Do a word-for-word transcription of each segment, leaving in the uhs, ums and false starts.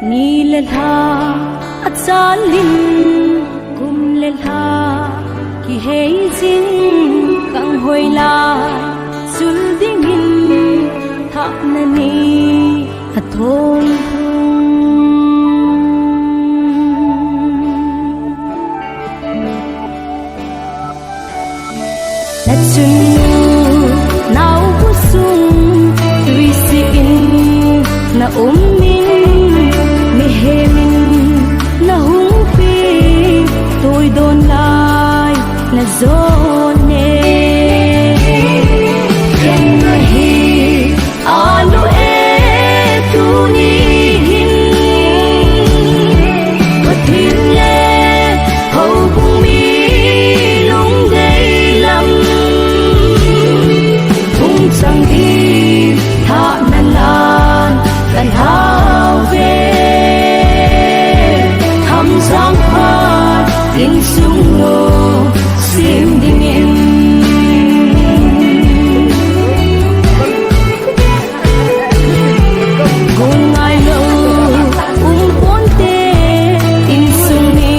Ni le lha achalin, kum le lha kihei jing, kanghoi lai chul dingin, thahna ni athong thung. Na chunnu naobu sung, tuisih in na um in, mihem in na hung peng, tuidon lai na jon e. Ken ahi, anu e, tuni hin Pathen le houbung mi lungdei lam hung chang ding, thahna lan kan hao ve. Hamjang phat insung lom sem dingin, kong ngailou um ponte, insung mi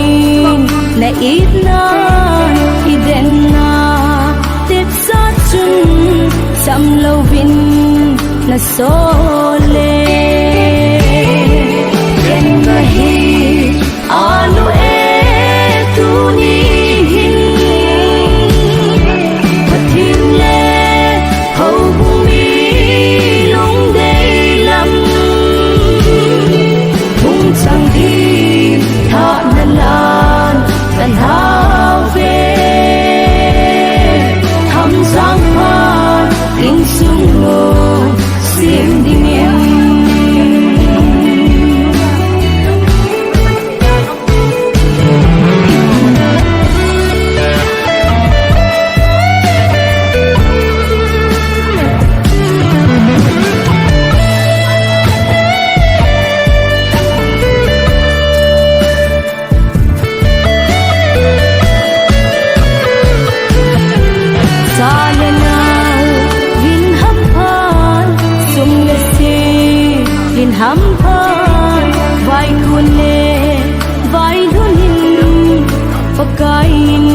na itna, i denna, tepsa chun sam louvin na sol e. Ken ahi, anu e, tuni hin Pathen le houbung mi lungdei lam hung chang ding, thahna lan kan hao ve. Hamjang phat insung lom sem dingin, cha le nao vin hamphat, sum le sim vin hamphat, vaikun le vailhun in Pakai in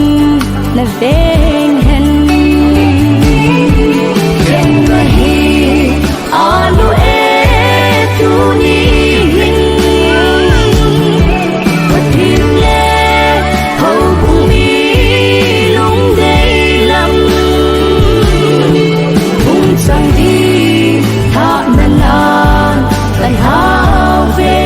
na veng hen. Ken ahi, anu e, tuni hin Pathen le houbung mi lungdei lam hung chang ding, thahna lan kan hao ve.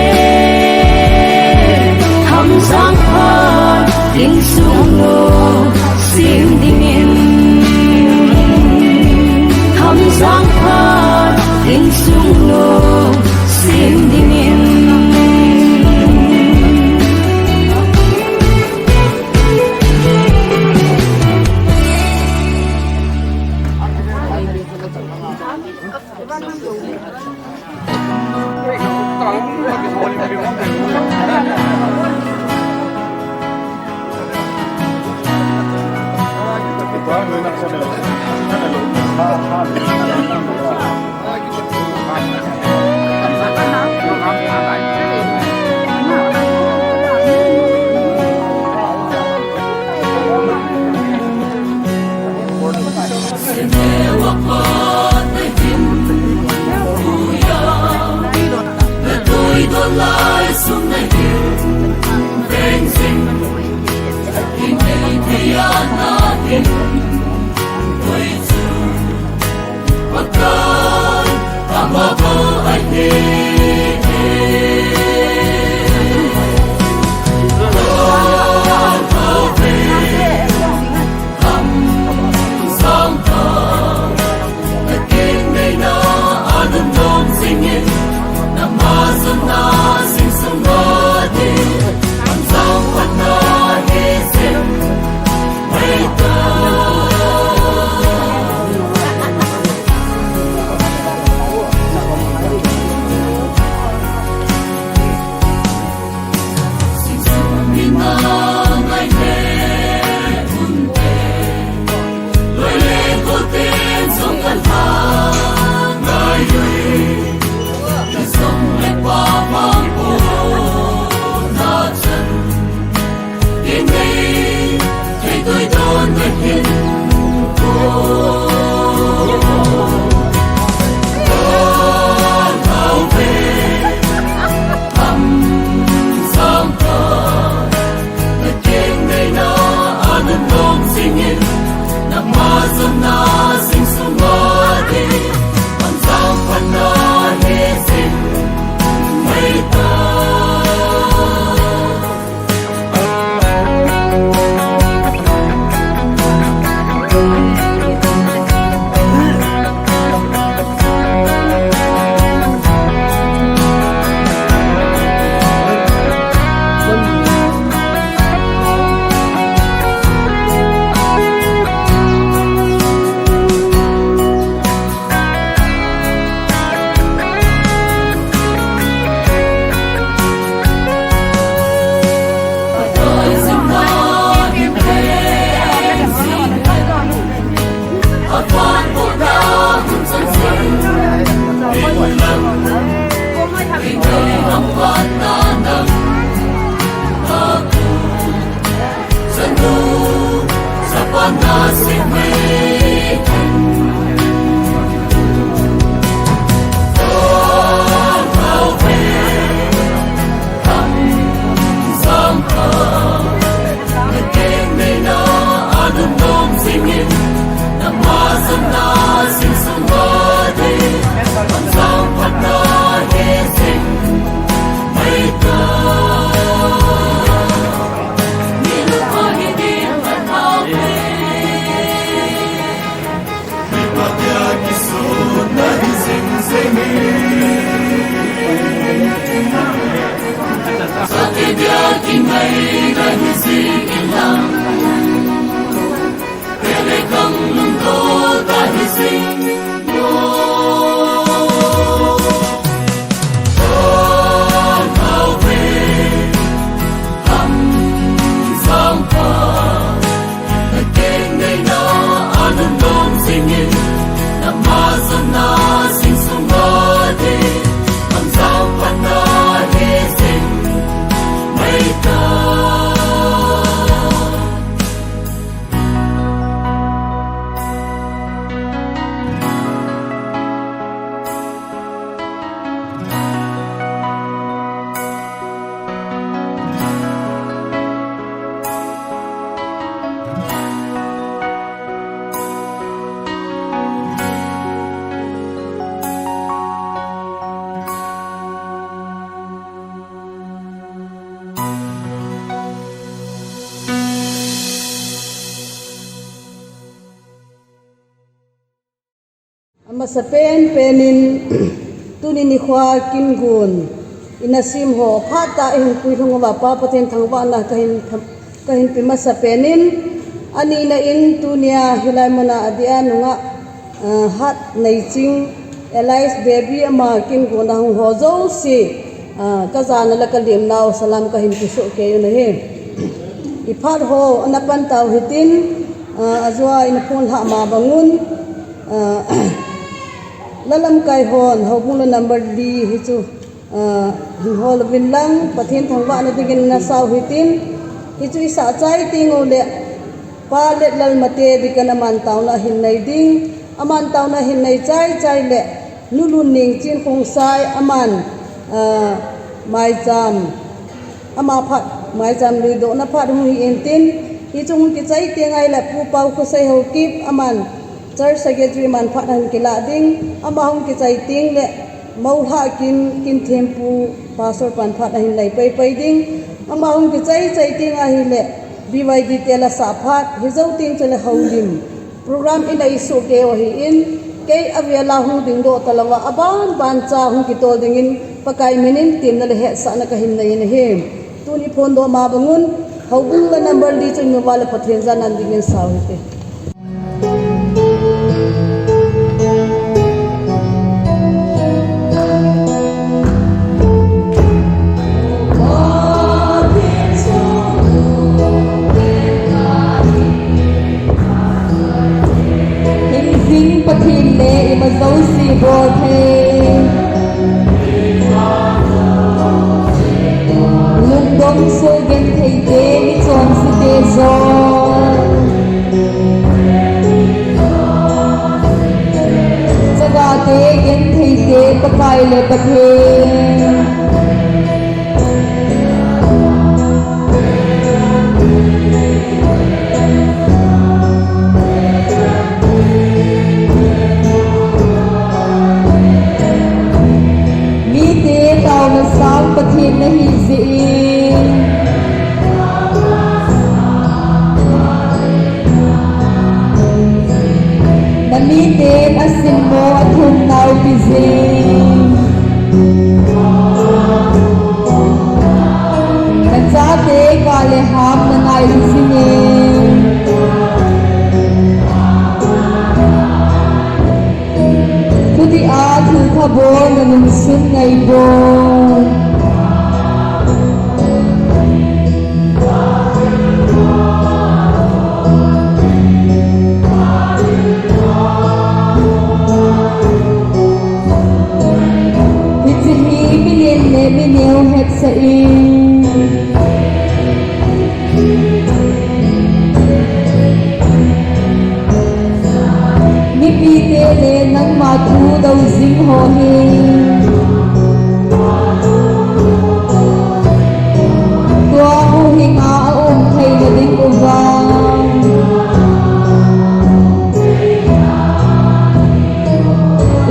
Hamjang phat insung lom sem dingin, hamjang phat insung lom sem dingin. Amasa pen penin, tuni nikho a kin gun ina sim ho phat a ihin puilhung uva Pa Pathen thangvahna kahin, kahin pe masa penin, anina in tunia hilai muna adeh a nungah, ah, Hatneiching Elias Devi ama kin gun a hung ho jouse, ah, kajana le kalimnau salam kahin pe soh kei u ahi. Iphat ho ana pan tau hitin, ah, ajou a ina phonlhah ma bangun, ah, lalamkai hon houbung la number li hichu, ah, hin hol uvin lang, Pathen thangvahna dingin ana sau hitin, hichu isah chai teng uleh, Pa Letlal Mate Deacon aman taona ahin nei ding, aman taona ahin nei chai chai leh, Nu Lunning Chinkhongsai aman, ah, maicham, ama phat, maicham luidohna phat hung hi intin, hichu hung kichai teng ahileh Pu Paokhosei Haokip aman, Church Secretary aman phat ahin kilah ding, ama hung kichai teng leh, Moulhah kin, kin thempu, Pastor pan phat ahin nei paipai ding, ama hung kichai chai teng ahileh, B Y D te la sah phat, hijou teng chule houlim. Program inei soh kei u ahin, kei avel a hung dingdoh talouva, aban ban cha hung kitol dingin, Pakai minin temna le hetsahna kahin nei in ahi. Tuni phondoh ma bangun, houbung la number li chu imu uva leh Pathen jana dingin sau hite. Hingjing Pathen le ima jouse bol thei. Lungdong soh genthei te, michonse te jong. Chagate genthei te, Pakai le Pathen. Mite taona sang Pathen nahi jeh in. Na miten asimmo athum nau pi jing. Na chate kah le ham na ngai hi jing e. Thuti a thilpha bol na lungsun ngai bol. Hiche hi milen le mineo hetsah in. Mipite le nangma thu dou jing ho hi. Tua huhhing a aum theina ding uva.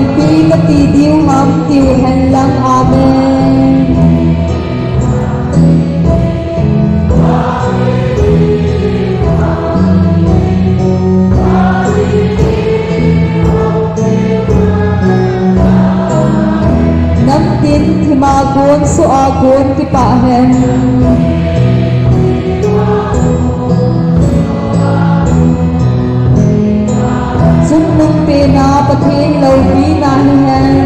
Ipi kati diu ham tiu hen lang. Amen. Kipah hen. Chungnung pena Pathen loupina hihen.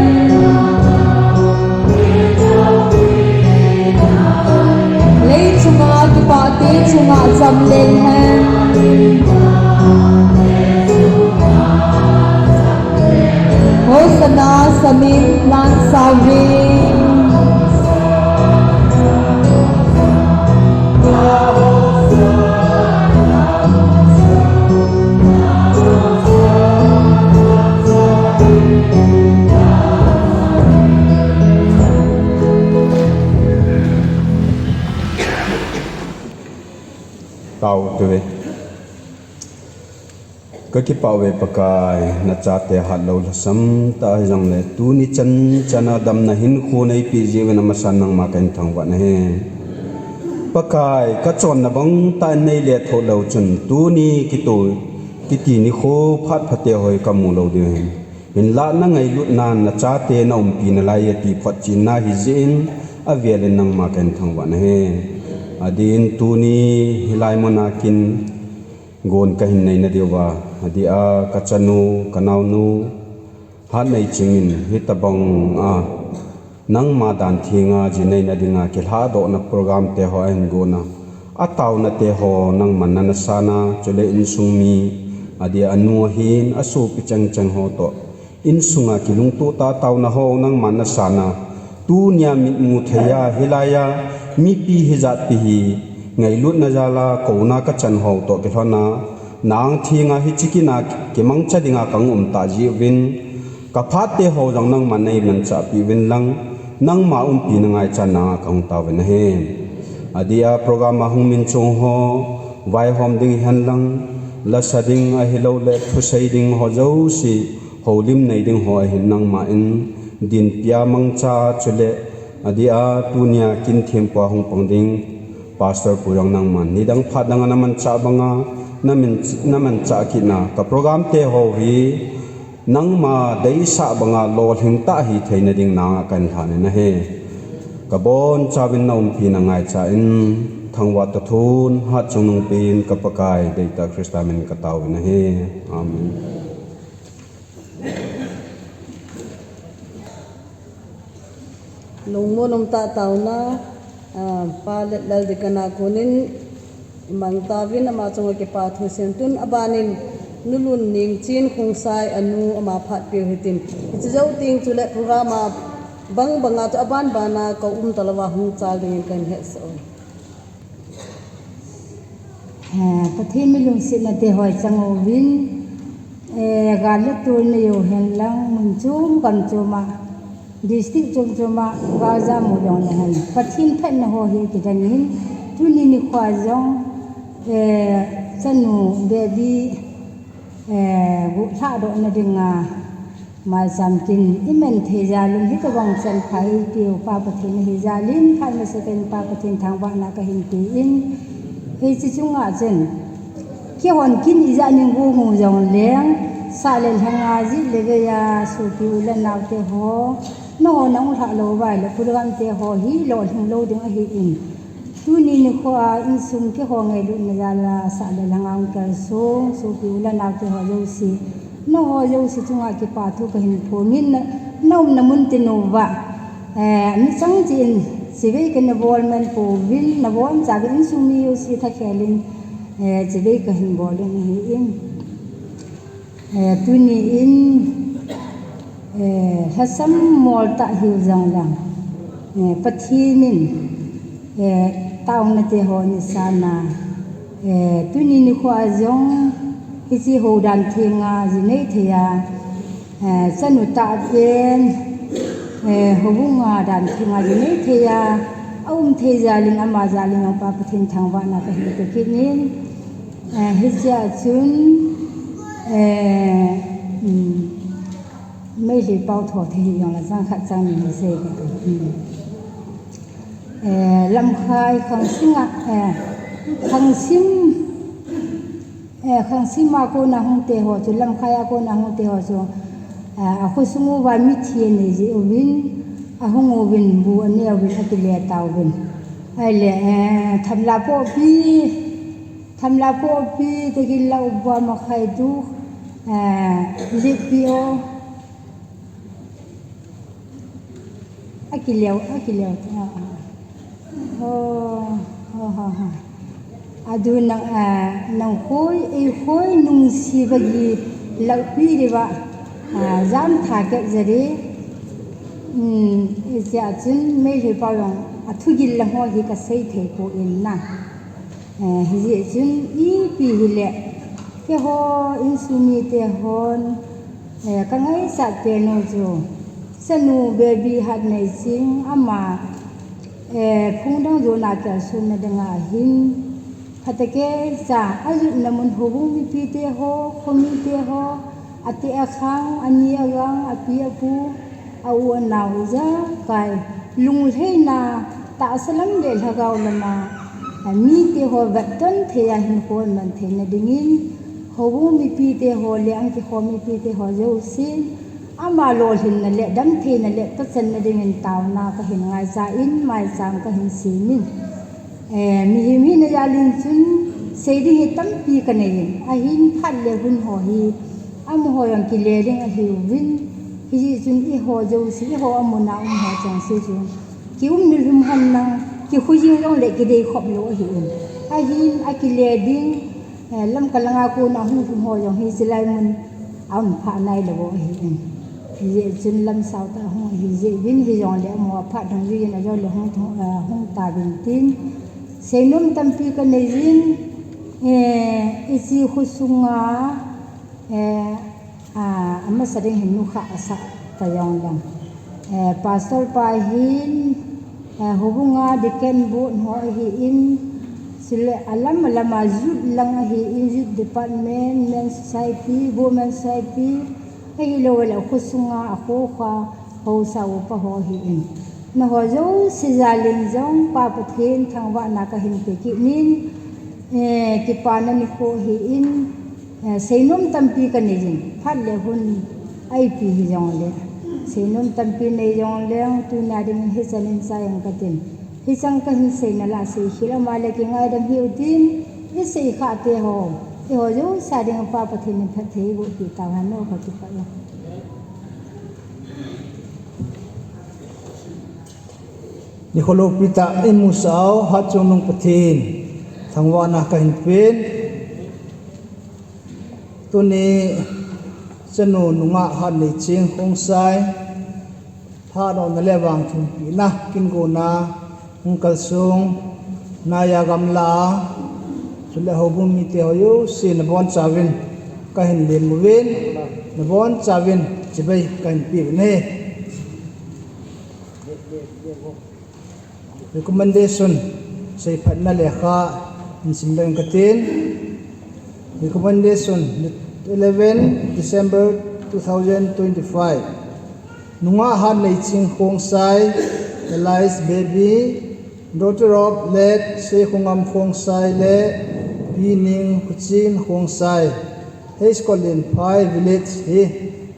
Leichunga kipahte chunga cham leng hen. Hosanna samin lan sauvin. Tao te ve. Ka kipah uve Pakai, na chate hatlou lhasam tah hijongle, tuni chan chana damna hinkho nei peh jeh uvin amasan nangma kahin thangvah nahi. Pakai, ka chonna bang tah in nei lethoh leu chun, tuni kito, kiti nikho phat phate ho hi ka mu lou diu ahi. Hinlah na ngailutnan na chate na umpi nalai e ti photchenna hijeh in, avel in nangma kahin thangvah nahi. Adeh in tuni hilai muna kin gon kahin nei nadiuva, adeh a ka chanu, ka naonu, Hatneiching in hitobang a nangma dan thenga ji neina dinga kilhadohna program te ho ahin gona, ataona te ho nangman nana sana, chule insung mi, adeh a anu ahin, asopi chengcheng ho toh, insunga kilungtoh tah a taona ho nangman nasana, tunia mitmu thei a, hilai a mipi hijat pi hi ngailutna jal a kouna kachan ho toh kilhona, nang thenga hiche kin a kimangcha dinga kahung um tah jeh uvin, ka phat te ho jong nangman neimanchah peh uvin lang, nangma umpina ngaichatna a kahung taovin ahi. Adeh a program a hung min chung ho, vaihom ding hihen lang, lasa ding ahilouleh thusei ding ho jouse, houlim nei ding ho ahin nangman dinpi a mangcha chule, adeh a tunia kin thempu a hung pang ding Pastor pu jong nangman nidang phat dang a namanchah banga, namin, namanchah kitna ka program te ho hi nangma deisah banga lolhing tah hitheina ding nanga kahin lhanin ahi. Ka bonchauvin na umpina ngaichan, thangvah toh thon, hatchungnung pen ka Pakai deitah Christa min kataovin ahi. Amen. Lungmon umtah taona, ah, Pa Letlal Deacon a konin imang tauvin, ama chunga kipa thu seiyin, tun abanin Nu Lunning Chin Khongsai anu ama phat peu hitin. Hiche jou teng chule program a bang banga chu aban bana kou um talouva hung chal dingin kahin hetsah e. Eh, Pathen mi lungsetna te ho chang uvin, eh, gal le tol nei u hen lang, mun chom gam chom a, district chom chom a gal jam u jong nei hen. Pathen phatna ho hi kidang in, tuni nikho jong, eh, chanu baby, eh, gu lhadohna dinga, Maicham kin iman thei jal in, hitobang chan pha eipeu Pa Pathen ahi jal in, phat masa tah in Pa Pathen thangvahna kahin pe in, hiche chunga chun, keihon kin ijat nin gu gu jongleng, sah le lhanga jih le vei a sopi u le nao te ho, nangho nahung lhah lou uva ahile program te ho hi lolhing lou ding ahin, Tuni nikho a insung keiho ngailutna jal a sah le lhanga hung kalsong, sopi u le nao te ho jouse, nangho jouse chunga kipa thu kahin phong in, na, na umna mun tin uva, eh, mi chang cheh in, chibai kana bol man pouvin, na boncha uvin insung mi jouse thakhel in, eh, chibai kahin bol in ahi in. Eh, tuni in, eh, lhasam mol tah hiu jong lang, eh, Pathen in, eh, taona te ho nei sana, eh, tuni nikho a jong hiche hou dan thenga ji nei thei a, eh, chanu tah pen, eh, houbung a dan thenga ji nei thei a, aum thei jal in, ama jal in jong Pa Pathen thangvahna kahin pe kit in, Eh, hichea chun, eh, um, Meitei pao tho thei hi jong la chang khat chang ni hi sei ka ti. Um. Eh, Lamkhai Khangsim a, eh, Khangsim, eh, Khangsim a kona hung te ho chu, Lamkhai a kona hung te ho chu, eh, akhosung uva mithi anei jeh uvin, Ahung uvin, bu aneh uvin, akile tauvin. Ahile, eh, thamla pohpi, thamla pohpi, tagin la uba makhai tu, eh, lipio. Akileo, akileo, ah, ah. Oh, oh, oh, oh. Adu nang, ah, nang khoi, ei khoi nungsi bagi lakpi diva, ah, jam tha kep jari. Hmm, ijeh chun Meitei pao jong athugil lang ho hi kasei thei poi na. Eh, hijeh chun ipi hile, keiho insung mite hon, eh, kangaichat pen u chu, chanu baby Hatneiching ama, eh, phung dang jona kalsonna dinga hin, phatah keicha ajotna mun houbung mipite ho, khomite ho, ati akhang, ani agang, api apu, a u anao ijakai, lunglhaina, tahsa lam le lhagao lama, a, mite ho vetton thei a hinkho man theina dingin, houbung mipite ho le angkikhom mipite ho jousen, ama lolhinna le damtheina le tachanna dingin taona kahin ngaicha in, maicham kahin semin. Eh, mihem hina jal in chun, sei ding hi tampi kanei in, ahin phat le hun ho hi, amaho jong kile ding ahiuvin, hijeh chun eiho jouse, eiho amuna um ho chengse chu, kium nilhum hon lang, kikhojing jongle kidei khop lou ahin. Ahin, akile ding, eh, Lamka langa kona hung lhung ho jong hiche lai mun, aum pha nailou u ahin. Hijeh chun lamsao tah hung ahi jeh uvin, hijongle amaho aphat dungjuiyin ajongle hung, eh, hung tauvin tin. Seinom tampi kanei jin, eh, hiche khosunga, eh, ah, amasa ding hin nukhah asah ta jongleng. Eh, pastor pa hin, eh, houbunga deacon board ho ahin, chule alam alama youth lang ahin, youth department, men society, women society, ahilouleh khosunga akhokha haosa upa ho ahin. Nangho jouse jal in jong Pa Pathen thangvahna kahin pe kit in, eh, kipana nikho ahin, eh, seinom tampi kanei jin, phat le hun a ipi hijongle. Seinom tampi nei jongleng, tuna dingin hichan in chai ang katin. Hichang kahin seina lah seikhel ama le kingaidam hiu tin, isei khah te ho, eiho jouse a ding Pa Pathen in phatthei eiboh peh tauhen, kakipah e. Nikho loupi tah imusah u, Hatchungnung Pathen thangvahna kahin pen. Tuni chanu nungah Hatneiching Khongsai thahatna le vangthumpina kin gona hung kalsong Naya gamla a, chule houbung mite ho jouse nabonchauvin kahin lemmu uvin, nabonchauvin chibai kahin peuvin ahi. Recommendation, seiphatna lekha hin simdoh ing katin. Recommendation, eleven December two thousand twenty-five. Nungah Hatneiching Khongsai, alias Baby, daughter of late Seikhongam Khongsai le Pi Ningkhuchin Khongsai, H. Kotlinphai village hi,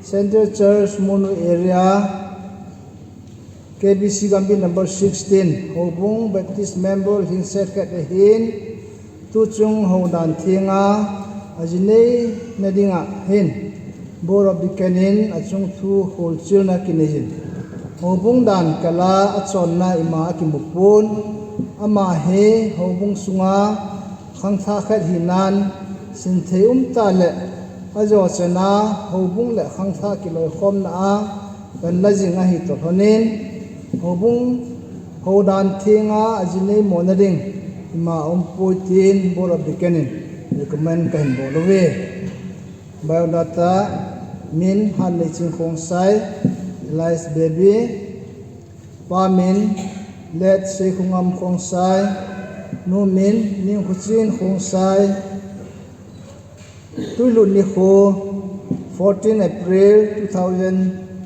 Central Church Monu area, K B C Gambih number sixteen, Houbung Baptist member lhingset khat ahin, tuchung houdan thenga ajinei nadinga hin Board of Deacon in achung thu kholchilna kinei in, houbung dan kal'a achonna ima akimupon, ama hi houbung sunga khangthah khat hinan, sinthei umtah le ajo chana houbung le khangthah kiloikhomna a panla jing ahi toh lhonin, houbung houdan thenga ajinei mona ding ima umpoi tin Board of Deacon in recommend kahin bol uve. Biodata: min Hatneiching Khongsai, alias Baby, pa min late Seikhongam Khongsai, nu min Ningkhuchin Khongsai. Tuilut nikho: fourteen April two thousand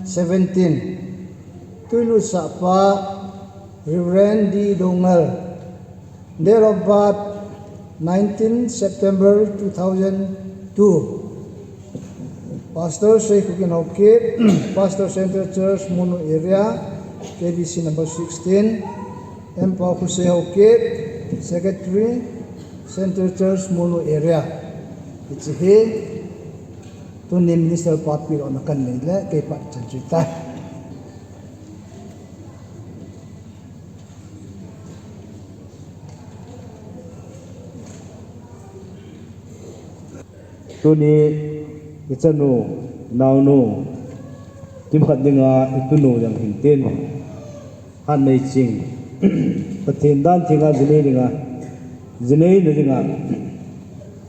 seventeen. Tuilut sahpa: Reverend D. Doungel. Date of birth: nineteen September two thousand two. Pastor Seikhukin Haokip, Pastor, Central Church, Monu area. K B C number sixteen, M P Hussein Haokip, Secretary, Central Church, Monu Area. Hiche hi tuni minister pa pilona kanei le keipa chan chu tai. Tuni ichanu, naonu, kimkhat dinga itunu jong hintin, Hatneiching, Pathen dan thenga jinei dinga, jineina dinga,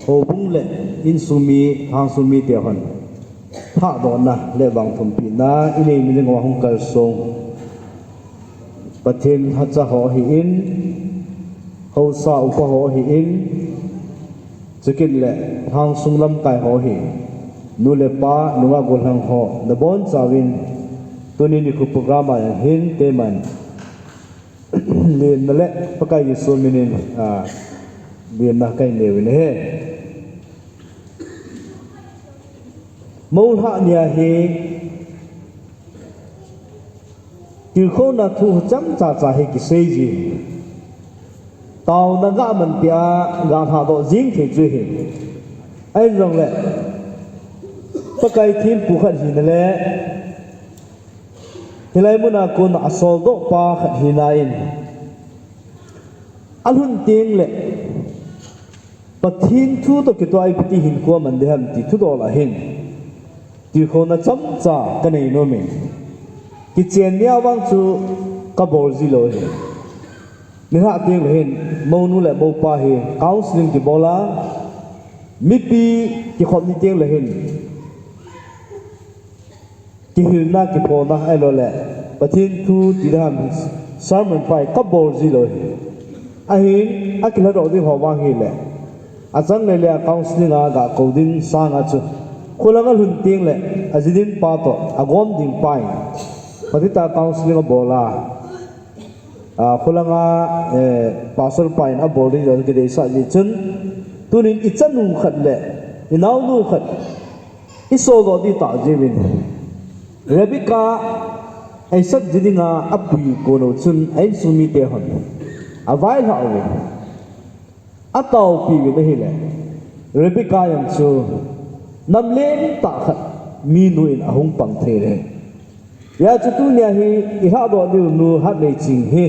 houbung le insung mi, lhangsung mite hon lhahdohna le vangthumpina inei na dinga hung kalsong Pathen lhacha ho ahin, haosa upa ho ahin, chukit le lhangsung lamkai ho ahin, nu le pa, nungah gollhang ho, nabonchauvin tuni nikho program a hin keiman lemna le Pakai Jesu minin, a, lemna kahin neuvin ahi. Moulhah nia hi tilkhouna thu chomcha cha hi kisei ji. Taona gah man pia gah lhahdoh jing thei chu ahi. Ahijongle Pakai thempu khat hina le hilai muna kona asoldoh pa khat hina in alhun tengle Pathen thu toh kitoh a ipi ti hinkho aman ding ham ti thudol a hin tilkhouna chomcha kanei nomin, kichen nia vang chu kabol ji lou ahi. Nilhah tengle hin mounu le moupa hi counselling kibol a, mipi kikhop ni tengle hin kihilna, kiphona, ahiloule Pathen thu ti ding ham sermon pa hi kabol ji lou ahi. Ahin akilhadoh ding ho vang hile, achang le le a counselling a gakou ding sanga chu kholanga lhun tengle aji ding pa toh agom ding pa in, patita counselling abol a, a, kholanga, eh, pastor pa in abol ding jong kideisah jeh chun, tunin ichanu khat le inaonu khat isoldoh ding tah jiuvin, Rebecca, Isaac ji dinga apui konou chun a insung mite hon availhah uvin, ataopiuvin ahile, Rebecca jong chu namlen tah khat minu in ahung pang thei ahi. Hijeh chun tunia hi ilhahdoh diu nu Hatneiching hi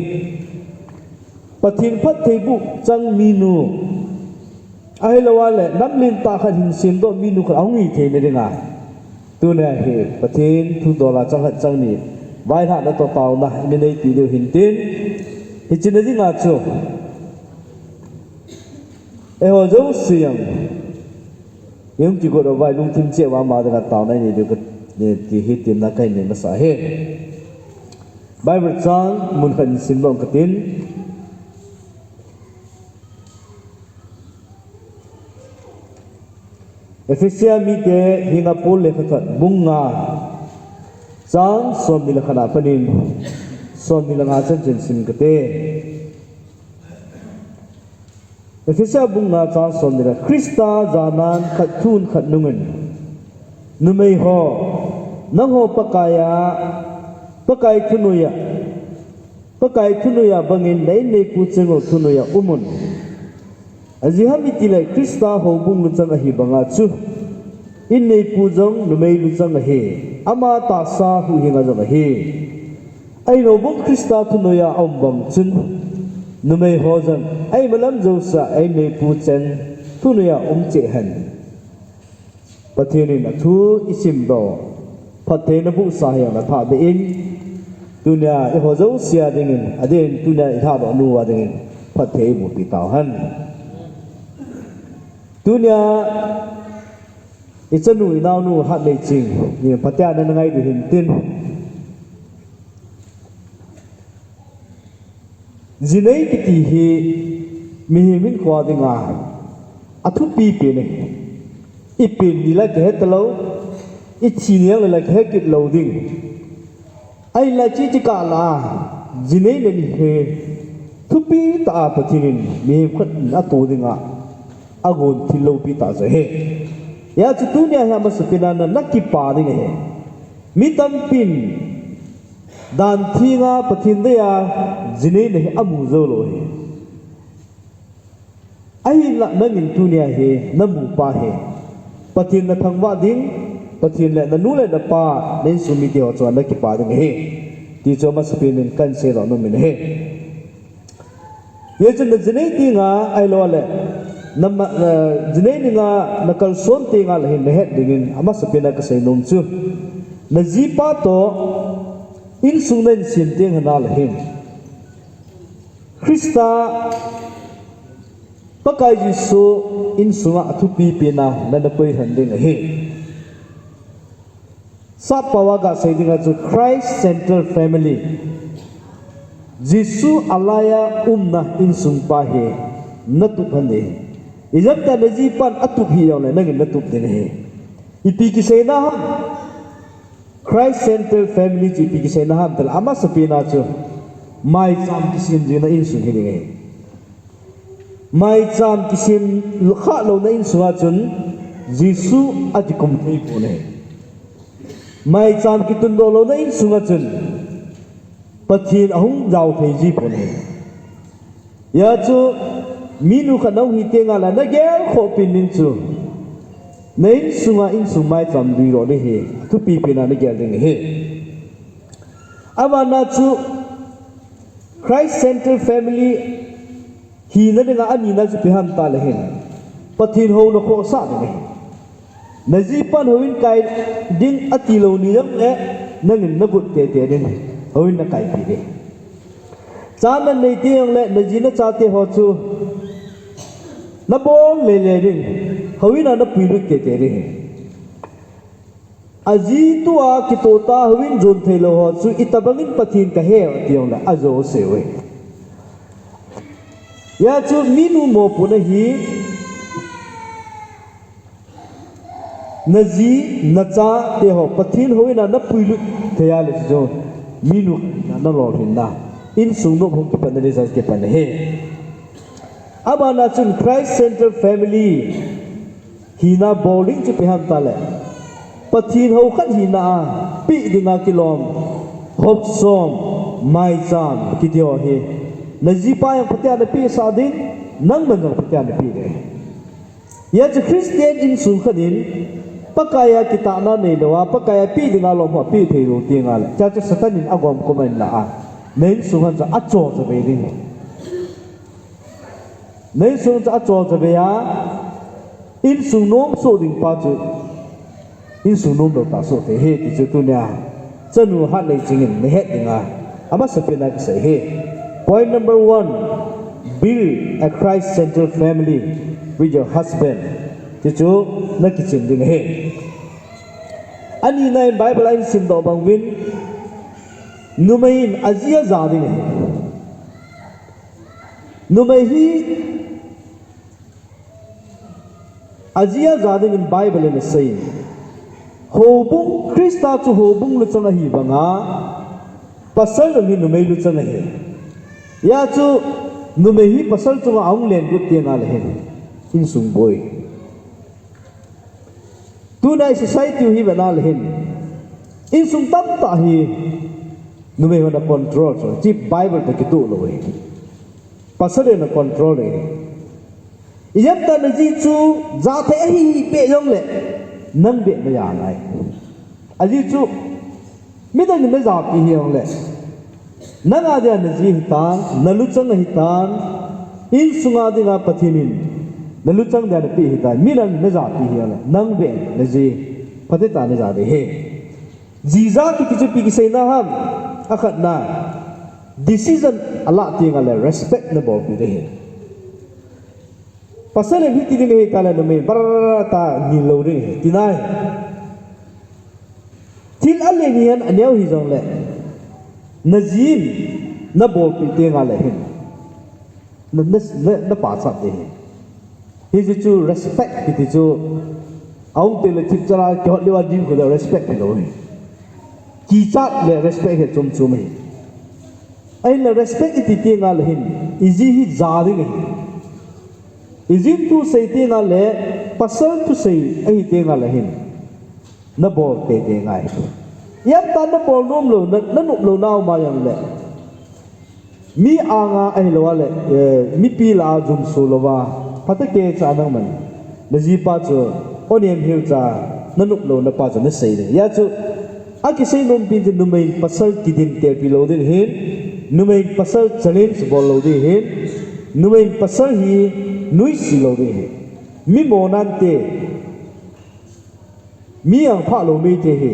Pathen phattheiboh chang minu, ahiloule namlen tah khat hin semdoh minu khat ahung hi theina dinga, tunia hi Pathen thudol a chang khat chang ni vailhahna toh taona ina neipeh diu hintin, hiche na dinga chu eiho jouse jong ihung kigot uva ilungthim cheh uva ama dinga taona inei diu kati hi temna kahin nei masa ahi. Bible chang mun khat in simdoh katin. Ephesia mite henga Paul lekhathot bung nga chang somni le khat a panin somni le nga chan chun sim kate. Ephesia bung nga chang somni le, Christa janan khat thun khat nungin, numei ho, nangho Pakai a, Pakai thunoiya, Pakai thunoiya bangin na inneipu cheng u thunoiya umun. Ajeh ham itile Christa houbung luchang ahi banga chu inneipu jong numei luchang ahi, ama tahsa huhhing a jong ahi. Ahin houbung Christa thunoiya aum bang chun, numei ho jong a imalam jousea a inneipu cheng thunoiya um cheh hen. Pathen in athu isimdoh, phattheina bohsa hi ana thahbeh in, tunia eiho jousea dingin, adeh in tunia ilhahdoh nu a dingin phatthei eibohpi tau hen. Tunia ichanu inaonu Hatneiching, ni phatea na ngai diu hintin. Jinei kiti hi mihem hinkhoa dinga athupi pen ahi. Ipen ding la kihe talou, ithi ding la kihe kit lou ding. Ahinla hiche kikah lah a jinei le ni hi thupi tah a Pathen in mihem khat in ato dinga agon thil loupi tah chu ahi. Hijeh chun tunia hi amasapen a na, na kipa ding ahi. Mi tampin Dan thenga Pathen deiya jineina hi amu jou lou ahi. Ahinla nangin tunia hi namu pa hi Pathen nathangvah ding, Pathen le nanu le napa, na insung mite ho chunga nakipah ding ahi, ti chu amasapen in kahin seidoh nom in ahi. Hichun najinei tenga ahilou le, na, eh, jinei dinga nakalson tenga le hin nahet dingin amasapen a kasei nom chu, najipa toh insung nahin sem teng hina le hin Christa Pakai Jesu insunga athupi pena nana koilhon ding ahi. Sappao a gasei dinga chu Christ Central Family. Jesu alaiya umna insung pa hi natup lhon ding ahi. Ijemtia najipan atup hijongle nangin natup ding ahi. Ipi kiseina ham? Christ Central Family chu ipi kiseina ham tile amasapen a chu maicham kisem jing na insung hiding ahi. Maicham kisem khah louna insunga chun Jesu akikum thei pon ahi. Maicham kitundoh louna insunga chun Pathen ahung jao thei ji pon ahi. Hijeh chun minu khat nahung hi tenga le nagelkhoh pen ding chu na insunga insung maicham duidoh ding hi athupi pena nagel ding ahi. Abana chu Christ Central Family hina dinga anina chu ipi ham tile hin Pathen houna khohsah ding ahi. Najipan houin kai ding atilou ni jongle nangin nagot teitei ding, houin nakaipi ding. Cha nanei teng jongle naji nachate ho chu nabol lele ding, houin a napuilut teitei ding. Aji tua kitoh tah houin jon theilou ho chu itobangin Pathen kahe ati jongle ajou asei uve. Hijeh chun minu mopohna hi naji nachate ho Pathen houin a napuilut thei a le chu minu nalolhinna, insung nop hung kipatna ding chu akipan ahi. Abana chun Christ Central Family hina bol ding chu ipi ham tile Pathen hou khat hina a peh dinga kilom, hopsom, maicham kiti ho hi najipa jong phatea napehsah ding, nangman jong phatea napeh ding. Hijeh chun Christian insung khat in Pakaiya kitahna neilouva, Pakaiya peh dinga lom ho apeh theilou tenga le, hijeh chun Satan in agomkom ahin lah a, na insung khat chu achoh chavei ding. Na insung chu achoh chavei a, insung nom soh ding pa chu insung nomlou tah soh thei ahi ti chu tunia chanu Hatleiching in nahet dinga amasapen a kasei ahi. Point number one, build a Christ-centered family with your husband. Ti chu nakichen ding ahi. Anina in Bible a ihin simdoh bang uvin, numei in aji aja ding ahi. Numei hi aji aja dingin Bible in asei. Houbung, Christa chu houbung luchang ahi banga, pasal jong hi numei luchang ahi. Hijeh chun numei hi pasal chunga ahung lengut tengle hin insung boi. Tuna i society hi vena le hin, insung tamtah hi numei hon ana control chu, hiche Bible toh kitoh lou ahi. Pasal in ana control ahi. Ijemtia naji chu jathei ahi hih peh jongle, nang beh naja ngai. Aji chu midang in najapeh hih jongle, nanga dinga naji ahitan, naluchang ahitan, insunga dinga Pathen in naluchang dia napeh ahitan, midang in najapeh hih jongle, nang beh naji, phatecha naja ding ahi. Jija kiti chu ipi kiseina ham, akhatna, decision alah tengle respect nabolpeh ding ahi. Pasal in hiti ding ahi tile numei in bar ta ngil lou ding ahi, tina ahi. Thil alen hihen aneo hijongle, naji in nabolpeh tengle hin, na, na, na, napachat ding ahi. Hiche chu respect kiti chu, ahung tengle thipchan a kihot leuva ding khu le respect hilou ahi. Kichat le respect hi chom chom ahi. Ahinla respect iti tengle hin, iji hi ja ding ahi. Ijin thusei tengle, pasal thusei ahi tengle hin, nabol teitei ngai. Iam tan na bol nom lou, na, na nop lou nau ma jong le. Mi anga ahilou le, eh, mipi lah a jumso louva, phatah a kicha nang man. Na jipa chu, onem hiu cha, na nop lou na pa chu na sei ding. Hijeh chun, akisei nom pen chu numei pasal kidintelpi lou ding ahin, numei pasal challenge bol lou ding ahin, numei pasal hi nuisi lou ding ahin. Mi mo nante, mi ang pha lou mi te hi.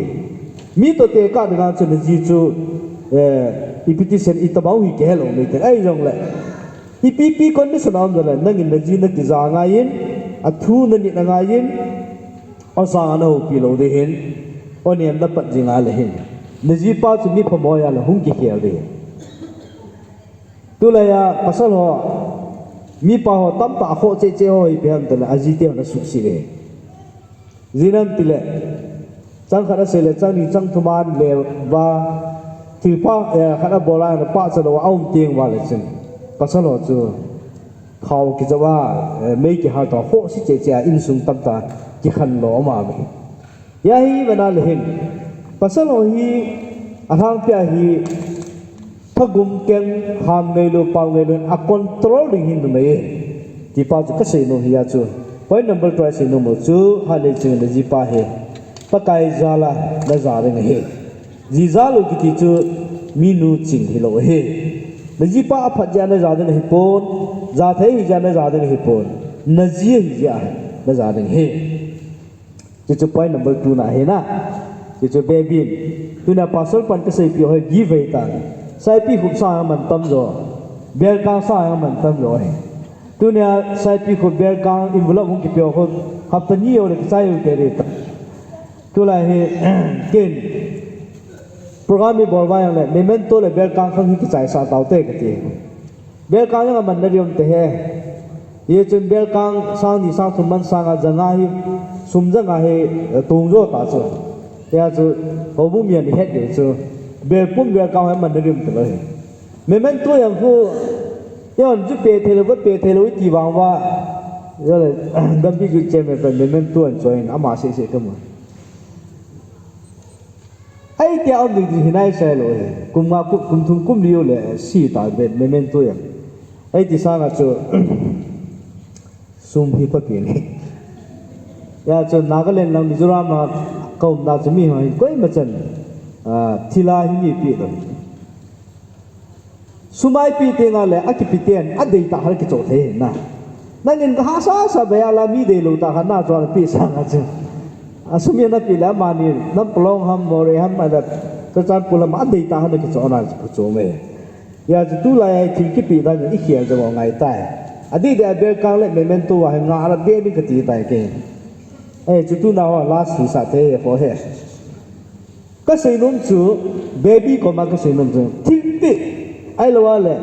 Mi toh tekah ding a chu na ji chu, eh, ipi ti seh itabang hi kihe lou mi te. Ahi jong le. Ipi pi condition a um jong le. Nangin na ji na kija ngai in. Athu na nit ngai in. Asang a na houpi lou ding ahin. Onem na pat jing a le hin. Na jipa chu mi phamo a le hung kikhel ding ahin. Tulai a pasal ho, mipa ho tamtah a khoh cheh cheh ho hi ipi ham tile, aji te ho na suhset ve. Ijeh inem tile, chang khat asei le, chang ni chang thum a le va, thilpha, eh, khat abol a, na pachat lou a um teng uva le chun. Pasal ho chu, khao kijou a, eh, mei kihal toh, khoh se cheh cheh a, insung tamtah, kikhen lou a um e. Hia hi vena le hin. Pasal ho hi, alhangpi a hi, thagum keng, ham ngailou, pao ngailou, a control ding hi numei e. Tipa chu kasei nom hi a chu. Point number two a sei nom u chu, ha le ching na jipa hi. Pakai jal a, na ja ding ahi. Ji ja lou kiti chu, minu ching hilou ahi. Na jipa aphat jeh a na ja ding ahi pon, ja thei hi jeh a na ja ding ahi pon. Na ji ahi jeh a, na ja ding ahi. Chuchu point number two na hi na. Chuchu bebin. Tunia pasal pan kaseipi ho hi give ahitan. Saipikhup sang a man tam jo. Belkang sang a man tam jo hi. Tunia saipikhup belkang envelope hung kipe ho. Hapta ni ho le kichai u te re ta. Tulai hi ken. Program hi bol uva jong le. Memento le belkang khang hi kichai sah tau te kati. Belkang jong aman na diu te he. Hijeh chun belkang sang ni sang thum man sang a ja nga hi, sum ja nga hi, eh, tong jo ta chu. Hia chu, houbung mi a ni het diu chu. Belpum belkang hi aman na diu te lou hi. Memento jong khu, jong chu pe thei lou, pe thei lou ti vang uva. Jong le, dampi chu che me pe memento an chu hin, ama sei sei ka mu. Ahi tia um ding ding hi nai sai lou hi. Kum nga, kum, kum thum, kum li u le si ta ve memento jong. Ahi ti sang a chu sum hi pha pi ni. Hia chu Nagaland lang Mizoram a ka um na chu mi ho hi koima chan, ah, thil a hi mi pi lou. Sum a ipi ti nga le, akipi ten, adei tah a kichoh thei na. Nangin ka hahsa sa beh a la mi deilou tah a na chon api sang a chu. A sum hi na pi le amani, Nampalong ham, Moreh ham, a le, Churachandpur ham, adei tah a na kichoh na chu chu me. Hia chu tulai a thil kipi dan i khel jong ngai tai. Adei dei a belkang le memento a hi nga a la be ni kati tai ke. Eh, chu tuna ho last hi sa te ho he. Kasei nom chu, baby koma kasei nom chu, thilpeh, ahilou le,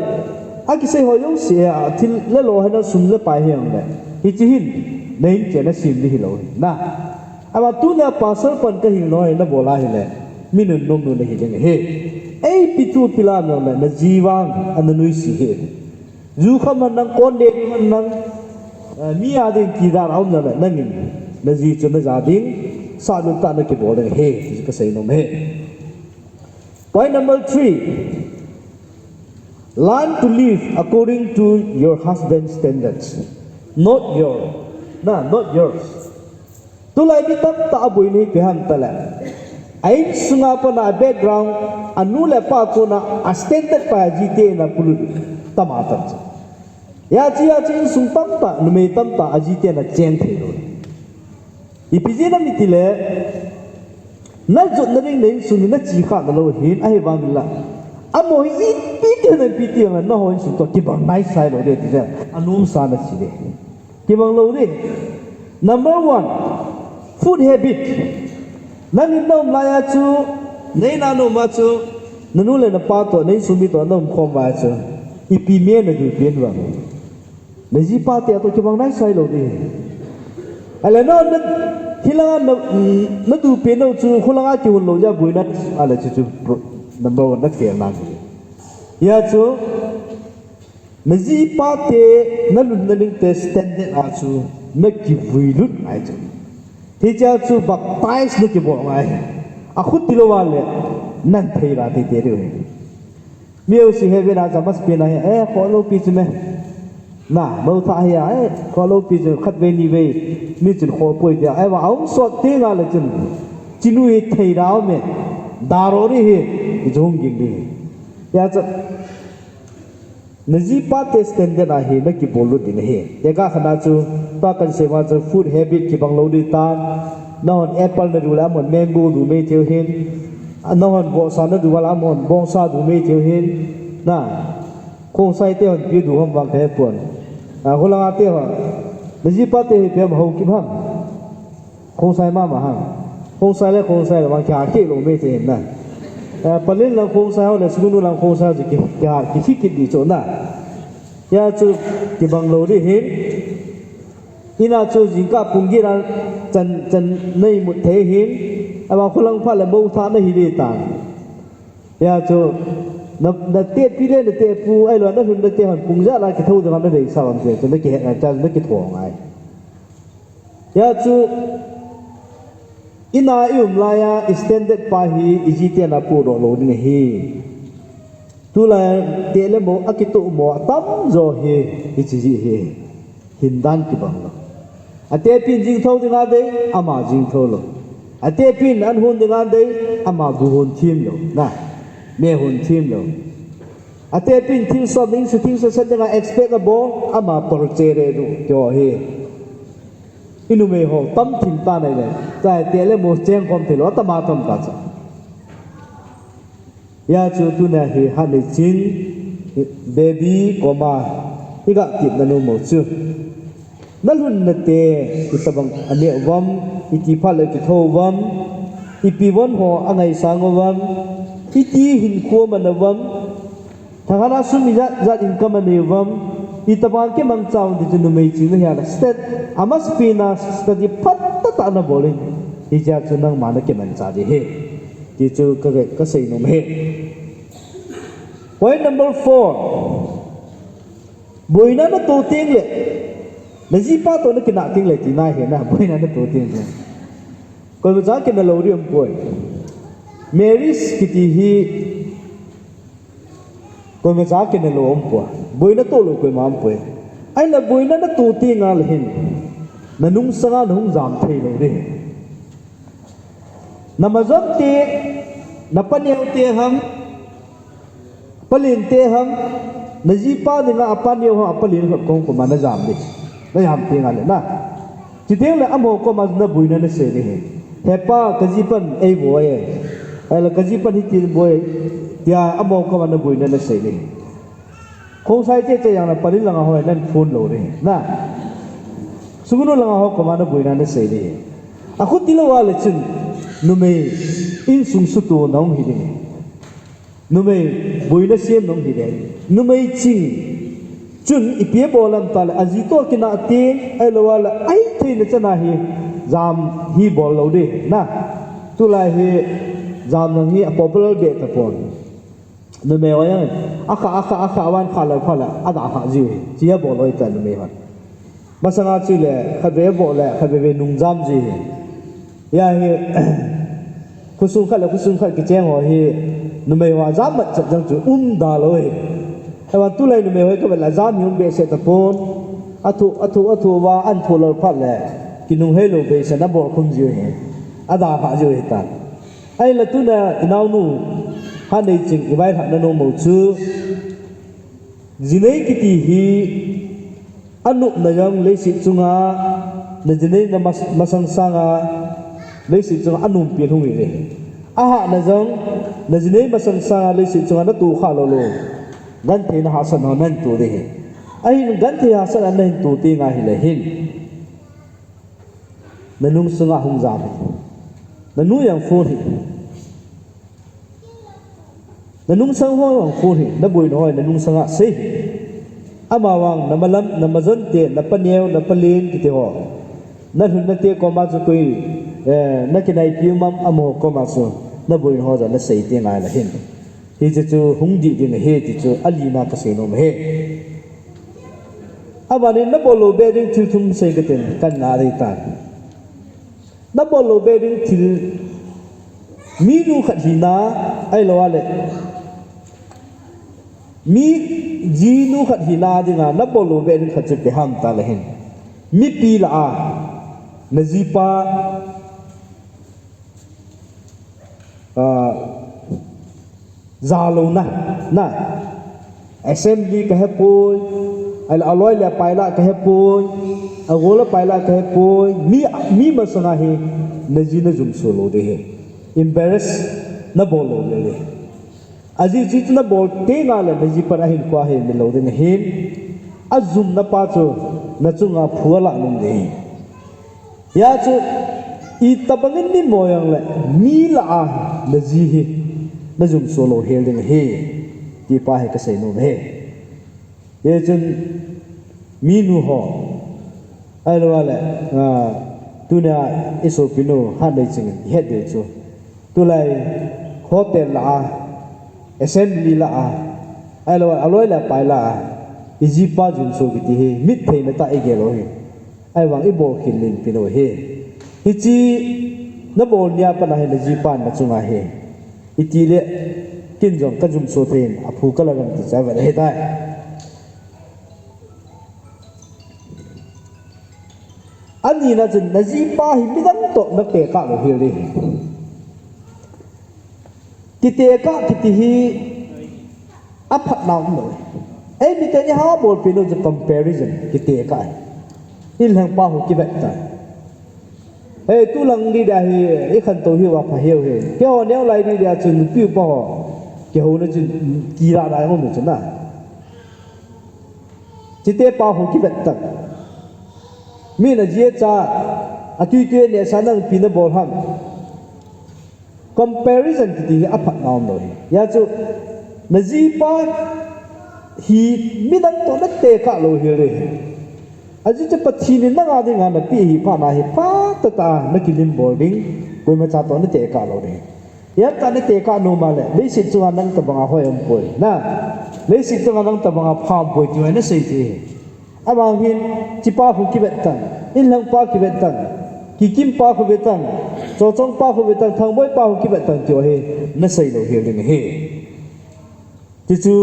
akisei ho jouse a, thil le lo hina sum le pai hi jong le, hiche hin, na in che na sem ding hilou hi, na. Ama tuna pasal pan kahil nom hi na bol a hile, mi nunnom nu na hi ding ahi. Eipi thu pi lam jong le, na ji vang, ana nuisat hi. Ju kham hen lang, kon deh ding hen lang, eh, mi a ding kidan a um jong le, nangin, na ji chu na ja ding, sah lut tah na kibol ding ahi, ti chu kasei nom ahi. Point number three, learn to live according to your husband's standards, not your, na, not yours. Tulai mi tamtah a boina hi ipi ham tile, a insunga pat a, a background, anu le apa kona a standard pa a ji te na pulut tam a tam chu. Hijeh chun, hijeh chun insung tamtah, numei tamtah a ji te na cheng thei lou. Ipi jeh inem itile, na jotna ding na insung hi na che kha na lou hin, ahivangin la. Amaho hi ipi ti na ipi ti na, na ho insung toh kibang naisai lou ding ti jeh a, anom sa na che ding. Kibang lou ding. Number one, food habit. Nangin na um lai a chu, na in a na um a chu, na nu le na pa toh, na insung mi toh, na um khom uva chu, ipi me na duh pen uva. Na jipa te toh kibang naisai lou ding. Ahile na, na, hilanga na, na duh pen u chu, khulanga kihon lou jeh a boina, ahile chu chu pro-, number one na fail na. Hijeh chun, na jipa te, na lutna ding te standard a chu, na kivui lut ngai chu. Hichea chu baptize na kibol ngai. Akhut tilou vale, nan thei ra tei tei diu hi. Mi ho si he ve na cha mas pi na he, eh, kho lou pi chu me. Na, mo tha he, eh, kho lou pi chu khat ve ni ve, mi chun kho poi tia, eh, va aum sot ti nga le chun. Chinu hi thei ra me, da ro ri hi, i chu hung ging ri hi. Ya cha, Na jipa te standard a hi na kibol lut ding ahi. Tekah khat na chu, pa kan sei ma chu food habit kibang lou ding tan. Nahon apple na du le amahon mango du mei thei u hin. Nahon vohsa na du le amahon bongsa du mei thei u hin. Na, Khongsai te hon pi du ham vang ka he pon. A, Kholang a te ho. Na jipa te hi pe ma ho kibang. Khongsai mama hang. Khongsai le Khongsai le vang kia khe lou mei te hin na. Eh, Palen lang Khongsai ho le Sugnu lang Khongsai ho chu ki, kia ki, ki kit di chu na. Kia chu kibang lou di hin. Ina chu jingkah pung get a chan, chan nei mut thei hin. Ava Kholang pha le mo tha na hi di tan. Kia chu na, na te pi le na te pu, ahilou na lhun na te hon pung ja la kitho ding na dei sa lam te, chu na kihet na cha na kitho ngai. Hia chu, ina i um laiya, i standard pa hi, i jiten a podoh lou ding ahi. Tulai, te le mo, akitoh mo, atam jo hi, i chi ji hi. Hin dan kibang lou. Atepin jingthou dinga dei, ama jingthou lou. Atepin an hon dinga dei, ama bu hon thim lou. Na, me hon thim lou. Atepin thil sot ding, su thil sot sot dinga expect abol, ama por che re du, kio hi. I numei ho tam thim ta nai le, chai te le mo cheng khom thei lou, atam atam ta cha. Hia chu tuna hi Hatneiching, baby, koma, i ga kit na nu mo chu. Na lhun na te, i tabang a neh uvam, i ti phat le kitho uvam, i pi von ho a ngaisang uvam, i ti hin khua man uvam, Thakhat a sum ijat jat in ka manei uvam, i tabang kimangcha un ti chu numei ching na hia la stet, a masapen a study phatah tah na bol in, hichea chu nangma na kimangcha di hi. Ti chu ka, ka, ka sei nom hi. Point number four. Boina na to teng le, na jipa to na kinah teng le tina hi na, boina na to teng le. Koimacha kinah lou di um poi. Marriage kiti hi, Koimacha kinah lou um poi. Boina to lou koima um poi. Ahinla boina na to teng le hin. Na nungsanga na hung jam thei lou di. Na majon te, na paneo te ham, palen te ham, na jipa dinga apaneo ham, apalen ham kong koma na jam di. Na jam teng le na. Chuteng le amaho koma na boina na sei di hi. He pa, ka jipan ei boi e. Ahilou ka jipan hiti boi e. Tia amaho koma na boina na sei di hi. Khongsai te te jong na Palen langa ho nan phone lou di hi. Na. Sugnu langa ho koma na boina na sei di hi. Akhuti lou a le chun. Numei insung suto na hung hi di hi. Numei, boina sem nung hi le. Numei ching. Chun ipi abol ham tile, aji to kinah teng, ahilou le, ahithei na chan a hi, jam hi bol lou di, na. Tulai hi, jam nang hi, a popular be tapon. Numei ho jong, akha, akha, akha, avan kha lou phat le, ada kha jiu hi, chia bol lou ta numei ho. Masanga chu le, khatvei bol le, khatvei vei nung jam ji hi. Hia hi, khosung khat le khosung khat kicheng ho hi, numei ho jam mat chat jang chu um da lou hi. Ahivang tulai numei ho hi kavet le jam hi um behseh tapon. Athu, athu, athu va, an thu lou phat le, kinung hei lou behseh na bol khum jiu hi. Ada kha jiu hi ta. Ahinla tuna, i naonu, Hatneiching, i vailhahna nom u chu. Jinei kiti hi, anopna jong leiset chunga, na jinei na mas-, masang sanga, leiset chunga anompi lhung hi ve. Ahahna jong, na jinei masang sanga, leiset chunga na to kha lou lou. Genthei na hahsatna ho nan to di hi. Ahin genthei hahsatna na hin to teng le hin. Na nung sunga hung jam hi. Na nu jong phone hi. Na nungsang ho jong phone hi. Na boina ho, na nungsanga sei hi. Amavang, na malam, na majon te, na paneo, na palen kiti ho. Na lhun na te koma chu koi, eh, na kinaipi um am, amaho koma chu. Na boina ho jong na sei teng le hin. Hiche chu hung dih ding ahi ti chu alina ka sei nom ahi. Abanin na bol lou be ding thil thum sei ka tin kan nga dei tan. Na bol lou be ding thil Mi nu khat hina, ahilou le. Mi ji nu khat hina dinga, nabol lou ve ding khat chu ipi ham itile hin. Mipi lah a, najipa, ah, jalouna, na. Assembly kahepoi, ahilou le aloi le apai lah kahepoi, agol apai lah kahepoi, mi, mi masanga hi, naji najumso lou ding ahi. Embarrass nabol lou ding ahi. Ajeh chu nabol tengle najipan ahinkho hi milou ding ahin. Ajumna pa chu nachunga phu alah nom ding ahi. Hijeh chun, itobangin namo jongle, mi lah a naji hi, najumso lou hel ding ahi, ti pa hi kasei nom ahi. Hijeh chun, mi nu ho, ahilou le, ah, tunia isopinu, Hatneiching in, ihet diu chu. Tulai hotel lah a, assembly lah a, ahilou, aloi le apai lah a, ijipa jumso kiti hi, mitthei na tah igel u hi. Ahivang ibol khel len peh u hi. Hiche nabol nia pat a hi najipan nachunga hi. Itile, ken jong kajumso thei in, aphu kalah ding ti chu avet ahitai. Anina chun najipa hi midang toh natekah lou hel ding ahi. Kitekah kiti hi aphatna umlou. Eimite ni ha bolpi nu chu comparison kitekah ahi. Inlheng pa ho kivet tan. Hei, tulang ding dia hi, ikhantou hi apha hiu hi. Keiho neo lai ding dia chu nupi upa ho kihouna chu kila lai ngom chu na. Chite pa ho kivet tan. Mi naji acha, atui tui aneh sa nang ipi nabol ham. Comparison kiti hi aphatna umlou hi. Hijeh chun, najipa hi midang toh natekah lou hel ding ahi. Ajeh chu Pathen in nanga dinga napeh hi phat a hi phatah a nakilim bol ding, koima cha toh natekah lou ding. Ijemtia natekah nom a le, leiset chunga nang tobanga hoi aumpoi. Na, leiset chunga nang tobanga pha aumpoi ti hi nasei thei ahi. Ahivang hin, chipa khu kivet tan, inlheng pa kivet tan, kikim pa khu vet tan, chochong pa khu vet tan, thangboi pa khu kivet tan ti hi nasei lou hel ding ahi. Tichu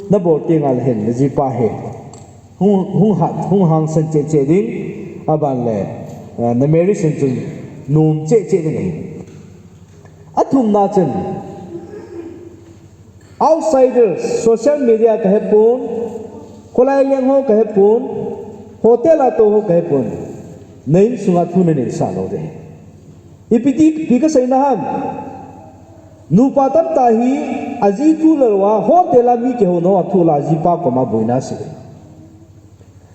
nabol tengle hin, najipa hi hung, hung hat, hung hangsan cheh cheh ding, aban le, eh, na marriage chun nom cheh cheh ding ahi. Athumna chun, outsiders, social media kahepon, kholai leng ho kahepon, hotel a tou ho kahepon, na insunga thu naneisah lou ding. Ipi ti, ipi kasei na ham. Nupa tamtah hi, aji thu la lou a, hotel a mi kihouna ho thu la, ajipa koma boina asei.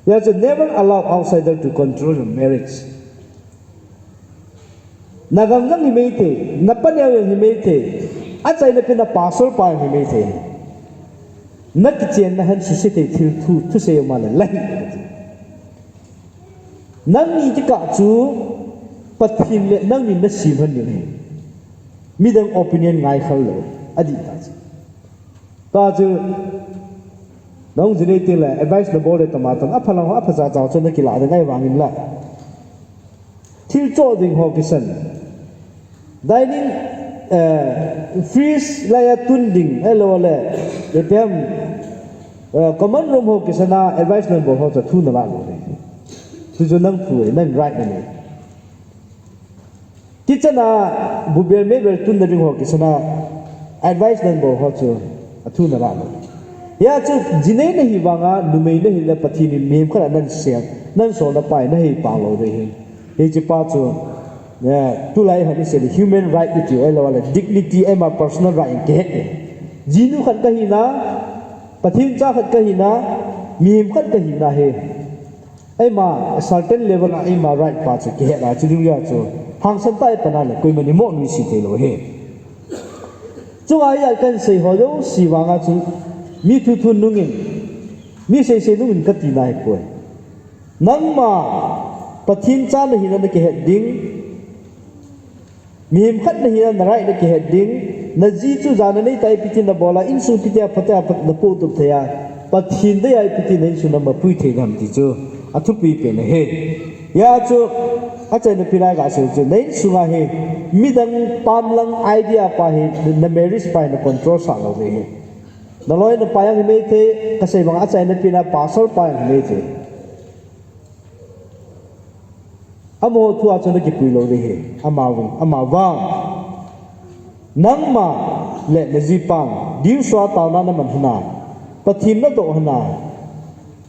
Hijeh chun never allow outsider to control your marriage. Na gam jong hi maithei, na paneo jong hi maithei, achaina pen a pastor pa jong hi maithei. Na kichenna hen suse thei thil thu, thusei um a le la hih. Nangni kikah chu Pathen le nangni nasem hen ding ahi. Midang opinion ngai khel lou, adih tah chu. Tua chu, nahung jin nei tengle, advice nabol le tama tam, apha lang ho, apha cha cha chu nakilah ding ahi vangin la. Thil choh ding ho kisan. Dining, eh, fridge laiya tun ding, ahilou le, ipi ham, eh, common room ho kisan a, advice nabol ho chu thu nalah lou ding. Chu chu nang thu ahi, nang right nanei. Kitchen a bubel mebel tunna ding ho kisan a advice nabol ho chu athu nalah lou. Hijeh chun jinei nahi vanga numei nahile Pathen in mihem khat a nasem, nasolna pa hi nahi pang lou ding ahi. Hiche pa chu, eh, tulai hon isei le human right iti ahilou le dignity eima personal right in kihet e. Jinu khat kahina, Pathen cha khat kahina, mihem khat kahina hi. Eima, certain level a eima right pa chu kihet a, chu ding a chu, hangsan tah a i pan a le, koima ni mo nuisat thei lou ahi. Chunga i a kan sei ho jouse vang a chu, mi thu thu nungin, mi sei sei nungin ka tina ahi poi. Nangma, Pathen cha nahina na kihet ding, Mihem khat nahina na right na kihet ding, na ji chu jana nei tai piti na bola, insung piti a phat a phat na podoh thei a, Pathen dei a piti na insung na mapui thei nam ti chu, a thupi pen ahi. Hia chu, Achaina pi lai kasei chu, na insunga hi midang pamlang idea pa hi, na marriage pa hi na control sah lou ding ahi. Na loi na pai ang hi maithei, kasei bang achaina pi na pastor pa hi maithei. Amaho thu a chu na kipui lou ding ahi. Amavang, amavang, nangma le na jipan ding sua taona na man hina, Pathen na doh hina,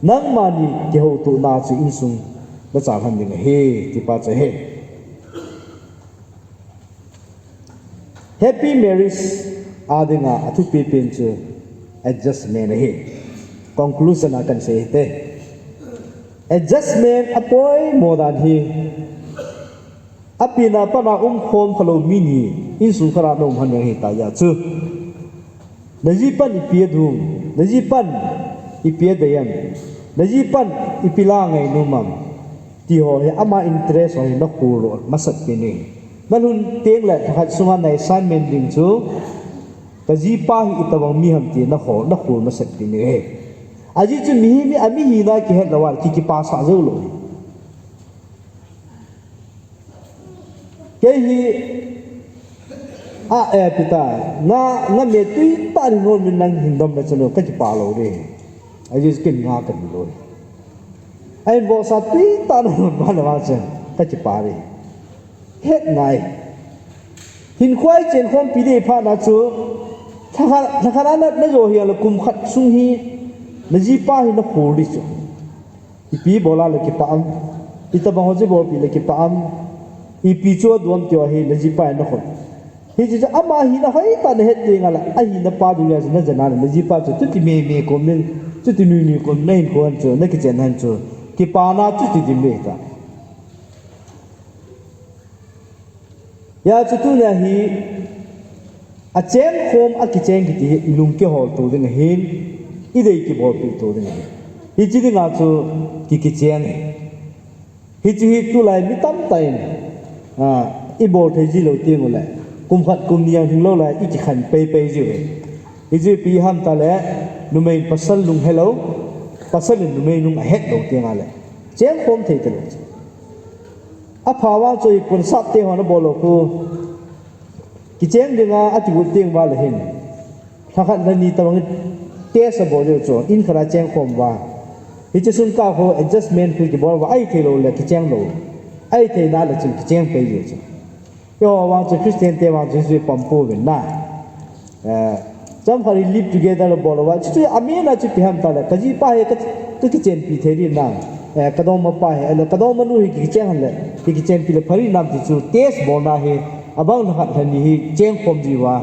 nangma ni kihoutohna chu insung na chalhan ding ahi, tipa chu ahi. Happy marriage a dinga athupi pen chu adjustment ahi. Conclusion a kan sei hite. Adjustment apoimo dan hi, apen a pat a umkhom khalou mi ni insung khat a na um hon ahi ta jeh chu. Na jipan ipi adum, na jipan ipi adei am, na jipan ipi la ngainom am, ti ho hi ama interest ho hi na khol masat pen ahi. Na lhun teng le lhakhat sunga na assignment ding chu, ka jipa hi itobang mi ham ti na khol, na khol masat pen ahi. Ajeh chu mihem hi ami hina kihet lou a ki, kipasah jou lou ahi. Kei hi, a, eh, ipi ta, nga, nga me tui tah in hon min nang hin dom le chalo, ka kipah lou ding. Ajeh chu ken nga ka hi lou. Ahin vohsa tui tah in hon ba le vang chu, ka kipah ding. Het ngai. Hinkho a i chen khompi ding phat na chu, lhakhat, lhakhat a na, na jo hi a le kum khat sung hi, na jipa hi na khol ding chu. Ipi bol a le kipah am, itobang ho chu bolpi le kipah am, ipi chu adum am ti ho hi na jipa in na khol. Hiche chu ama hina hoitah na het teng le, ahina pa ding a chu na jen a le, na jipa chu chuti mei mei kom in, chuti nui nui kom in, na hinkho a chu, na kichen a chu, kipana chuti dim le ta. Hijeh chun tunia hi, acheng khom, akicheng kiti hi, i lung kihol to ding ahin, i dei kibolpi to ding ahin. Hiche dinga chu ki, kicheng ahi. Hiche hi tulai mi tamtah in, a, i bol thei ji lou teng ule, kum khat kum ni a hung lou lai, i kikhen pei pei ji uve. Hiche ipi ham tile, numei in pasal lung helou, pasal in numei lung ahet lou teng le, cheng khom thei talou. Apha vang chu i pon sap te hon abol lou khu. Kicheng dinga ati got teng uva le hin, lhakhat lhani tabang in test abol diu chu, in khat a cheng khom uva. Hiche sung kah khu adjustment khu kibol uva, ahithei lou le kicheng lou. Ahithei na le chun kicheng pei diu chu. Eiho vang chu Christian te vang chu hiche pom pouvin na. Eh, chomkhat hi live together abol uva. Chuchu amin a chu ipi ham tile, ka jipa hi ka, ka kichenpi thei ding nam. Eh, ka dongmapa hi, ahile ka dongmanu hi kicheng hen le, ki, kichenpi le pha ding nam ti chu test bolna hi, abang lhakhat lhani hi cheng khom ji uva.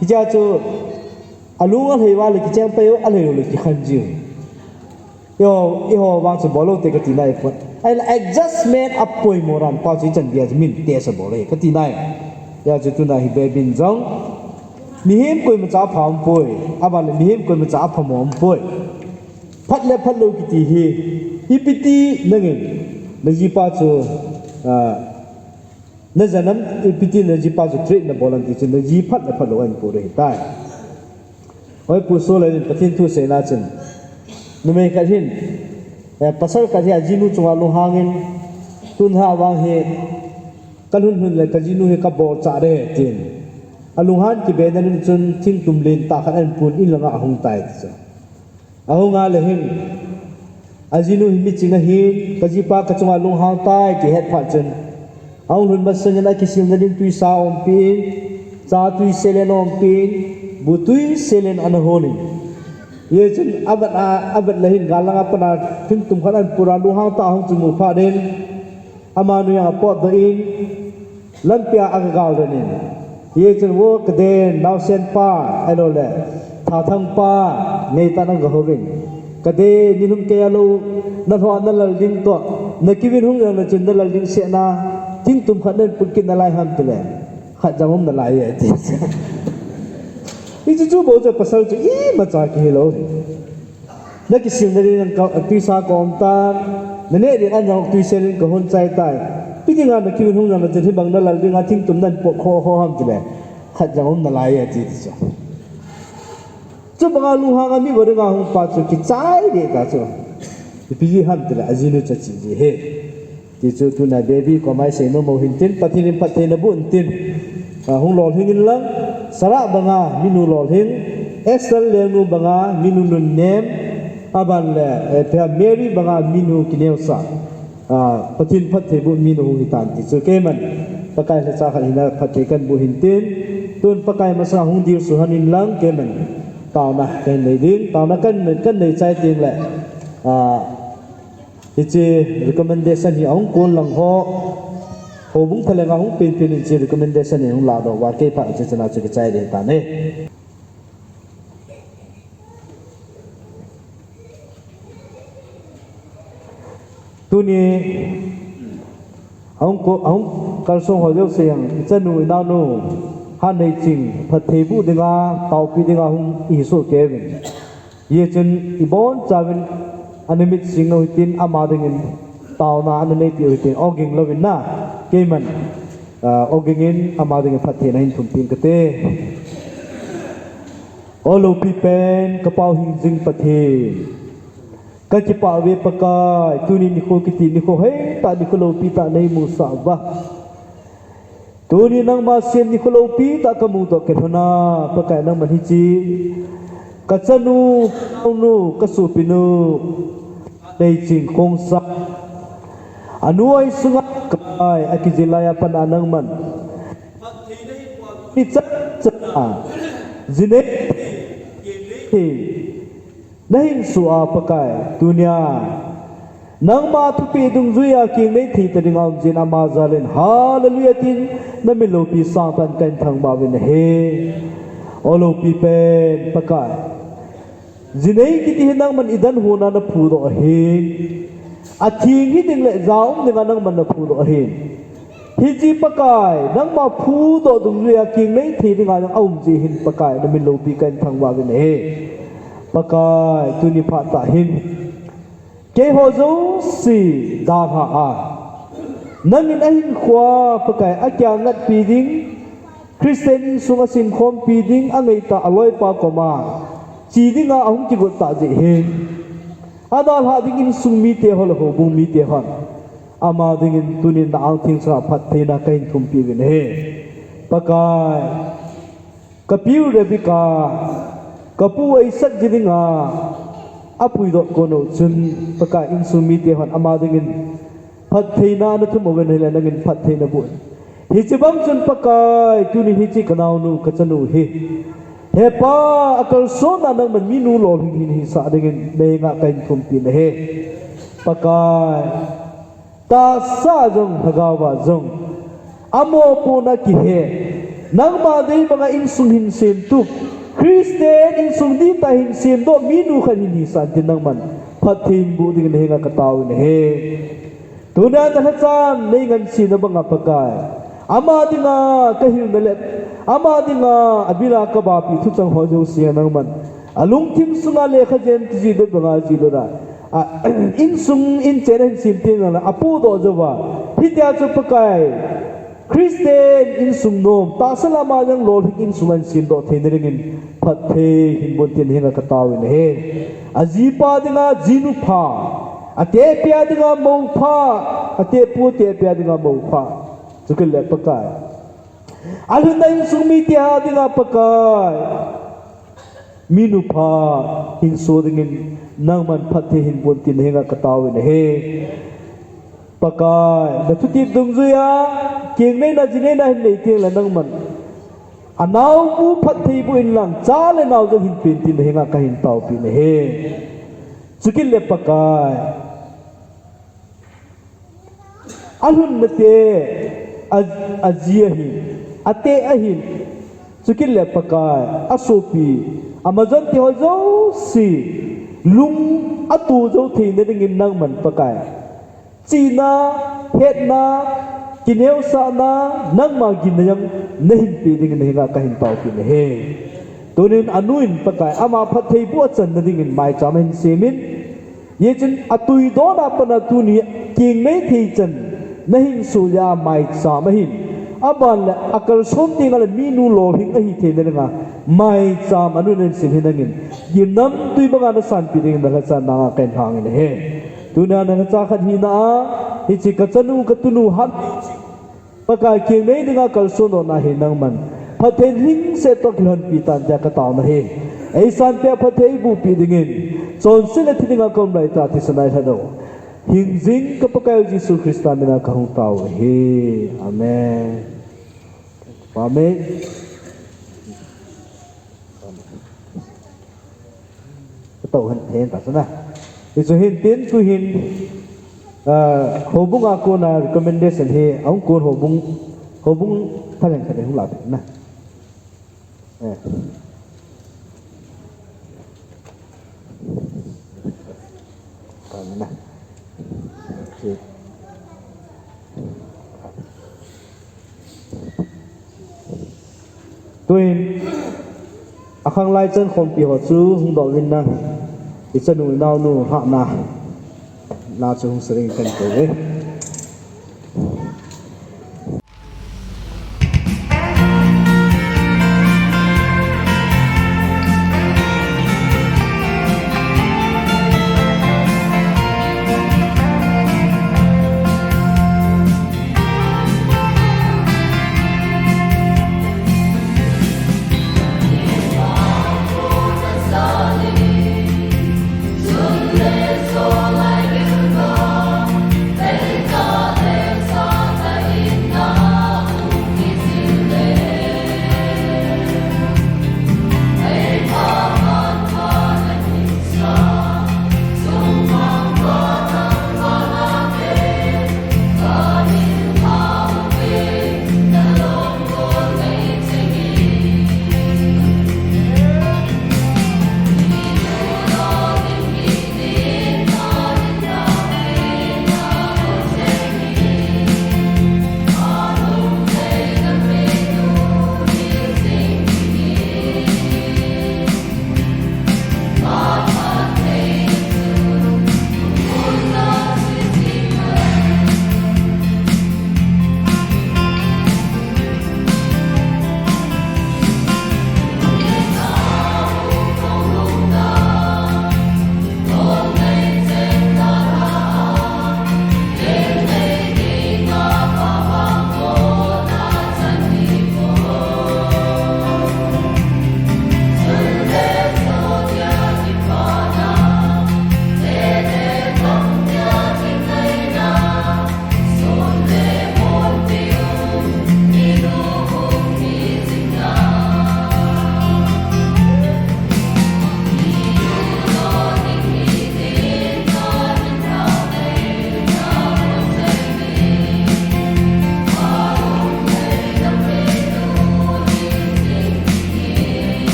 Hichea chu alung alhai uva le kicheng pei u, alhai lou le kikhen ji u. Eiho, eiho vang chu bol lou te kati nai pon. Ahile adjustment apoimo dan pa chu ichan dia chu min test abol e kati nai. Hijeh chun tuna hi Bible in jong, mihem koimacha apha umpoi, aban le mihem koimacha aphamo umpoi. Phat le phat lou kiti hi, ipi ti nangin, na jipa chu, ah, na jen am, ipi ti na jipa chu treat na bol am ti chu, na ji phat le phat lou ahin pui ding ahitai. Hoi pu so le in Pathen thu seina chun, numei khat hin, eh, pasal khat hi ajinu chunga lunghang in, tun ha vang hi, ka lhun lhun le ka jinu hi ka bolchah ding ahi tin. Alunghan kibe na ding chun thingtum lentah khat ahin pun in langa ahung tai ti chu. Ahung a le hin, ajinu hi miching ahin, ka jipa ka chunga lunghang tai ti ahet phat chun, ahung lhun masangin akisil na ding tuisa aumpi in, cha tuisel in aumpi in, bu tuisel in ana hon in. Hijeh chun avet a, avet le hin gal langa pat a thingtum khat ahin pun a lunghang tah ahung kimu phat in, amanu jong apotdoh in, lampia aga gal den in. Hijeh chun vo kaden, naosen pa, ahilou le thathang pa, ngeitah in aga houvin. Kaden, nilhum kei a lou, na lhoh a na lal ding toh, na kiuvin hung jong le chun na lal ding seh na, thingtum khat nahin put kit nalai ham tile, khat jong um nalai e, ati. Hichu chu bou chu pasal chu imacha kihe lou. Na kisil na ding ka, tuisa ka um tan, na neh ding an jong tuisel in ka hon chai tai. Ipi dinga na kiuvin hung jong le chun hibang na lal dinga thingtum nahin pot kho kho ham tile, khat jong um nalai e ati ti chu. Chubanga lunghang a mi vo dinga hung pa chu kichai deh ta chu. Ipi ji ham tile, ajinu chu ache ji ahi. Tichu tuna baby koma isei nom u hintin, Pathen in phattheina boh intin. Ah, hung lolhing inlang, Sarah banga minu lolhing, Esther lengnu banga minu nunnem, aban le, eh, Mary banga minu kineosah. Ah, Pathen phatthei boh minu hung hitan tichu keiman Pakai lhacha khat hina phatthei kahin boh hintin. Tun Pakai masanga hung dilsu hon inlang keiman taona kahin nei ding, taona kahin, kahin nei chai teng le, ah, hiche recommendation hi ahung kon lang ho, houbung thalenga hung penpen in hiche recommendation hi hung ladoh uva kei phat hiche chana chu kichai ding hitan e. Tuni ahung ko, ahung kalsong ho jouse jong, ichanu, inaonu, hatneiching, phatthei boh dinga, taopi dinga hung ihi soh kei uvin. Hijeh chun ibonchauvin ana mitching u hitin, ama dingin taona ana neipi u hitin, ogin louvin na, keiman, ah, ogin in ama dingin phattheina hin thumpin kate. O loupi pen, kapao hingjing Pathen. Kakipah uve Pakai, tuni nikho kiti nikho heitah, nikho loupi tah neimusah uva. Tuni nangma sem nikho loupi tah kamudoh kei lhona, Pakai nangman hiche kachanu, kanaonu, kasopinu, hatneiching khongsa, anu oi sunga Pakai, akijil laiya pat a nangman phattheina hin puapi chan chan a, jinei thei, keng nei thei nahin soh a Pakai, tunia nangma thupeh dungjuiya keng nei thei ta dinga umjin ama jalin, Hallelujah tin, namit loupi sangtah in kahin thangvah uvin ahi. O loupi pen Pakai, jinei kiti hi nangman idan hon a naphudoh ahin, atheng hiding le jaum dinga nangman naphudoh ahin. Hiche Pakai, nangma phudoh dungjuiya keng nei thei dinga jong aum jeh hin Pakai, namit loupi kahin thangvah uvin ahi. Pakai, tuni phat tah hin keiho jouse dalha a, nangin ahinkhoa Pakai, akiang ngatpi ding, Christian insung asemkhompi ding, angaitah aloipa koma che dinga ahung kigot tah jeh hin, adalhah ding insung mite ho le houbung mite hon ama dingin tunin na angtheng sunga phattheina kahin thumpi uvin ahi. Pakai, kapiu Rebecca, kapu Isaac ji dinga apuidoh kon u chun, Pakai, insung mite hon ama dingin phattheina nathum uvin ahile nangin phatthei naboh in. Hiche bang chun Pakai, tunin hiche kanaonu, kachanu hi, he Pa, akalsonna nangman minu lolhing hin hisah dingin nahenga kahin thumpin ahi. Pakai, tahsa a jong, lhagao a jong, amopohna kihe, nangma dei banga insung hin semtup, Christian insung dihtah hin semdoh minu khat hin hisah intin, nangman phatthei hin boh dingin nahenga kataovin ahi. Tunia nalhachan neingansena banga Pakai, ama dinga kahilna le ama dinga abila kabahpi thuchang ho jouse nangman alungthim sunga lekha jen kijihlut banga jihlut a, a, insung inchen ahin sem teng le apohdoh jouva, hitia chu Pakai, Christian insung nom, tahsa lama jong lolhing insung ahin semdoh theina dingin phatthei hin boh intin nahenga kataovin ahi. Ajipa dinga jinu pha, atehpi a dinga mou pha, atehpu atehpi a dinga mou pha, chukit le Pakai, alhunna insung mite a dinga Pakai, minu pha hinso dingin nangman phatthei hin boh intin nahenga kataovin ahi. Pakai, nathutep dungjuiya keng neina, ji neina hin nei teng le nangman anaobu phatthei boh inlang, cha le nao jong hinpen tin nahenga kahin taopin ahi. Chukit le Pakai, alhunna te, a, aji ahin, ateh ahin, chukit le Pakai, asopi, amajon te ho jouse lung ato jou theina dingin nangman Pakai, chihna, hetna, kineosahna, nangma ginna jong nahin pe dingin nahenga kahin taopin ahi. Tunin anu in Pakai, ama phattheiboh achanna dingin maicham ahin semin, hijeh chun atuidon a pat a tuni keng nei thei chan nahin soh jeh a maicham ahin, aban le akalson teng le minu lolhing ahi theina dinga maicham anu in ahin sem hi nangin ginamtui banga nasanpeh dingin nalhacha nanga kahin lhangin ahi. Tunia nalhacha khat hina a Hiche kachanu, katunu hat. Pakai keng nei dinga kalson dohna hi nangman phatthei lhingset toh kilhonpi tan tia kataona ahi. Eisanpeh phatthei eibohpi dingin, chonset le thi dinga kaum laitah thisan a eilhat u hingjing ka Pakaiu Jesu Christa mina kahung tao ahi. Amen. Amen. Katoh hen, hen ta suna. Hichu hin tin, tuhin, ah, houbung a kona recommendation hi, ahung kon houbung, houbung thalen khat hung la na. Eh. Amen. Tuin, akhang lai chan khompi ho chu hung doh uvin lang, ichanu inaonu hatna, na chu hung saring kan ko ve.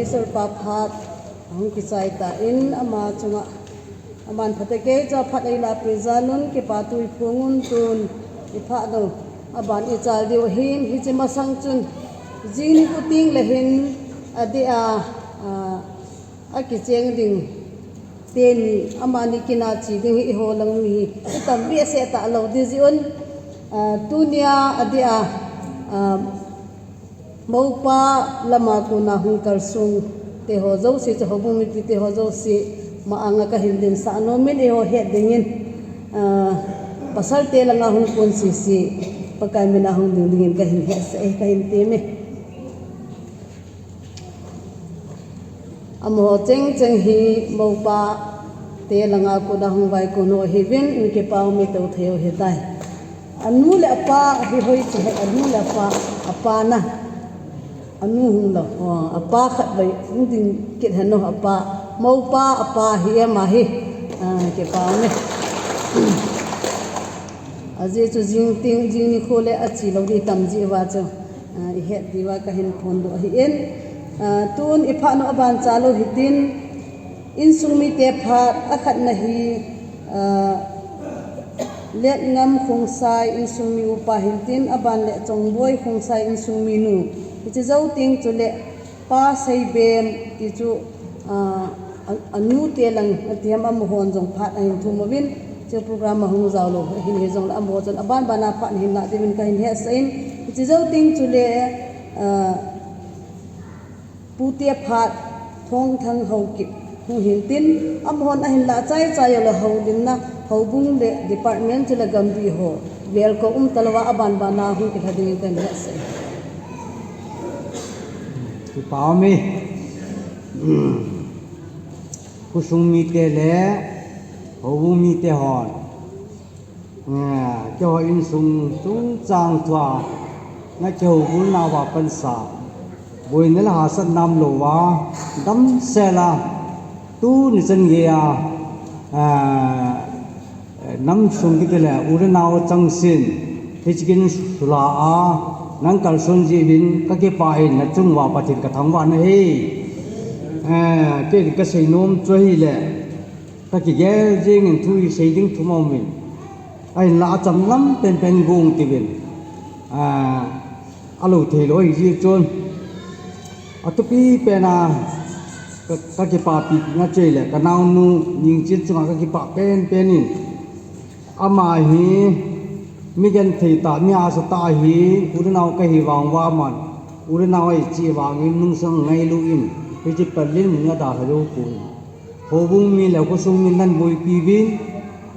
Sir pa phat ahung kichai tan ama chunga aman phatecha phat eila peh jal un kipathu iphong un tun iphat u aban ichal diu ahin hiche masang chun jing nikho teng le hin adeh a, a, akicheng ding teni amani kin a che ding hi eiho lang mi hi itam behseh talou ding jeh un, a, tunia adeh a, a, Moupa lama kona hung kalsong teho jouse chu houbung mipi teho jouse ma-anga kahin dinsah nom in eiho het dingin, a, pasal te langa hung kon sese Pakai mina hung ding dingin kahin hetsah e, kahin tem e. Amaho chengcheng hi moupa te langa kona hung vaikon ho hiuvin, in kipa um e tou thei u hitai. Anu le apa hi hoi chu he, anu le apa, apa na. Anu hung lou, o, apa khat vei hung ding kit hen o, apa. Moupa, apa hi ema hi, a, kipa um e. Ajeh chu jing teng, jing nikho le ache lou ding tam jeh uva chu, a, ihet diuva kahin phondoh ahin. A, tun iphat u aban chal u hitin, insung mite phat akhatna hi, a, Letngam Khongsai insung mi upa hintin, aban le Chongboi Khongsai insung mi nu. Hiche jou teng chule Pa Seibem ti chu, a, a, anu te lang, ati ham amahon jong phat ahin thum uvin, chu program ahung jao lou, ahin hijongle amaho chun aban bana phat ahin lah diuvin kahin hetsah in, hiche jou teng chule, a, Pu te phat Thongthang Haokip hung hintin, amahon ahin lah chaichai uleh houlimna, houbung le department chule gamdih ho, velko um talouva aban bana hung kilha dingin kahin hetsah in. Kipa um e. Khosung mite le houbung mite hon, eh, keiho insung chungchang thua na kihoulimnauva pansa boina le hahsatna umlouva damsela tuni chan geiya, eh, Eh, nam sung kiti le u le nao changseh in, hiche kin sula a, nang kalson jeh uvin kakipah in nachunguva Pathen kathangvah in ahi. Eh, kei kasei nom chu ahile, kakigel jeng in thu isei ding thum aumin. Ahinla achamlam penpen gong tiuvin. Ah, alou theilou ahi jeh chun. Athupi pena ka, kakipahpi na chu ahile, kanaonu Ningchin chunga kakipah penpen in. Ama hi, mi genthei tah, mi hahsa tah ahi, u le nao kahi vang uva aman. U le nao ahi cheh vangin, nungsang ngailu in, hiche pal in mun adalha jou poi. Houbung mi le khosung mi nan boipi uvin,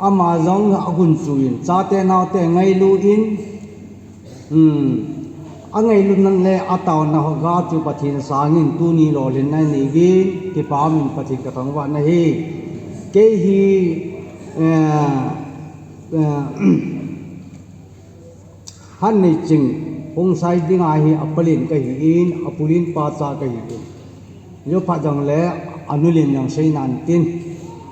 ama jong agunchu in, chate naote ngailu in, Hmm. Angailutna le ataona hoga chu Pathen sangin tuni lolhinna nei uvin, kipa umin Pathen kathangvah in ahi. Kei hi, eh, eh, Hanneiching Khongsai dinga hi apalin kahin, apulin pacha kahin. Jophat jongle, anu len jong sei nan tin.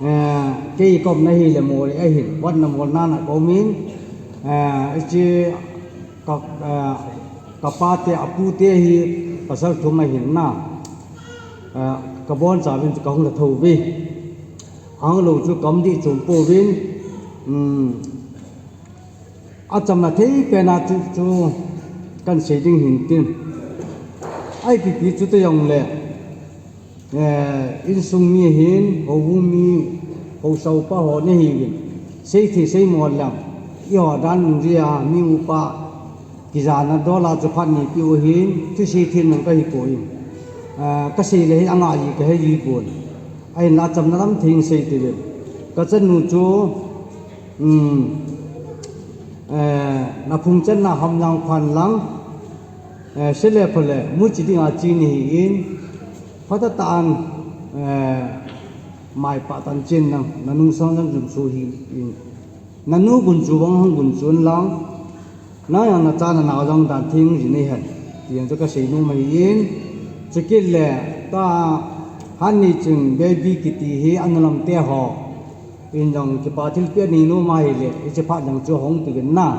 Eh, kei kaumna hi le Moreh ahin, ward number nine a kaumin. Eh, hiche ka, eh, kapa te, apu te hi pasal thum ahin na. Eh, kabonchauvin chu kahung lha thou uve. Ahung lou chu kaum ding chom pouvin. Hmm. Achamna thei pena chu, chu kahin sei ding hintin. Ipi pi chu te jongle, eh, insung mi hin, houbung mi, haosa upa ho nahiuvin. Seithei seimo lang, eiho dan lungjui a, mi upa, kijana dola chu phat neipeh u ahin, thusei them jong kahipoi. Eh, kasei le hi angah ji kahe ji pon. Ahinla achamna lam thei in sei tiuvin. Kachanu chu, Hmm. Eh, naphung channa ham jong phan lang. Eh, sele phale, muchi dinga chi nahin. Phatah tah in, eh, maipah tah in chen lang. Nanungsang jong jumso hih in. Nanu gunchu bang hung gunchun lang. Nang jong nacha nanao jong dan theng ji nei hen. Ti jong chu kasei nom ahin. Chukit le, ta Hanneiching baby kiti hi anu lam te ho. In jong kipa thilpeh nei nom ahile, hiche phat jong chu hung tiuvin na.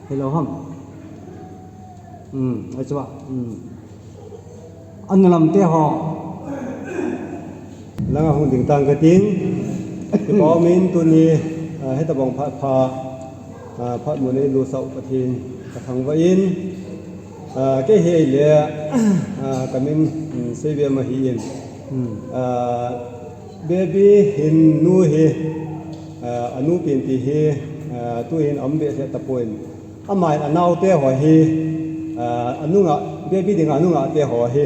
Hello ham. Hmm, achu a. Hmm. Anu lam te ho. Langa hung ding tang katin. Kipa umin tuni, ah, hitabang phat pha, ah, phat mun eilusah u Pathen kathangvah in. Ah, kei hi eile, ah, kamin, um, Seiviam ahin. Hmm. Ah, baby hin nu hi, ah, anu pen ti hi, ah, tuhin aum behseh tapon. Amahin anaote ho hi, ah, anunga, baby dinga anungate ho hi,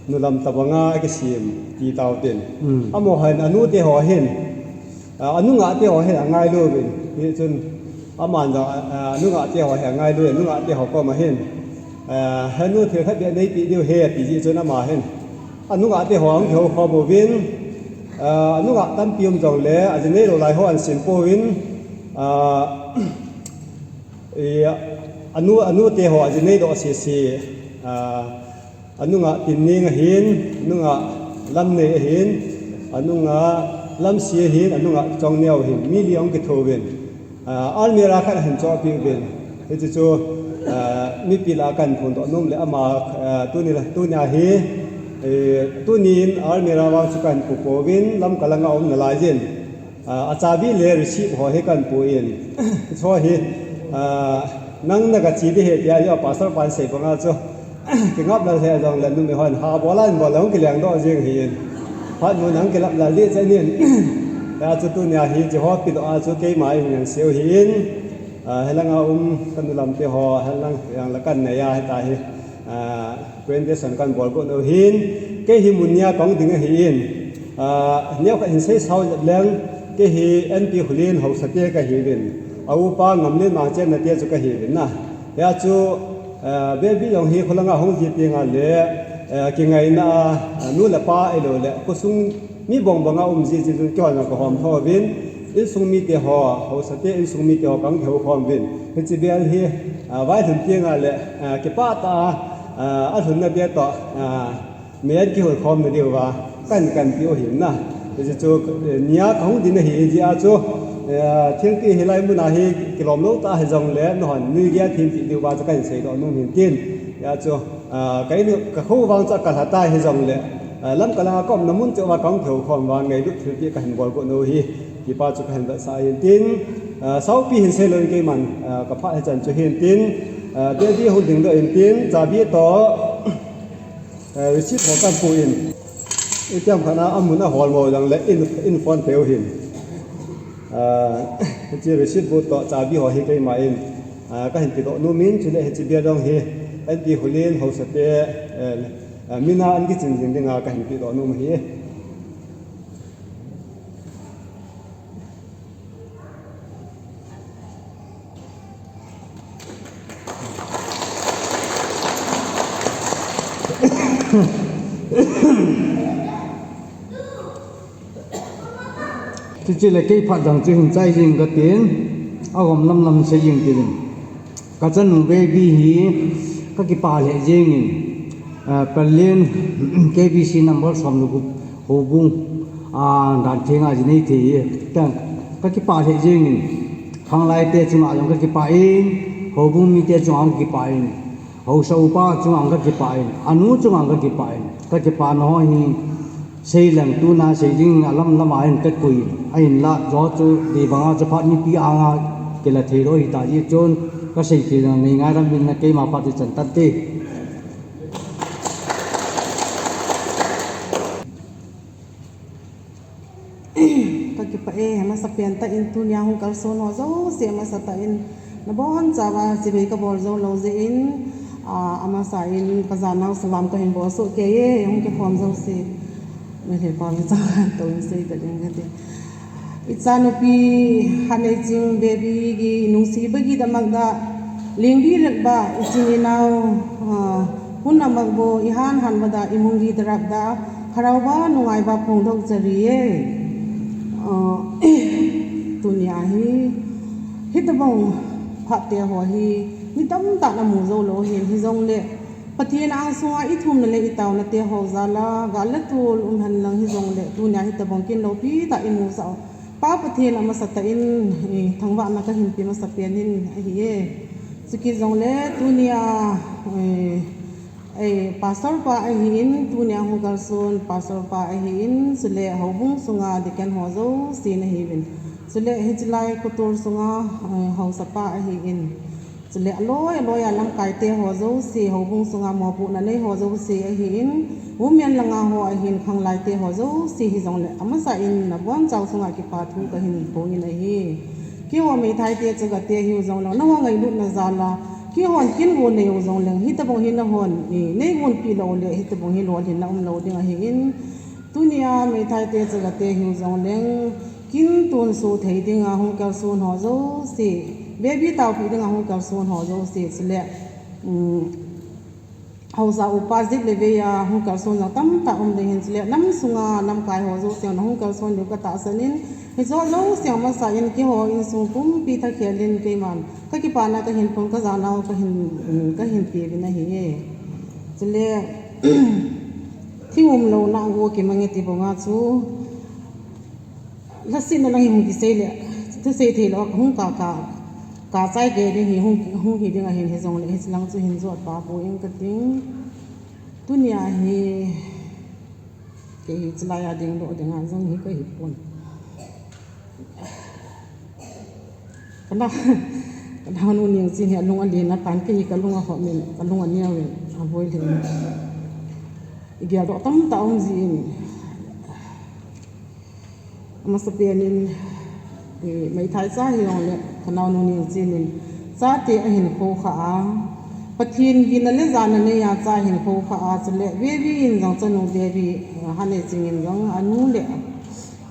nulam tabanga akisem ti tauvin. Hmm. Amahin anute ho hin, ah, anungate ho hin angailu uvin. Hichun aman jong, ah, anungate ho hin angailu, anungate ho koma hin, ah, henu thil khat beh neipe diu ahi ati jeh chun amahin anungate ho ahung kihou khom uvin, ah, anunga tampi um jongle, ajinei lou lai ho ahin sem pouvin, ah, I, anu, anute ho ajinei doh sese, ah, anunga Tinning ahin, anunga Lamnei ahin, anunga Lamsi ahin, anunga Chongneo ahin, mi li ahung kitho uvin. Ah, almirah khat ahin chohpeh uvin. Hiche chu, ah, mipi lah a kahin phondoh nom le ama, ah, tuni la, tunia hi, eh, tunin almirah vang chu kahin pu pouvin, Lamka langa aum nalaiyin. Ah, achabi le receipt ho hi kahin pu in. Hiche hi, ah, nang naga che ding ahi tia, pastor pan asei banga chu, kingap lal he jongle numei hon ha bol a hin bol le hung kilengdoh jeng ahin. Phat mun a hung kilap lal ding chan in. Hijeh chun tunia hi hiche ho pedoh a chu keima in ngan seiu ahin. Ah, helanga um kanu lamte ho, helang yang la kahin nei a hita hi. Ah, presentation kahin bol got u ahin, kei hi mun nia kahung ding ahin, ah, neokhat hin seisao jep leng, kei hi N P Khullen haosate kahiuvin, a upa Ngamlen Mangchen nate chu kahiuvin na. Hijeh chun, ah, baby jong hi khulanga hung ji tengle, ah, kingaina a, ah, nu le pa ahilou le, khosung mi bang banga um ji ji chun kihon kahom tho uvin, insung mite ho, haosate insung mite ho kahung kihou khom uvin. Hiche bel hi, ah, vailhun tengle, ah, kipah tah a, ah, alhunna bia toh, ah, mi an kihol khom na diuva, kahin, kahin pe u ahin na. Hiche chu, eh, nia kahung ding ahi jeh a chu, eh, thingpi hilai muna hi kilom lou tah hijongle, nahon nui gei a thingpi diuva chu kahin seidoh nom ahin tin. Hijeh chun, ah, ka in u, ka kho vang chu akal ha tai hijongle, ah, Lamka langa ka umna mun cheh uva kahung kihou khom uva ngailut thilpeh kahin bol got u ahi, ti pa chu kahin vetsah ahin tin, ah, saopi hin seilou in keiman, ah, ka phat hichan chu ahin tin, ah, baby hung dingdoh in tin, chabi toh, ah, receipt ho kahin pu in, itiham khat a amun ahol mo jongle in, in phone peu ahin. Ah, hiche receipt book toh chabi ho hi keima in, ah, kahin pedoh nom in, chule hiche bia jong hi N P Khullen haosate, eh, ah, mina an kichin jing dinga kahin pedoh nom ahi. Chuche le kei phat dang chu hin chai jing katin, agom lam lam sei jing tin. Ka chanu baby hi ka kipah lheh jengin, ah, Pallel K B C number som le gup houbung, ah, dan thenga ji nei thei hi. Ka, ka kipah lheh jengin, khanglai te chunga jong ka kipah in, houbung mite chunga jong ka kipah in, haosa upa chunga jong ka kipah in, anu chunga jong ka kipah in, ka kipah na ho hi, Sei leng tuna sei ding a lam lam a hin ka koi. Ahinla jo chu dei banga chu phat mipi anga kila thei lou hita jeh chun ka sei thei leng nei ngai lam in na keima phat hi chan tan te. Ka kipah e, amasa pen tah in tunia hung kalson ho jouse amasa tah in nabon chauva chibai ka bol jou lou jeh in, ah, amasa in ka janau salam ka hin bol soh kei e, hung kikhom jouse. Meitei pao le chang to in sei ta ding kati. Ichanupi Haneiching baby ki nungsiba ki damak da, lingdi rakba, ichin inao, ah, hun amakbo, ihan hanba da, imungli darak da, haraoba, nungaiba phongdoh chari e. Ah, tunia hi, hitabang phat te ho hi, mi tamtah in amu jou lou hin, hijongle, Pathen angsunga ithumna le itaona te ho jal a, gal le tol um hen lang hijongle, tunia hitabang kin loupi tah imu sah u. Pa Pathen amasa tah in, eh, thangvahna kahin pe masa pen in ahi e. Chukit jongle, tunia, eh, Ei, pastor pa ahin, tunia hung kalson pastor pa ahin, chule houbung sunga deacon ho jouse ahiuvin. Chule hichelai kotor sunga, eh, haosa pa ahin. Chule aloi, aloi a lamkai te ho jouse, houbung sunga mopohna nei ho jouse ahin, women langa ho ahin, khanglai te ho jouse hijongle, amasa in nabonchau chunga kipa thu kahin phongin ahi. Keiho meithai te chagate hiu jongleng, nangho ngailutna jal a, keihon kin go nei u jongleng, hitobang hi nahon, eh, nei gonpi lou le, hitobang hi lolhinna umlou ding ahin, tunia meithai te chagate hiu jongleng, kin tonsot thei dinga hung kalson ho jouse, baby taopi dinga hung kalson ho jouse, chule, um, haosa upa jet le vei a hung kalson jong tamtah um ding ahin, chule nam sunga lamkai ho jouse nahung kalson diu katahsan in, hiche jouse amasa in keiho insung pumpi thakhel in keiman kakipana kahin phong, kajanau kahin, um, kahin peuvin ahi. Chule, thing umlouna go kimang e ti banga chu, lhasetna lang hi hung kisei le, thusei theilou, hung ka, ka, kachai kei ding hi, hung, hung hi ding ahin hijongle, hichelang chu hin jot pa poi kating. Tunia hi, kei hi hichelai a dingdoh dinga jong hi kahi pon. Kana, kanaonu Ningchin hi alung alen tan, kei hi kalung ahom in, kalung aneo in, aboi lheh in. Igeldoh tamtah um jin. Amasapen in, eh, meithai cha hijongle, kanaonu Ningchin in, chate ahin khoukhah a, Pathen ginna le jana neiya cha ahin khoukhah a, chule baby in jong chanu baby, eh, Haneiching in jong anu le,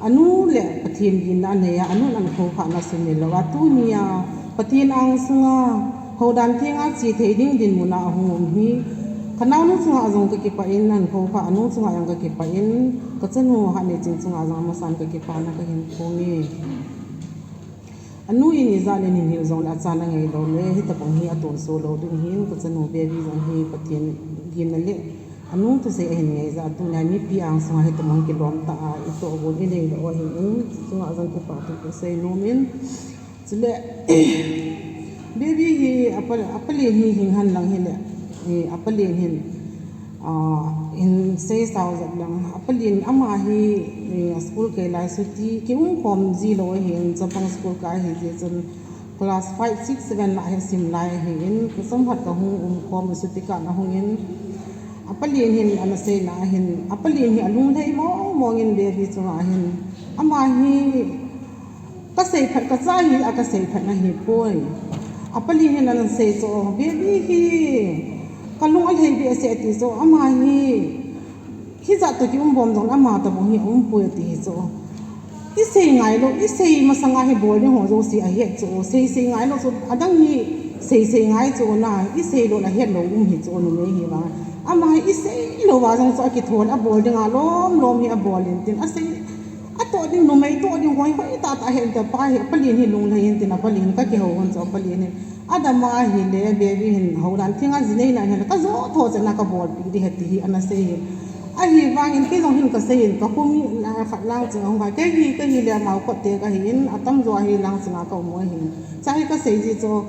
anu le Pathen ginna aneiya, anun ahin khoukhahna sumil louva, tunia Pathen angsunga houdan thenga che thei ding dinmuna ahung um hi, kanaonu chunga jong kakipah in, ahin khoukhah anu chunga jong kakipah in, kachanu Haneiching chunga jong amasan kakipana kahin phonge. Anu in ijat in hin hiu jongle achan angai lou le, hitobang hi atonso lou ding ahin, kachanu baby jong hi Pathen ginna le anu thusei ahin ngai jeh a, tunia mipi angsunga hitobang kilom tah a itoh gon inei lou ahin, chunga jong kipa thu kasei nom in. Chule, baby hi apa, apalen hi hing hen lang hile, eh, apalen hin, ah, hin seisao jep lang. Apalen ama hi, eh, school kai lai chuti, kium khom ji lou ahin, chapang school kai ahi jeh chun, class five, six, seven lah hi asim lai ahin, kachom khat kahung um khom, chuti kah in ahung in, apalen hin ana seina ahin, apalen hi alunglhai mong mong in baby chunga hin, ama hi kasei phat, kacha hi a kasei phat na ahipoi. Apalen hin ana sei chu, baby hi kalung alhai behseh ati chu, ama hi Hijat toh kium bom jong le ama tobang hi aumpoi ati hi chu. Isei ngai lou, isei masanga hi bol ding ho jouse ahet chu. Sei sei ngai lou chu, adang hi sei sei ngai chu na, isei lou le ahet lou um hi chu numei hi vang. Ama hi isei lou va jong chu akithol, abol dinga lom lom hi abol in tin, asei, atoh ding, numei toh ding hoi hoi tah tah ahet in tin, apa hi, apalen hi lunglhai in tin, apalen kakihou hon chu, apalen hi. Adama hile, baby hin houdan thenga ji neina hile, kajo tho chan a kabolpi ding ahi ti hi ana sei hi. Ahivangin kei jong hin kasei in, kakhut mi la khat lang ching ahung kai, kei hi, kei hile amau kot te kahi in, atamjo hi lang ching a kaum u ahin. Cha hi kasei ji chu,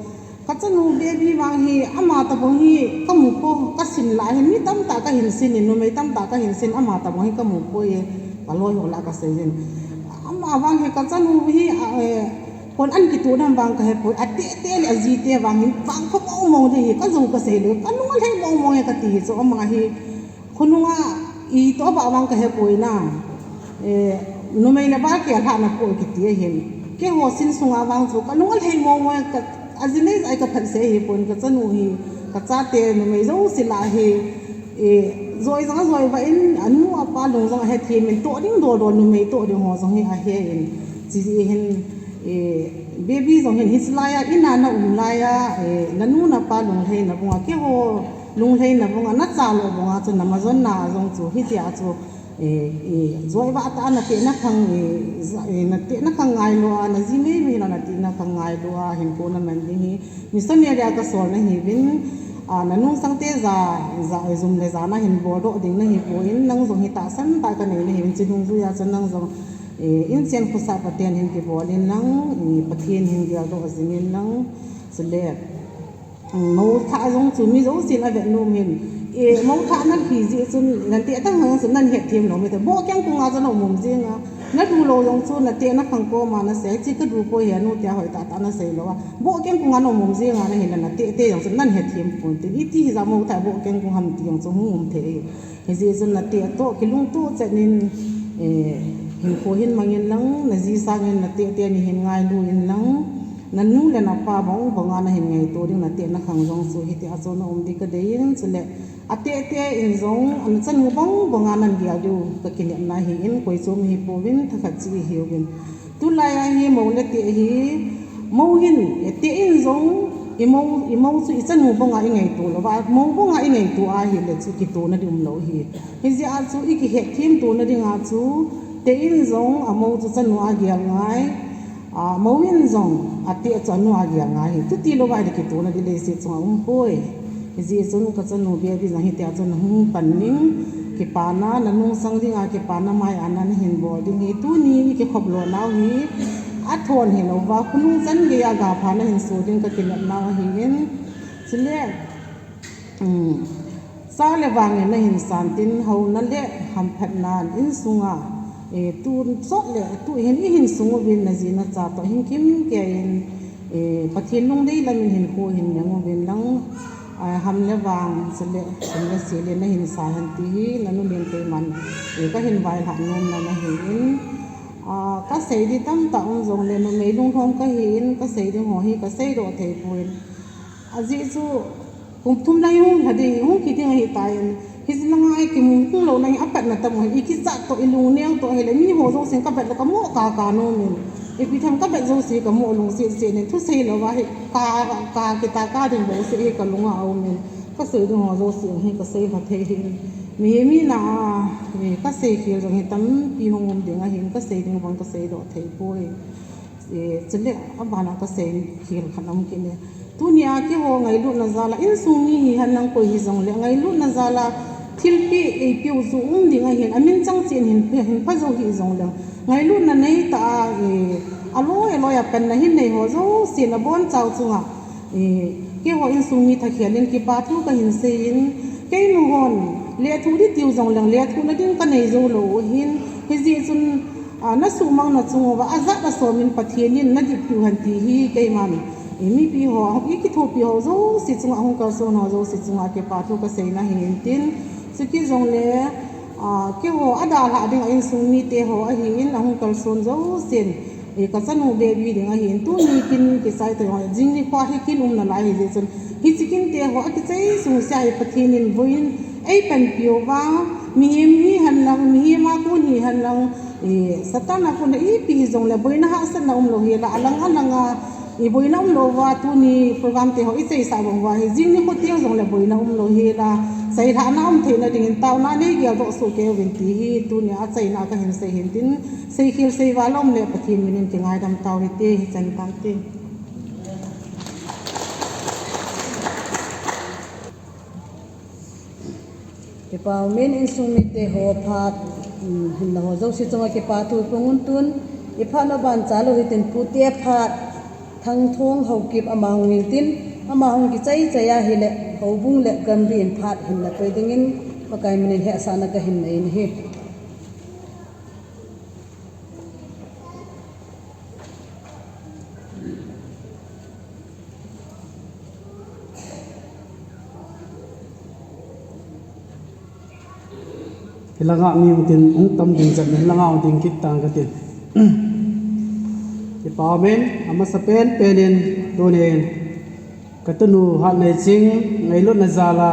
kachanu baby vang hi, ama tobang hi kamu poi, kasin la hi, mi tamtah kahin sin in, numei tamtah kahin sin, ama tobang hi kamu poi, kaloi ho lah kasei in. Ama vang hi kachanu hi, a, eh, Kon an kitoh nam vang kahe poi, ateh teh le aji teh vang hin vangpha mong mong ding hi, kajo kasei lou, kalung alhai mong mong e kati hi chu, ama hi khonunga itoh a vang kahe poi na, eh, numei le pa kihahna poi kiti ahin, keiho sin sunga vang chu kalung alhai mong mong e, ka, aji nei jeh a kaphatsah hipon, kachanu hi, kachate numei jouse lah hi, Eh, joi jong ajoi vah in, anu apa lung jong ahethem in, toh ding dol dol, numei toh ding ho jong hi ahe in. Chuti hin, eh, baby jong hin hichelai a, in a naum lai a, eh, nanu napa lunglhaina bunga, keiho lunglhaina bunga, nacha lou bunga chu, namajonna jong chu, hitia chu, eh, eh, joi vah tah a natehna khang, eh, ja, eh, natehna khang ngailou a, naji mei mei la natehna khang ngailou a, hinkho naman ding hi, Missionary a kasolna hiuvin, a, nanungsang te ja, ja, jum le jana hin boldoh ding nahi poi, nang jong hi tahsan tah kanei nahiuvin, chidungjuia chun nang jong, eh, inchen khosah Pathen hin kibol in lang, eh, Pathen hin geldoh jing in lang, chule, mm, mou thah jong chu mi jousen avet nom in, E, mou thah na hi jeh chun, nan teh tang hang chun nan het them lou, mi te bo keng kung a chun um um jing a. Na du lou jong chu, na teh na khang koma na sei, chi ka du poi he, nu te a hoi tah tah na sei lou a. Bo keng kung a na um um jing a, na hin na teh teh jong chun nan het them pon tin. Iti hi ja mou thah bo keng kung ham ti jong chu hung um thei. Hi jeh chun na teh toh, kilungtoh chet in, e, hinkho hin mang in lang, na ji sang in na teh teh ni hin ngailu in lang, na nu le na pa bang bang a na hin ngaito ding na teh na khang jong chu, hiti a chun na um ding ka dei in, chule, a teh teh in jong, an chanu bang bang a nan gel diu, ka kinepna hi in, koi chu mi hi pouvin, thakhat chi hi uvin. Tulai a hi mou le teh hi, mou hin, e, teh in jong, i mou, i mou chu i chanu bang a i ngaito lou va, mou bang a i ngaito a hi le chu kito na ding um lou hi. Hi jeh a chu i kihet them to na ding a chu, teh in jong, a mou chu chanu a gel ngai, a, mou in jong, a teh chu anu a gel ngai hi. Tuti lou va hi le kito na ding le se chung a um poi. Hijeh chun ka chanu baby jong hitia chun hung pan ning, kipana, na nungsang dinga kipana mai a na hin bol ding hi. Tuni i kikhop lo nau hi, a thon hi lou va, khonung chan gei a ga pha na hin so ding ka kinep nau ahi in. Chule, um, cha le vang in na hin san tin, houna le hamphatna in sunga, eh, tu sot le, tu hin i hin sung uvin na ji na cha toh hin kim kei in, eh, Pathen lungdei lam in hinkho hin neng uvin lang, ah, ham le vang, chule, sum le sil in na hin sa hen ti hi, na nu len kei man, eh, ka hin vaihah nom na na hi in, ah, ka sei ding tamtah um jong le, numei lunglhom ka hi in, ka sei ding ho hi, ka sei doh thei poi. Ajeh chu, kum thum lang i hung lha ding, i hung kit ding ahi tai. Hiche langa i kimu hung lou lang i apatna tam u hi, i kichat toh, i lungneo toh hile, mi ho jouse ka vet le ka mo kaka nom in. Ipi tham ka vet jouse ka mo lungset set in, thusei lou va hi, ka, ka kita ka ding bou se hi ka lunga a um in. Ka sei ding ho jouse hi ka sei lha thei hi in. Mihem hina a, eh, ka sei khel jong hi tampi hung um ding ahi in, ka sei ding bang ka sei doh thei poi. Eh, chule, abana ka sei khel khat um kit e. Tunia keiho ngailutna jal a, insung mi hi hen lang koi hi jong le, ngailutna jal a thilpeh eipeh u chu um ding ahin, amin chang chen hin, hin pha jou hi jong le. Ngailutna nei ta a, eh, aloi, aloi a panna hin nei ho jouse na bonchau chunga, eh, keiho insung mi thakhel in kipa thu ka hin sei in, keiman hon lethuh ding tiu jong le, lethuhna ding ka nei jou lou u hin, hijeh chun, a, na suhmang na chung uva, ajat a som in Pathen in na dip piu hen ti hi keiman, i mipi ho, i kithopi ho jouse chunga, hung kalson ho jouse chunga kipa thu ka seina hi in tin, chukit jong le, a, keiho adalhah ding a insung mite ho ahi in, ahung kalson jousen, e, ka chanu baby ding ahi in, tuni kin kisai ta jong le, jing nikho hi kin um nalai hi jeh chun, hiche kinte ho akichai sung se a hi Pathen in boina eipanpi uva, mihem hi hen lang, mihem a kon hi hen lang, eh, Satan a kon a ipi hi jong le boina hahsatna um lou hi la, alang alang a, eh, boina um lou va, tuni program te ho i chaisah bang uva hi, jing nikho teng jong le boina um lou hi la, seilhahna um theina ding in taona nei geldoh soh kei uvin ti hi, tunia achaina ka hin sei hin tin, sei khel sei val um le Pathen min in kingaidam tau hite, hichan tante. Kipa umin insung mite ho phat, um, hinna ho jouse chunga kipa thu phong un tun, i phat na ban cha lou hitin pute phat Thangthong Haokip ama hung hin tin, ama hung kichai chai a hile, houbung le gamri in phat hinna koi ding in, Pakai min in hetsahna ka hin nei in ahi. Hilanga mi hung tin hung tam ding chan, hilanga hung ding kit tang ka tin. Kipa umin, amasa pen pen in tunin ka tunu Hatneiching ngailutna jal a,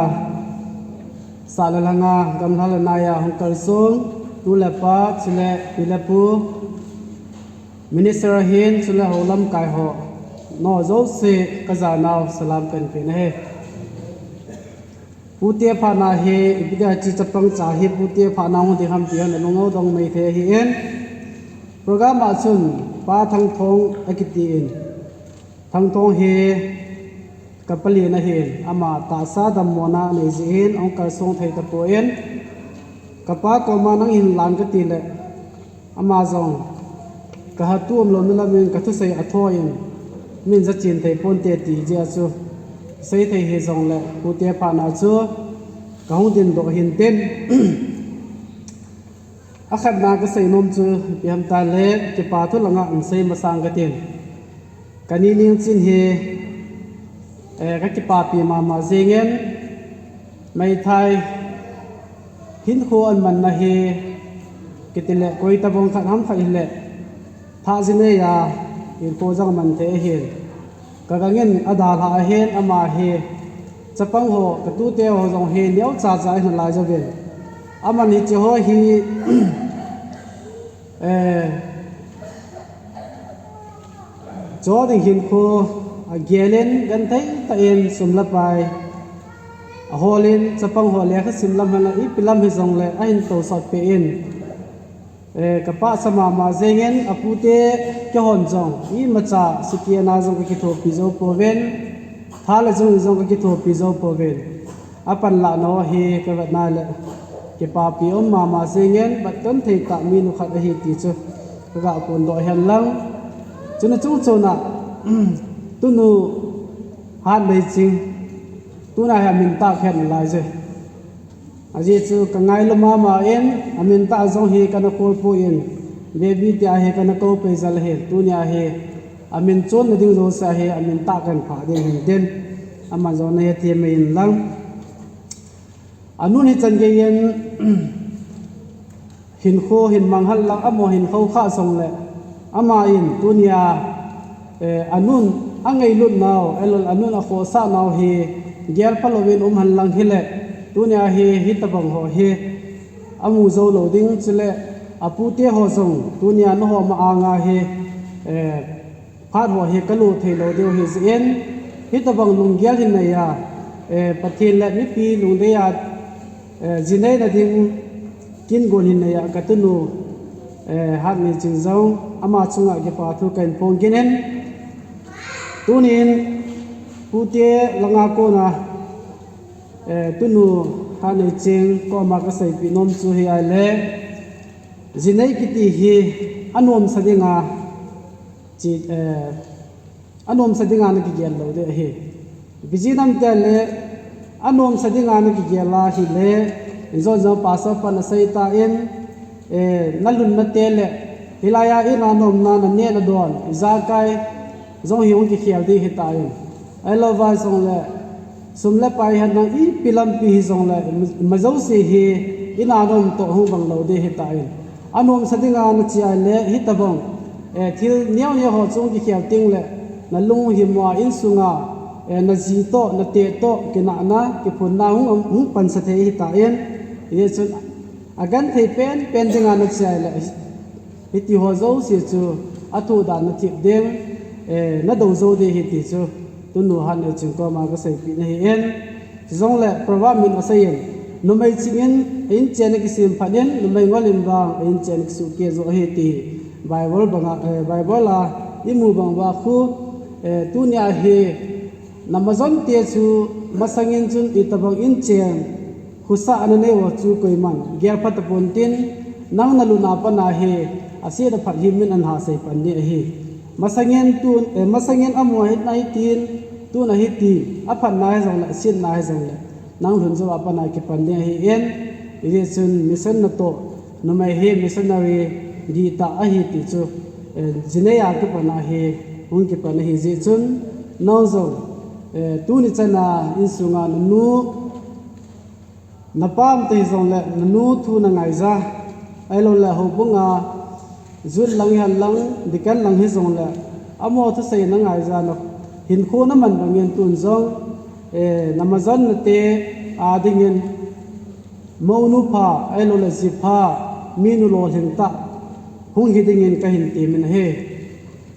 sah le lhanga, gamlha le nai a hung kalsong nu le pa, chule pi le pu, minister ahin, chule hou lamkai ho, nangho jouse ka janau salam kahin pe ahi. Pute phatna hi, ipi dia chi chapang cha hi, pute phatna hung ding ham ti hi, nalung u dong mai thei ahi in. Program a chun, Pa Thangthong akiti in. Thangthong hi ka palen ahin, ama tahsa dammona nei jeh in, ahung kalsong thei tapon. Ka pa koma nang hin lan ka ti le, ama jong, ka hatu um louna lam in ka thusei a tho in, min ja chen thei ponte ti jeh a chu, sei thei hi jong le, pute phatna chu, Kahung dindoh hintin. Akhatna kasei nom chu ipi ham tile, kipa thu langa hung sei masang katin. Kani Ningchin hi, eh, kakipapi mama jingin, meithai hinkho amanna hi, kitile koitabang khat ham khat hile, thah jinei a hinkho jong aman thei ahin. Kagangin adalhah ahin, ama hi chapang ho, katute ho jong hi neocha cha ahin alai jouvin. Aman hiche ho hi, eh, cho ding hinkho agelin, genthei tah in sum le pai aholin, chapang ho lekha sim lam hen lang ipi lam hijongle ahin tousot peh in. Eh, kapahsa mama jingin, apute kihon jong imacha sikiana jong kakithopi jou pouvin, tha le jung jong kakithopi jou pouvin. Apanlahna ho hi kavetna le kipapi um mama jingin, batton thei tah minu khat ahi ti chu kaga phondoh hen lang. Chuna chungchona, tunu Hatneiching, tuna hi amin tah khen laije. Ajeh chu kangailu mama in, amin tah jong hi kana kholpoi, baby tia hi kana kou pei jal ahi, tunia hi amin chonna ding jousea hi amin tah kahin phah ding hintin, ama jong nahethem in lang. Anun hichan geiyin hinkho hin manghat lang, amaho hin khoukhah jongle, ama in tunia, eh, anun angailut nau, ahiloule anun akhohsah nau hi gelpha louvin um hen lang hile, tunia hi hitabang ho hi amu jou lou ding, chule apute ho jong tunia nangho ma-anga hi, eh, phat ho hi kalo thei lou diu ahi jeh in, hitabang lunggel hin neiya, eh, Pathen le mipi lungdeiya, eh, jinei nading kin gon hin neiya katunu, eh, Hatneiching jong ama chunga kipa thu kahin phong kit in, tunin pute langa kona, eh, tunu Hatneiching koma kaseipeh nom chu hi ahile, jinei kiti hi anomsa dinga chi, eh, anomsa dinga nakigel lou ding ahi. Ipi jeh ham itile, anomsa dinga nakigel a hile, injon jong pastor pan asei tan, eh, nalhunna te le, hilaiya ina nomna, naneh nadon, ijakai jong hi hung kikhel ding ahitan. Ahilouva jongle, sum le pai hen lang ipi lampi hijongle, ima jouse hi ina nom toh hung bang lou ding ahitan. Anomsa dinga nache ahile, hitabang, eh, thil neo neo ho chu hung kikhel tengle, nalung himo a insunga, eh, naji toh, nate toh, kinahna, kiphunna hung, hung pansa thei ahitan, hijeh chun, agenthei penpen dinga nache ahile, hiti ho jouse chu athoh dan nathip ding, eh, nadou jou ding ahi ti chu, tunu Hatneiching koma kaseipeh na ahin, chujongle proverb min aseiyin, numei chingin a-inchen akisem phat in, numei ngolin vang a-inchen akisuhkeh joh ahi ti Bible banga, eh, Bible a imu bang uva khu, eh, tunia hi namajon te chu masangin chun itobang inchen khosah nanei uva chu koiman gelpha taponte, nang nalunna pana hi aset aphat hi min ana hasei pan ding ahi. Masangin tun, eh, masangin amaho hitin, tuna hiti, aphatna hijongle, asetna hijongle, nang lhun jouva pana kipan ding ahin, hijeh chun mission natoh, numei hi missionary dihtah ahi ti chu, eh, jinei a kipana hi hung kipan ahi jeh chun, nang jong, eh, tuni chana insunga nanu, napa umta hijongle, nanu thu nangaija, ahiloule houbunga youth lang hihen lang, deacon lang hijongle, amaho thusei nangaija, nahinkho naman bangin tun jong, eh, namajon nate adingin, mounu pha, ahiloule ji pha, minu lolhing tah hung hi dingin kahin temin ahi.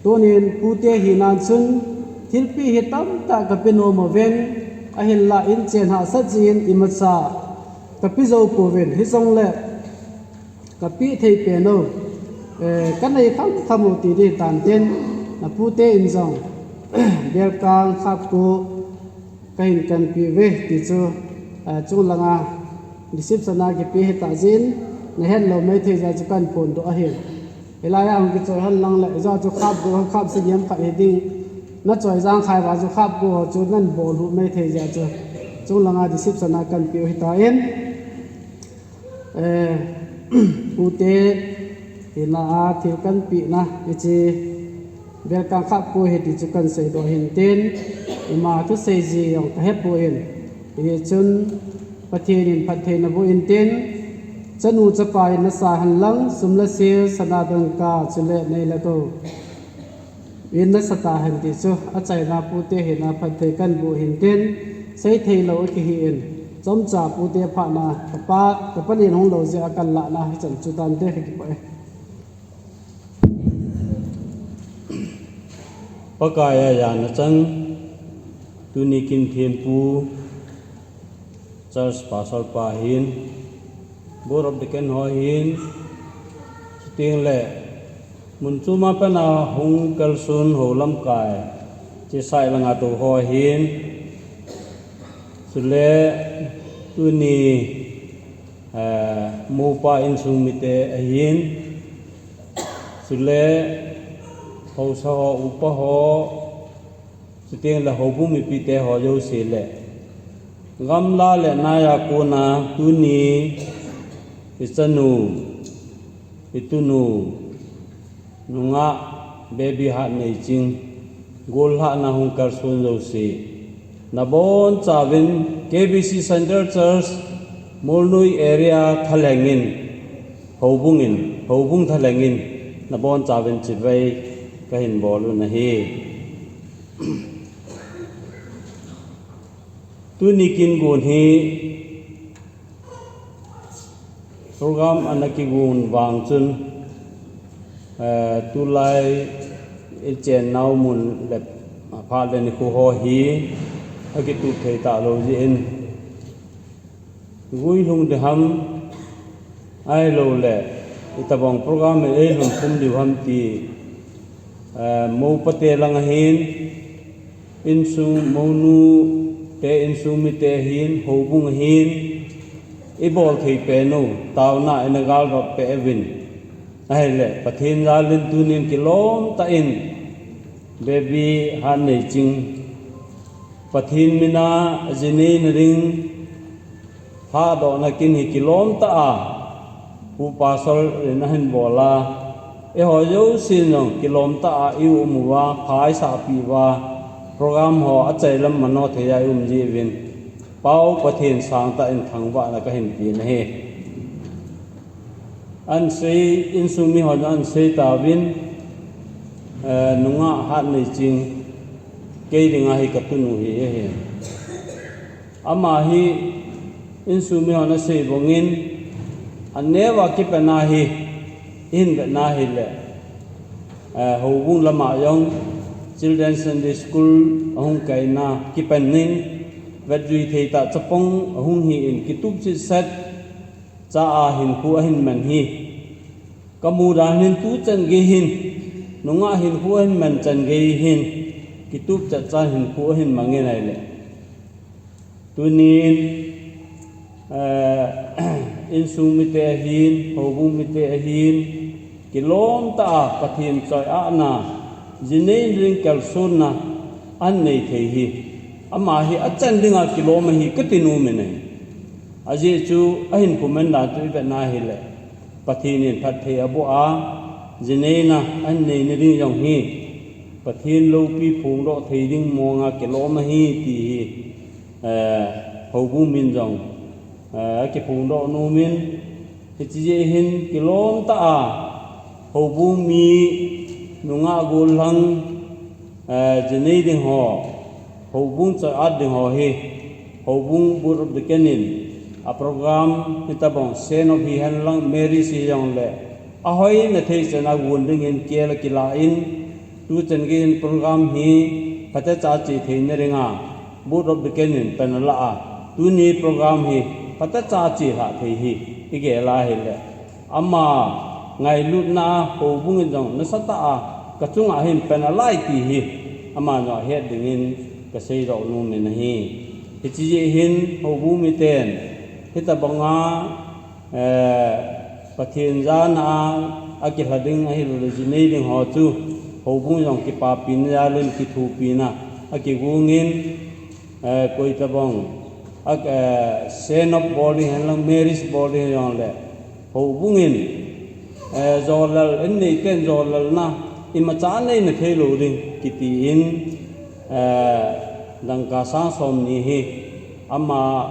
Tunin pute hinan chun thilpeh hi tamtah kape nom uvin, ahinla inchen hahsat jeh in imacha kape jou pouvin, hijongle kapeh thei pen u, eh, kanei khamkham u ti ding ahitan, napute in jong belkang khapko kahin kanpeh uve ti chu, eh, chunglanga description a kipe ahitah jeh in, nahet lou maithei jeh a chu kahin phondoh ahi. Hilaiya hung kichoi hen lang le, ijeh chu khapko, khap sagi ham khat hiding, nachoi jangkhai uva chu khapko ho chu nahin bol lhuh maithei jeh a chu, Chunglanga reception a kanpeh u hitan, eh, pute hina a thil kanpehna hiche bel kangkhat pu ahi ti chu kanseidoh hintin, ima thusei ji jong kahepon, hichun Pathen in phattheina boh intin, chanu chapa in nasa henlang, sum le sil, sana dangka, chule nei le gou in nasa tahen ti chu achaina pute hina phatthei kanboh hintin, seithei lou akihin, chomcha pute phatna kapa, kapanin hung lou jeh a kanlahna hichan chu tante, kakipah e. Pakaiya jana chan, tuni kin thempu, Church Pastor pa hin, Board of Deacon ho hin, chuteng le mun chom a pat a hung kalson hou lamkai, chesai langa tou ho hin, chule tuni, eh, moupa insung mite ahin, chule haosa ho, upa ho, chuteng le houbung mipite ho jouse le gamla le naiya kona tuni ichanu, itunu, nungah Baby Hatneiching gollhahna hung kalson jouse, nabonchauvin K B C Central Church, Molnoi area thalheng in, houbung in, houbung thalheng in, nabonchauvin chibai kahin bol u ahi. Tuni kin gon hi program ana kigon vang chun, eh, tulai ichennau mun le phat le nikho ho hi akitup thei talou jeh in, guilhung ding ham, ahilouleh itobang program in eilhun khum diu ham ti, eh, moupate lang ahin, insung, mounu te insung mite ahin, houbung ahin, ibol thei pen u, taona ina galvop peh uvin. Ahile, Pathen jal in tunin kilom tah in, Baby Hatneiching, Pathen mina jinei na ding, lhadohna kin hi kilom tah a, Pu Pastor in ahin bol a, eiho jousen jong kilom tah a i um uva, pha isahpeh uva, program ho achai lam mano thei a i um jiuvin, pao Pathen sangtah in thangvahna kahin pe ahi. Ahin sei, insung mi hon ahin sei tauvin, eh, nungah Hatneiching, kei dinga hi katunu hi ahi. Ama hi insung mi hon asei bangin, aneo a kipat na hi, ihin vet na hile, eh, houbung lama jong Children Sunday School ahung kaina kipat in, vetjui thei tah chapang ahung hi in, kitup chitset cha a hinkho ahin man hi. Kamu dan hin tuchan gei hin, nungah hinkho ahin man chan gei hin, kitup chatcha hinkho ahin mang in ahile, tunin, eh, insung mite ahin, houbung mite ahin, kilom tah a Pathen choi-atna, jinei ding kalsonna ahin nei thei hi, ama hi achan dinga kilom ahi kati nom in ahi. Ajeh chu ahinkho man dan chu ivet na hile, Pathen in phatthei aboh a, jineina ahin neina ding jong hi Pathen loupi phongdoh thei ding monga kilom ahi ti hi, eh, houbung min jong, eh, akiphongdoh nom in, hiche jeh hin kilom tah a houbung mi, nungah gollhang, eh, jinei ding ho, houbung choi-at ding ho hi, houbung Board of Deacon in a program hitobang send off hihen lang, marriage hijongle, ahoina thei chan a gon dingin kel akilah in, tuchan gei in program hi phatecha che theina dinga Board of Deacon in pan alah a, tuni program hi phatecha chelhah thei hi igel a hile, ama ngailutna a houbung in jong nasatah a kachunga hin pan alai ti hi ama jong ahet dingin kaseidoh nom in ahi. Hiche jeh hin houbung miten hitobanga, eh, Pathen jana a akilha ding ahiloule jinei ding ho chu houbung jong kipapina jal in kithopina akigong in, eh, koitobang A, eh, send off bol ding hen lang, marriage bol ding hen lang le, houbung in, eh, jolal, in nei ten jolal na, imacha nei na thei lo ding, kiti in, eh, dangka sang som ni hi, ama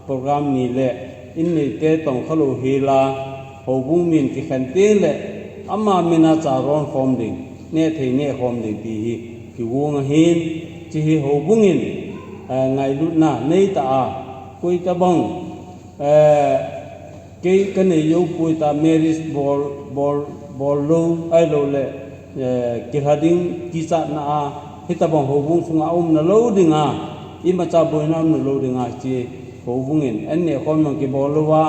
program ni le, in nei te tong kha lo hi la, houbung min kikhen ting le, ama mina cha ron khom ding, ne thei ne khom ding ti hi, kigong ahin, chi hi houbung in, eh, ngailutna nei ta a, koi ta bang, eh, kei ka nei jou poi ta marriage bol, bol, bol lo, ai lo le, eh, kilha ding kichatna a, hita bang houbung sunga um na lo ding a, imacha boina um na lo ding a, chi houbung in, an nei khom jong kibol lo a,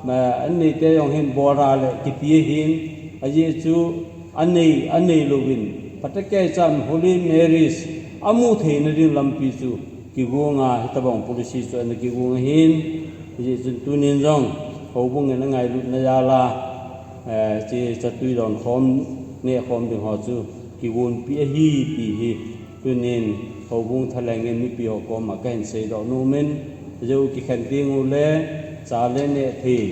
ma, an nei te jong hin bol a le, kiti hin, ajeh chu, Anei, anei louvin, phatecha in Holy Marriage, amu theina ding lampi chu, kigong a, hitabang policy chu ana kigong ahin, hijeh chun tunin jong, houbung in angailutna jal a, eh, che chatui don khom, ne khom ding ho chu, kigonpi ahi ti hi, tunin, houbung thalheng in mipi ho koma kahin seidoh nom in, jou kikhen ding u le, cha le ne thei,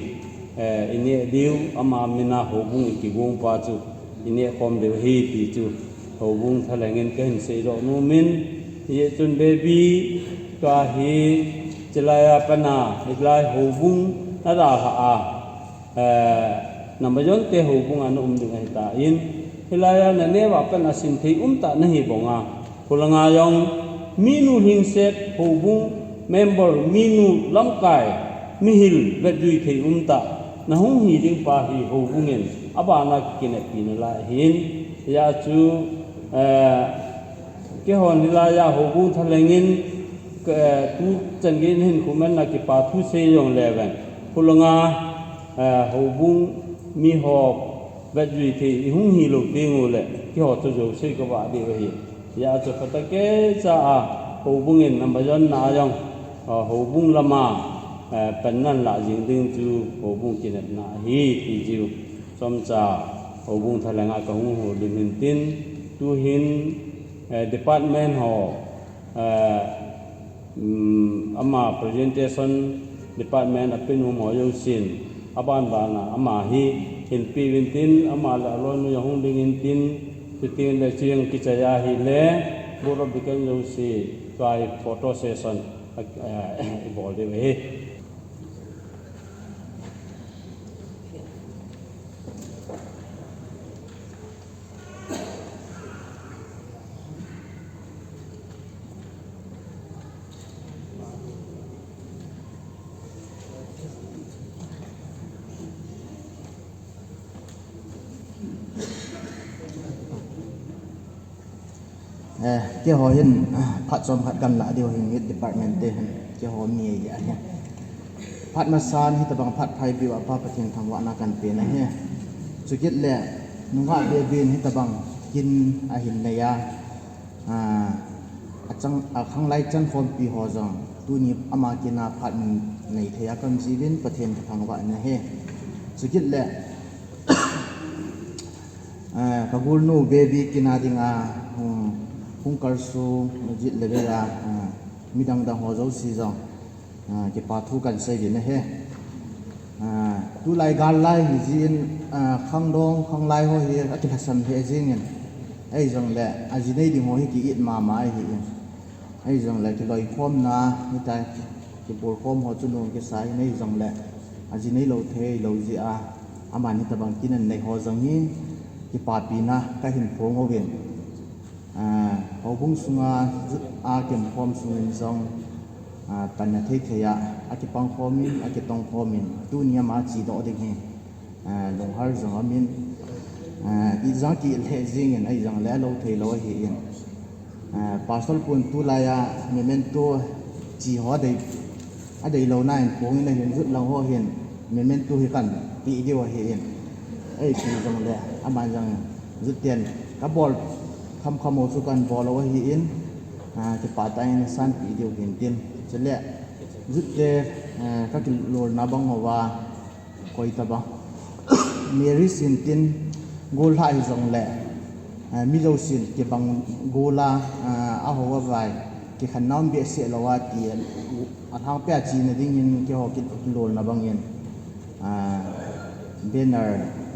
eh, i neh diu, ama mina houbung i kigong pa chu, i neh khom diu ahi ti chu, houbung thalheng in kahin seidoh nom in, hijeh chun baby, tua hi, chilai a pat a, hilai houbung, na dalha a, eh, na majon te houbung a na um ding ahi tan, hilai a na neo a pat a sim thei um ta na hi bong a, Khulanga jong, minu lhingset houbung member, minu lamkai, mihil vetjui thei um ta, na hung hi ding pa hi houbung in, abana kineppi nalai ahin, hijeh chun, eh, keihon hilai a houbung thalheng in, eh, tu chan gei in hin comment a kipa thu sei jong le vang, Khulanga, eh, houbung miho vetjui thei i hung hi lou teng u le, keiho chu jouse ka vah diu ahi. Hijeh chun phatecha a, houbung in na majon na jong, a, houbung lama, eh, panna lah jing ding chu, houbung kinepna ahi, ti chu, chomcha, houbung thalheng a ka hung hou ding hin tin, tu hin, eh, department ho, eh, um, ama presentation department a pinu mo jousen, aban ban a, ama hi, hin pe uvin tin, ama le aloi nu jong hung ding in tin, chuti le chuti jong kichai ahi le, Board of Deacon jouse, tua hi photo session, a, eh, i bol diu ahi. Eh, keiho hin, phat chomkhat kan lah diu ahi, youth department te hin, keiho mi ahi ahi. Phat masan hitabang phat phaibou a Pa Pathen thangvahna kan pe ahi. Chukit le, nungah baby in hitabang kin ahin nei a, ah, achang, akhanglai chan khompi ho jong, tuni ama kin a phat nei thei a kaum jiuvin Pathen kathangvah in ahi. Chukit le, Ah, ka golnu baby kin a dinga, um, hung kalsong, jit le bel a, ah, midang dang ho jouse jong, ah, kipa thu kan sei ding ahi. Ah, tulai gal lai hi jin, ah, khangdong, khanglai ho hi, akilhasam lheh jingin. Ahijongle, aji nei ding ho hi ki-it mama ahi in. Ahijongle kiloikhomna, hitia kibol khom ho chu nom kisa in ahijongle, aji neilou thei lou jeh a, aman hitabang kin anei ho jong hi, kipapina kahin phong uvin. Ah, houbung sunga, a kem khom sungin jong, ah, panna thei thei a, akipang khom in, akitong khom in, tuni ama chedoh ding hi. Ah, lunghar jong aum in, ah, ijat kilheh jingin ahijongle alou thei lou ahi in. Ah, Pastor pun tulai a memento chi ho adei, adei louna in pung in ahin jut lang ho hin memento hi kan pe diu ahi in. Eipeh jongle aman jong jut ten kabol kham kham ho chu kan bol lou ahi in, ah, kipah tah in sanpeh diu hin tin. Chule jut te, ah, kakilolna bang ho a, Koi tabang. Mary sin tin, gollhah hijongle, eh, mi jousen kibang golla, eh, aho avai. kikhen na um behseh lou a ti a, alhangpia chena dingin keiho kilolna bangin, ah, banner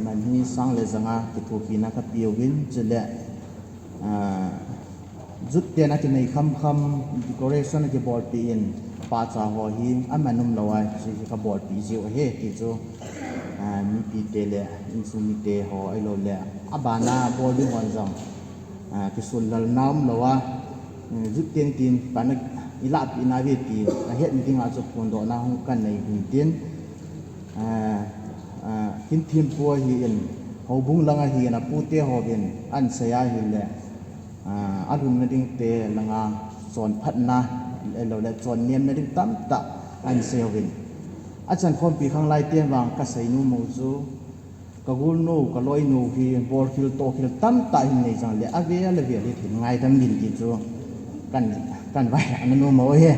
man hi sang le janga kithopina kapeuvin, chule, ah, jut tena kinei khamkham, decoration akibolpeh in, pahcha ho hi aman umlou a, hiche hi kabolpeh jiu ahi, ti chu, ah, mipite le insung mite ho ahilou le, abana bol ding hon jong, ah, kisunlelna umlou a, eh, jut teng tin, pan a, ilahpeh nauve ti, ahet na dinga chu phondohna hung kanei hin tin, ah, ah, kin thempu ahin, houbung lang ahin, apute hovin, ahin sei ahile, ah, alhunna dingte langa chonphatna, ahilou le, chonnemna ding tamtah ahin sei uvin. Achan khompi khanglai ten vang kasei nom u chu, kagolnu, kaloinu hi, bolkhel, tohkhel tamtah hin nei jongle, avel avel hi hin ngaidam uvin ti chu, kan, kan vaihahna nom u ahi.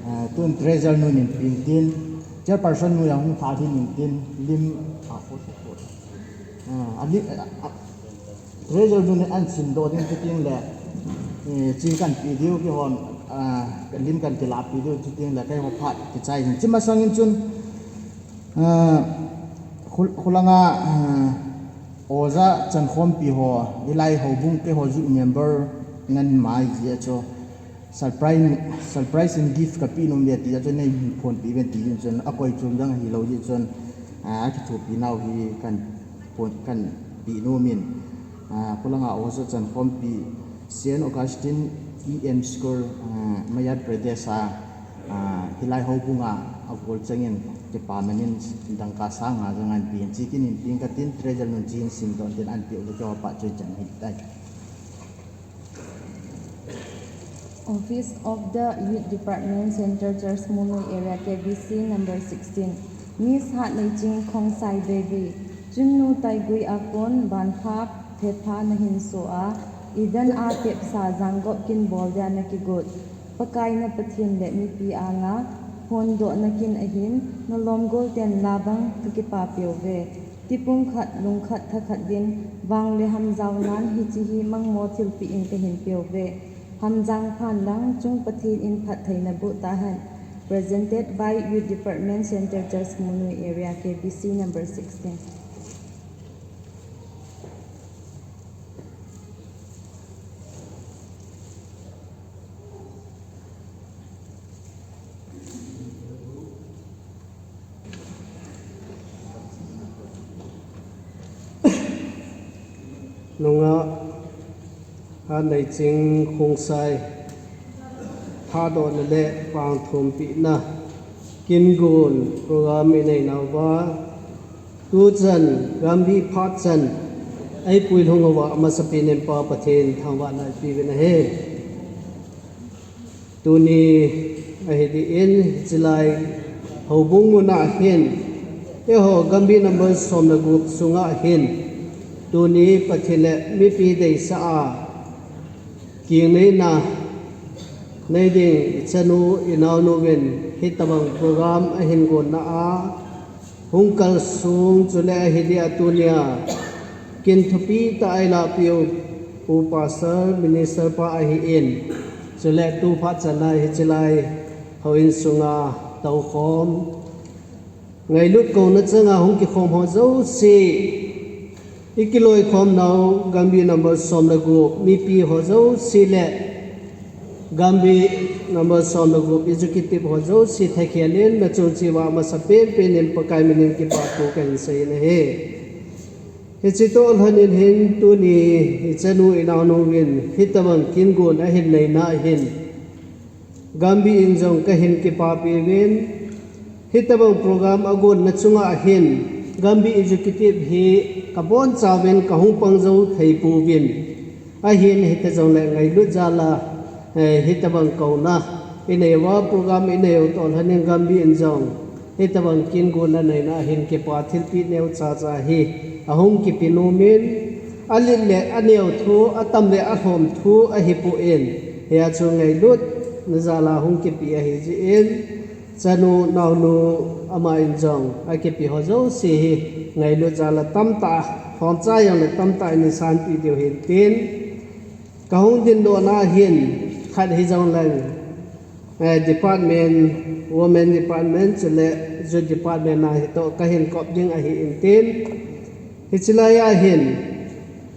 Ah, tun treasurer nun in peng tin, chairperson nu jong hung thah ding in tin, lim, ah, ah, ali, ah, treasurer nun in ahin simdoh ding chu teng le, eh, ching kan pe diu kihon, ah, lim kan kilahpeh diu chu teng le, keiho phat kichai hin. Hiche masangin chun, ah, khul-, khulanga, ah, Oja Chankhompi ho, hilai houbung keiho youth member ngen mai jeh a chu, surprise, surprise in gift kapeh nom uve ti a chun, nei phonpeh uvin ti jeh chun, akoi chom jong ahilou jeh chun, ah, akithopi nau hi kan phon, kan pe nom in, ah, khulanga Oja Chankhompi, Saint Augustine E M School, ah, Madhya Pradesh a, ah, hilai houbunga agol chengin kipaman in dangka sang nga jong ahin pe in, hiche kin in peng katin, treasurer nun chun simdoh in tin ahin peh u le keiho phat chu hichan hitai. Office of the Youth Department, Central Church, Munoi Area, K B C number sixteen. Miss Hatneiching Khongsai Devi, Chunnu Taigui Akon, Banphap, Thepha nahin so a, Eden a tepsa janggop kin bol dia nakigot, Pakai na Pathen le mipi anga phondohna kin ahin, nalom gol ten la bang kakipah peh uve. Tipum khat, lungkhat, thakhat din, vang le hamjao nan hiche hi mangmo thilpeh in kahin peh uve. Hamjang phan lang chung Pathen in phattheina boh tahen. Presented by Youth Department, Central Church, Munoi Area, K B C number sixteen. Nungah Hatneiching Khongsai thahdohna le pangthompehna kin gon program inei nauva, tuchan Gambih phat chan eipuilhung uva amasapen in Pa Pathen thangvahna ipeuvin ahi. Tuni ahi din, hichelai houbung muna hin, eiho Gambih number som le gup sunga hin, tuni Pathen le mipi deisah a, kingneina nei ding ichanu inaonu vin hitobang program ahin gonna a, hung kalsong chule ahi dia tunia kin thupi tah a eilahpeh u Pu Pastor Minister pa ahin, chule tu phat channa hichelai houin sunga toukhom ngailut kouna changa hung kikhom ho jouse, ikiloikhom nau Gambih number som le gup mipi ho jouse le Gambih number som le gup executive ho jouse thakhel in nachung cheh uva amasapen pen in Pakai min in kipathu kahin sei in ahi. Hiche toh lhon in hin tuni ichanu inaonu vin hitobang kin gon ahin neina ahin, Gambih in jong kahin kipah peh uvin, hitobang program agonna chunga hin Gambih executive hi kabonchauvin kahung pang jou thei pouvin. Ahin hita jongle ngailut jal a, eh, hitobang kouna inei uva program inei u toh lhon in Gambih in jong hitobang kin gon aneina hin kipah thilpeh neocha cha hi ahung kipe nom in, alet le aneo thu, atam le alhom thu ahipoi. Hia chu ngailutna jal a hung kipe ahi jeh in, chanu naonu ama in jong akipe ho jouse hi ngailut jal a tamtah, lhomcha jongle tamtah in isanpeh diu hin tin, kahung dingdohna hin, khat hijong leng, eh, department, women department, chule youth department a hitoh kahin kop ding ahi intin. Hiche laiya hin,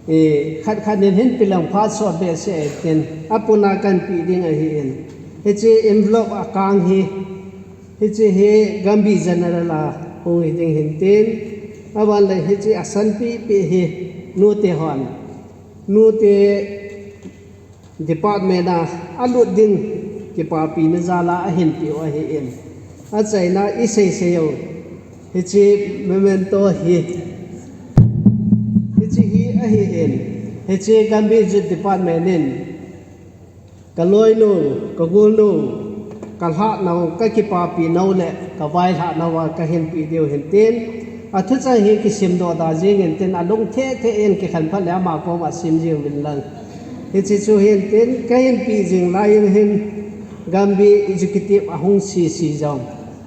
eh, khat khat nin hin pilang phat sot behseh intin. Apuna kahin pe ding ahi in. Hiche envelope akang hi, hiche hi Gambih General a hung hi ding hintin. Aban le hiche asan pipi hi nute hon. Nute department a alut ding kipapina jal a ahin peh u ahi in. Achaina isei sei u. Hiche memento hi. Hiche hi ahi in. Hiche Gambih Youth Department in. Ka loinu, ka golnu, ka lhahnau, ka kipapinau le ka vailhahnau a kahin pe diu hintin, athuchang hi kisimdoh da jing intin, alung theh theh in kikhen phat le ama koma sim jiu vin lang. Hiche chu hintin, kahin pe jing lai in hin, Gambih Executive ahung sisi jong.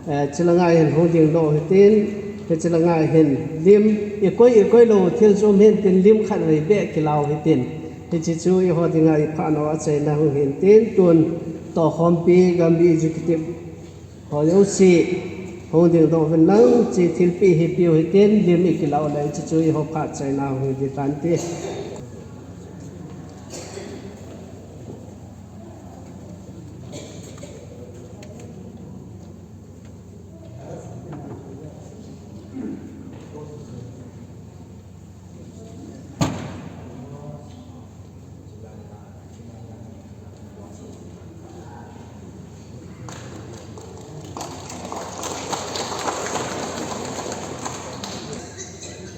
Eh, chulanga hin hung dingdoh hitin, hiche langa hin lim, ikoi, ikoi lou thil chu um hintin, lim khat vei beh kilau hitin. Hiche chu eiho dinga iphatnau achaina hung hintin, tun tohkhompi Gambih Executive ho jouse hung dingdoh vin lang, hiche thilpeh hi peh u hitin, lim ikilau le hiche chu eiho phat chaina hung hi tante.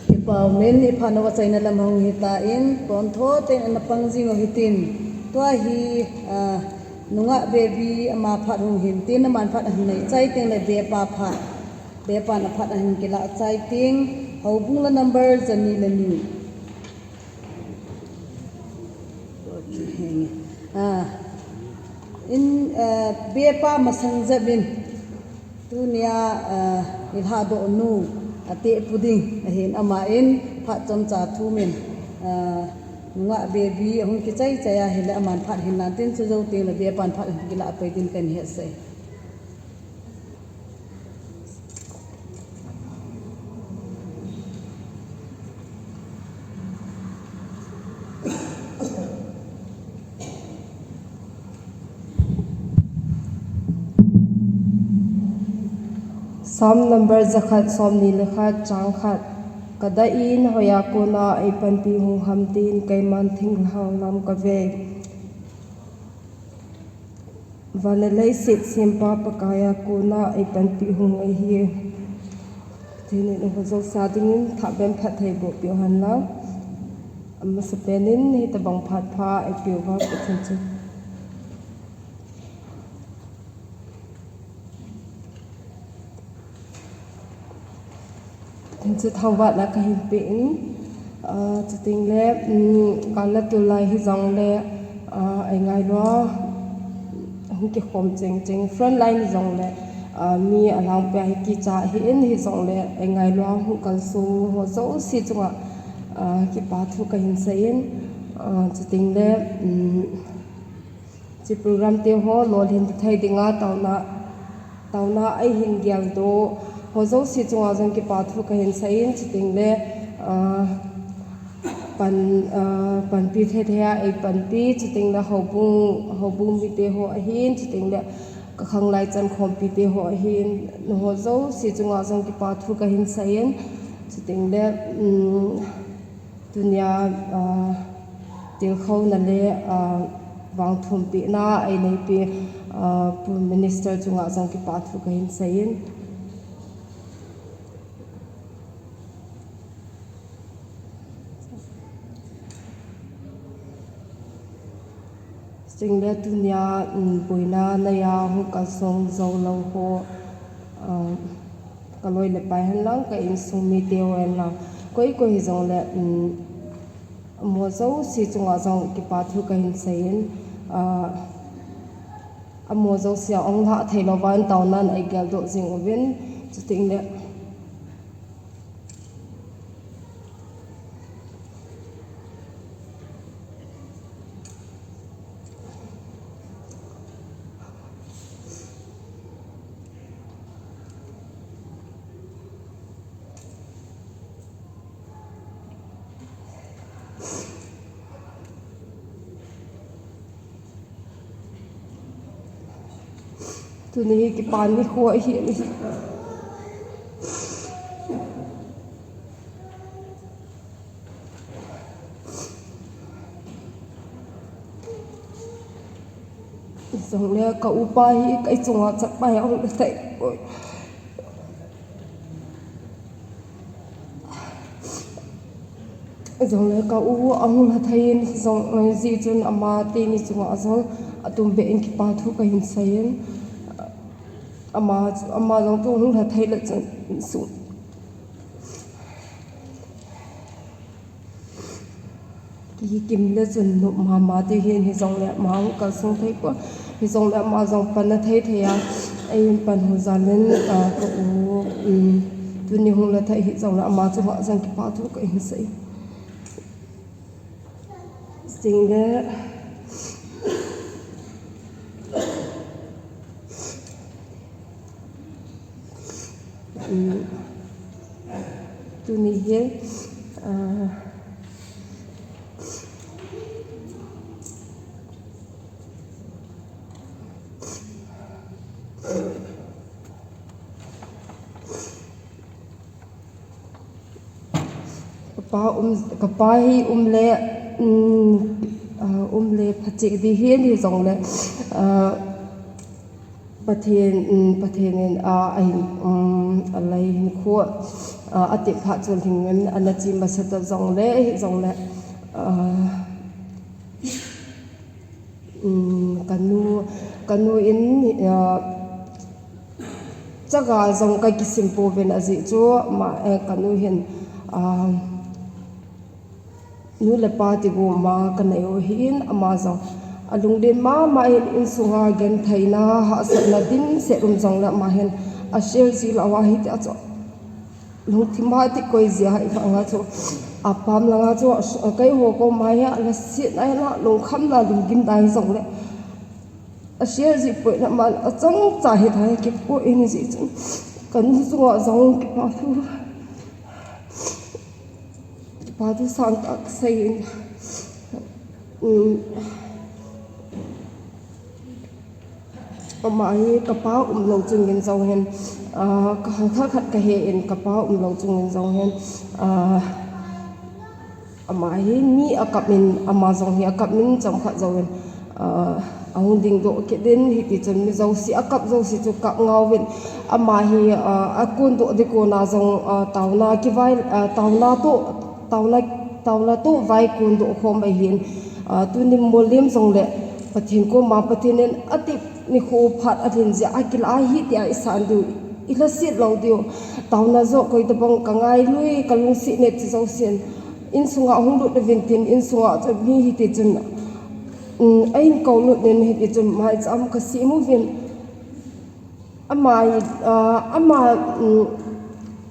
Kipah umin, iphatnau achaina lam hung hitan, pontho tah in ana pang jing u hitin. Tua hi, ah, nungah baby ama phat hung hintin, aman phat ahin nai chai teng le bepa phat. Bepan aphat ahin kilah chai teng, houbung la number jani le ni. Ah, in, ah, bepa masang jep in, tunia, ah, ilhadoh nu, ateh pu ding, ahin aman, phat chomcha thumin, ah, nungah baby, ahung kichai chai ahile aman phat hin lantin chu jou teng le bepan phat hin kilah pai din kahin hetsah e. Psalm number jakhat, somni le khat, chang khat. Ka dah in hoiya kona eipanpi hung ham tin, keiman thinglhang lam kave. Van le leiset sempa Pakaiya kona eipanpi hung ahi. Pathen in eiho jouse dingin thahbeh phatthei boh peh u hen lang. Amasapen in hitabang phat pha eipeh uva Pathen chu Tin chu thangvahna kahin pe in, ah, chuteng le, um, kal le tulai hijongle, ah, eingailu a hung kikhom cheng cheng, front line hijongle, ah, mi alangpia hi kicha ahin, hijongle eingailu a hung kalsong ho jouse chunga, ah, kipa thu kahin seiyin, ah, chuteng le, um, Hiche program te ho lolhin thei dinga taona, taona eihin geldoh ho jouse chunga jong kipa thu kahin seiyin, chuteng le, ah, pan, ah, panpi thei thei a eipanpi, chuteng le houbung, houbung mite ho ahin, chuteng le ka khanglai chankhompi te ho ahin, nangho jouse chunga jong kipa thu kahin seiyin, chuteng le, um, Tunia, ah, tilkhouna le, ah, vangthumpehna eineipi, ah, Pu Minister chunga jong kipa thu kahin seiyin. Chuteng le tunia, um, boina neiya hung kalsong jou lou ho, ah, ka loi le pai hen lang, ka insung mite ho hen lang, koi koi hijongle, um, amaho jouse chunga jong kipa thu kahin seiyin, ah, amaho jouse a hung lhah thei louva taonan eigeldoh jing uvin, chuteng le, Tuni hi kipa nikho ahi. Jongle ka upa hi kei chunga chatpa hi ahung thei poi. Jongle ka u ahung lha thei in jong, eh, jeh chun ama teni chunga jong atumbeh in kipa thu kahin seiyin. Ama, ama jong tu hung lha thei le chun su. Kikim le chun nop mama ti hin, hijongle ama hung kalsong thei poi. Hijongle ama jong pan athei thei a. Eihin pan ho jal in, ah, ka u, um, tuni hung lha thei hijongle ama chunga jong kipa thu kahin sei. Sing le. Um, tuni hi, ah, Kapa um, kapa hi um le, um, ah, um le phache di hin hijongle, ah, Pathen, um, Pathen in, ah, ahin, um, alai hinkho, ah, ati phat chun lhing in ana chi masa ta jongle, hijongle, ah, Um, kanu, kanu in, ah, chaga jong ka kisim pouvin ajeh chu, ama, eh, kanu hin, ah, nu le pa ti goma kanei u hin ama jong alunglen mama in insunga gentheina, hahsatna dimset um jongle ama hin a share ji lou a hiti a chu. Lungthim a ti koi jia hi vanga chu, apam langa chu, a, keiho koma hi alhasetna, lungkhamna, lunggimna hijongle a share ji poi na man achang cha hi thei kipo in jeh chun kanu chunga jong kipa thu, kipa thu sangtah kasei in, um, Ama hi kapa umlou chungin jong hin, ah, ka hangthah khat kahe in kapa umlou chungin jong hin, ah, ama hi mi akap in, ama jong hi akap in chomkhat jouvin, ah, ahung dingdoh kit in hiti chun mi jouse akap jouse chu kap ngauvin ama hi, ah, akondoh ding kona jong, ah, taona kivai, ah, taona toh, taona, taona toh vai kondoh khom ahin, ah, tuni mollem jongle Pathen koma Pathen in atep nikho phat alhin jeh a kilah ahi tia isan diu, ilhaset lou diu. Taona joh koi tabang kangailui, kalungset neh ti jousen insunga hung lut uvin tin, insunga chu mi hiti chun, um, a-in koulut nin hiti chun maicham kasem uvin. Ama, ah, ama, um,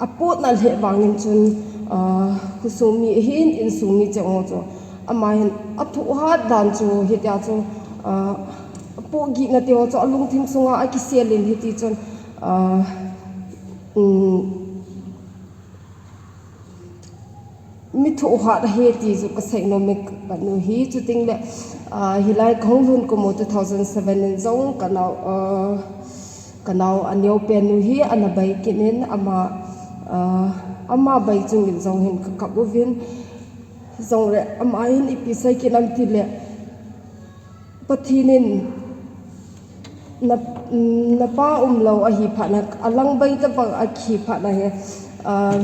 apotna lheh vangin chun, ah, khosung mi ahin, insung mi cheng ho chu ama hin athoh hat dan chu hitia chu, ah, apohgihna ti ho chu alungthim sunga akisel in hiti chun, ah, um, mi thohhat ahi ti chu kasei nom e kanu hi. Chuting le, ah, hilai kahung lhun kum u two thousand seven in jong kanao, ah, kanao aneopen nu hi ana bai kit in ama, ah, ama bai chungin jong hin kakap uvin. Jongle ama hin ipi sei kit nam tile, Pathen in na, napa umlou ahi phat na, alang bai tabang ahi phat na hi, ah,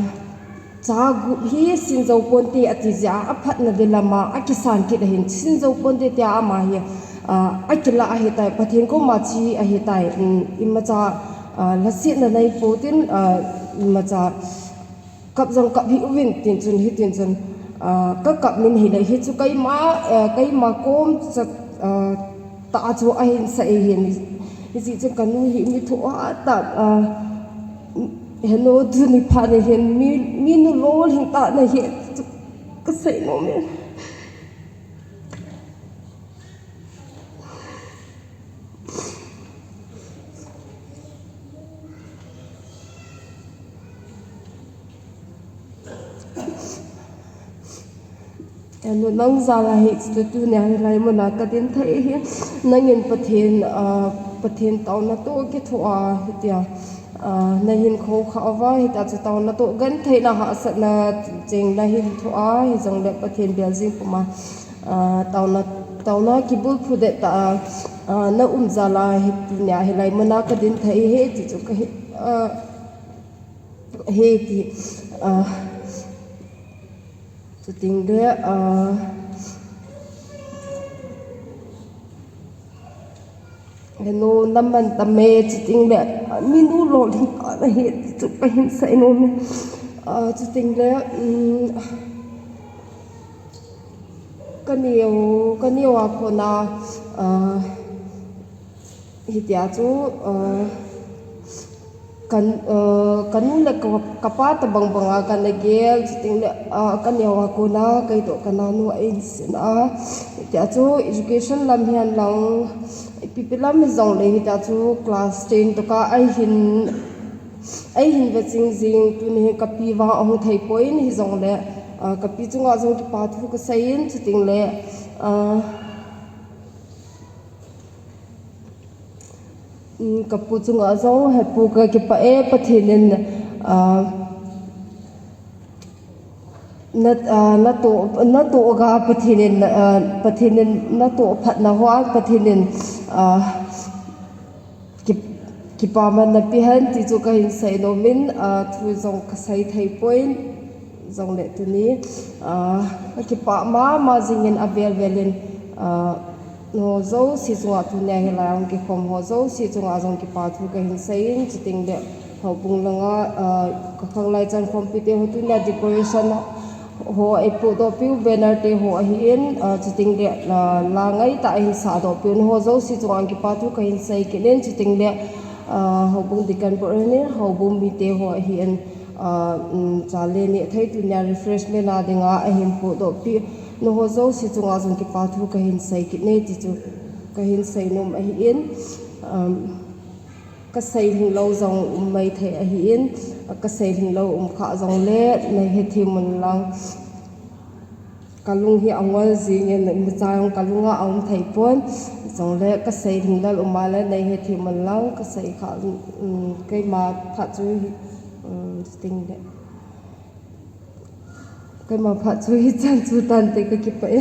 cha gup hi sin jou ponte ati jeh a, aphatna ding lama akisan kit ahin, sin jou ponte tia ama hi, ah, akilah ahitai, Pathen koma che ahitai, um, imacha, ah, lhasetna nei pou tin, ah, imacha kap jong kap hih uvin tin chun, hitin chun, ah, kakap min hile, hichu keima, ah, keima kom chat, ah, tah chu ahin sei ahin. Hijeh chun kanu hi mi thohhat tah, ah, henu tuni phat ni hin mi, mi nu lolhing tah nahi chu kasei nom e. Enu, nang jal a hi chu tunia hilai muna kadin thei hi, nangin Pathen, ah, Pathen taona toh kithoa, hitia, ah, nahin khoukhah uva, hitia chu taona toh gentheina hahsatna cheng nahin thoa, hijongle Pathen bel jing puma, ah, taona, taona kibulphu det tah a, ah, na um jal a, hiti nia hilai muna kadin thei ahi, ti chu kahi, ah, hiti, ah, chuting le, ah, Henu naman tame, chuting le, ah, minu lolhing kana hi, chu kahin seinom e. Ah, chuting le, um, kaneo, kaneo a kona, ah, hitia chu, ah, Kan, eh, kanu le ka, kapa tabang banga kana gel, chuting le, ah, kaneo a kona, kei toh kananu a eisin a. Hitia chu education lam hihen lang, ipi pi lam hijongle, hitia chu class ten toh ka eihin, eihin veching jing, tuni hi kapi vang ahung thei poi in hijongle, ah, kapi chunga jong kipa thu kasei in, chuting le, ah, Um, kapu chunga jong, hepu kakipah e, Pathen in, ah, na, ah, natoh, natoh ga Pathen in, ah, Pathen in natoh phatna hoa, Pathen in, ah, ki, kipaman napeh hen, ti chu kahin seinom in, ah, thu jong kasei thei poi in, jongle tuni, ah, kakipah mama jing in avel vel in, ah, Nangho jouse chunga tunia hilai a hung kikhom ho jouse chunga jong kipa thu kahin seiyin, chuting le houbung langa, ah, ka khanglai chan khompi te ho tunia decoration ho eipohdoh piu, banner te ho ahin, ah, chuting le, ah, la ngaitah a eihin sahdoh piu, nangho jouse chunga kipa thu kahin sei kit in, chuting le, ah, houbung deacon board ahin, houbung mite ho ahin, ah, um, chale neh thei tunia refreshment a dinga eihin pohdoh pi, nangho jouse chunga jong kipa thu kahin sei kit e ti chu kahin seinom ahin, um, kasei lhinglou jong um maithei ahin, kasei lhinglou um khah jongle neihethem un lang. Kalung hi angol jingin, imacha jong kalunga aum thei pon, jongle kasei lhinglou um a le neihethem un lang, kasei khah, um, keima phat chu hi, um, chuting le. Keima phat chu hichan chu tante, kakipah e.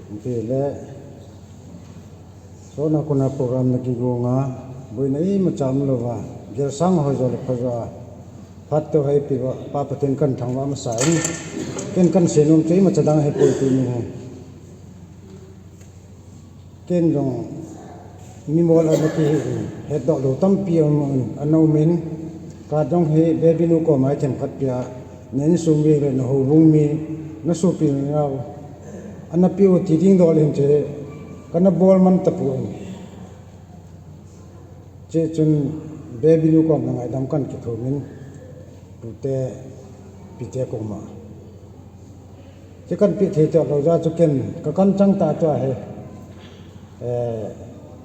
Hiti le, sona kona program na kigonga, boina imacha umlouva, gelsang hoi jo le phajo a, phat toh hei piuva, Pa Pathen kathangvah masa in, ken kaseinom chu imacha dang ahipoi tuni hi. Ken jong mimol ana kihi in, hetdoh lou tampi ana um in, ka jong hi baby nu koma themkhat pia, na insung mi le na houbung mi, na sopi nau, ana piu ti ding dol in che, kana bol man tapon. Chuchun baby nu koma ngaidam kana kithumin, pute, pite koma. Chu kana pe thei tah lou jeh chu ken, ka kan chang tah chu ahi. Eh,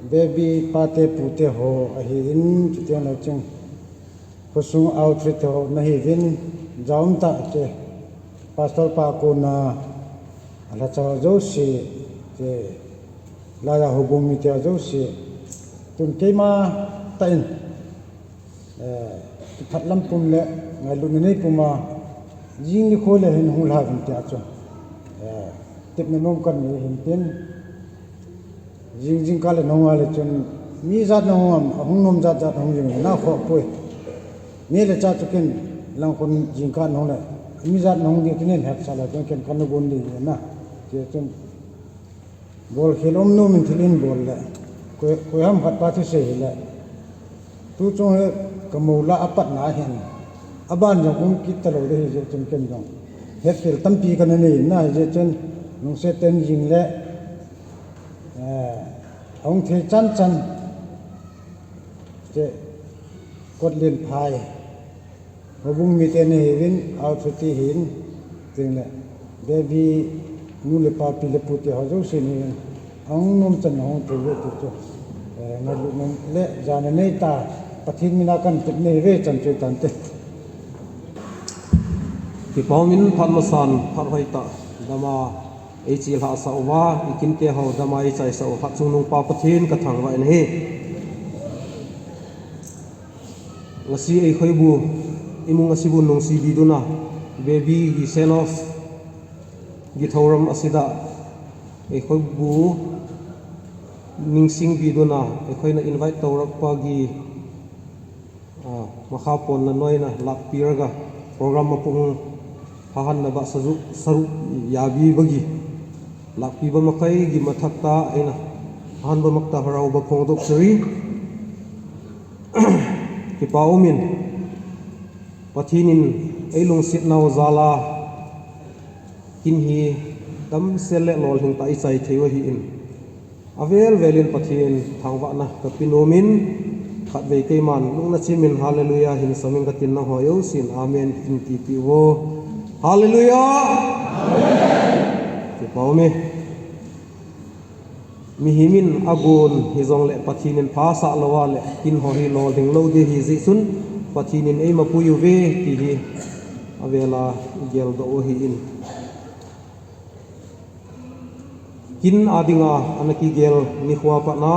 baby pate pute ho ahin, chuteng le chun khosung outreach ho nahiuvin, jaum tah chu, Pastor pa kona, alhacha jouse, chu, laiya houbung mite jouse, tun keima tah in, eh, kipah lam pum le ngailutna nei puma, jing nikho le hin hung lha vin tia chu, eh, tepna nom kanei hin tin, jing jingkah le nahung a le chun, mi jat nahung am, ahung nom jat jat hung jing, nakhoh poi. Ni le cha chu ken, lang khun jingkah nahung le, mi jat nahung ding tin hin hetsah le chun ken kana gon ding na, tia chun, Bolkhel um nom in thil in bol le. Koi, koiham khat pa thusei hile. Tuchung hi ka mol a apatna ahin. Aban jong um kit talou ding ahi jeh chun ken jong hetkhel tampi kana nei in ahi jeh chun lungset tah in jing le. Eh, ahung thei chan chan. Chu kotlen phai. Houbung mite nahiuvin, outreach te hin, chuteng le, baby, nu le pa, pi le pu te ho jouse nahiuvin. Hung nom chan hung thei ve ti chu. Eh, ngailut nom le jana nei ta, Pathen mina kan tep nei ve chan chu tante. Kipa umin phat masan, phat hoitah, dama ei chilhah sah uva, i kinte ho dama ei chaisah u, hatchungnung Pa Pathen ka thangvah in ahi. Ngasi ei khoibu, imung asibu nungsi biduna, baby gi send off, gi thoram asida, ei khoibu ningsing biduna, ei khoina invite torap pa gi, ah, makha pon na noina lakpiraga, program mapung hahan na ba sazu, saru yabi bagi. Lakpi ba makai gi mathak ta eina, han ba makta harau ba phong dok sari. Kipa umin, Pathen in ei lungset nau jala, kin hi damsel le lolhing ta i chai thei u ahi in. Avel velin Pathen thangvahna ka pe nomin, khatvei keiman lungna chimin hallelujah hin samin ka tin nangho jousen amen in tipi uvo. Hallelujah! Kipa ume. Mihimin agon hijongle Pathen in phasah lou a le kin ho hi lolhing lou ding ahi jeh chun Pathen in eima pui uve ti hi avela i geldoh u ahi in. Kin a dinga ana kigel nikho a pat na,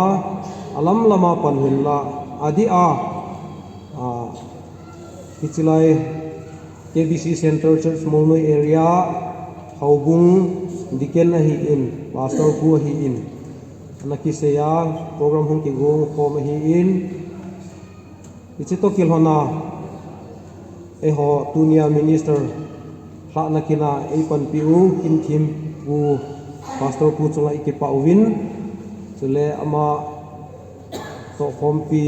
alam lama pan hinla, adeh a, a, hiche lai K B C Center Church Molnoi area, Houbung Deacon ahi in, Pastor pu ahi in, ana kisei a, program hung kigong khom ahi in, hiche toh kilhon a, eiho tunia minister lhahna kin a eipanpi u, kin thempu Pastor pu chunga i kipah uvin, chule ama tohkhompi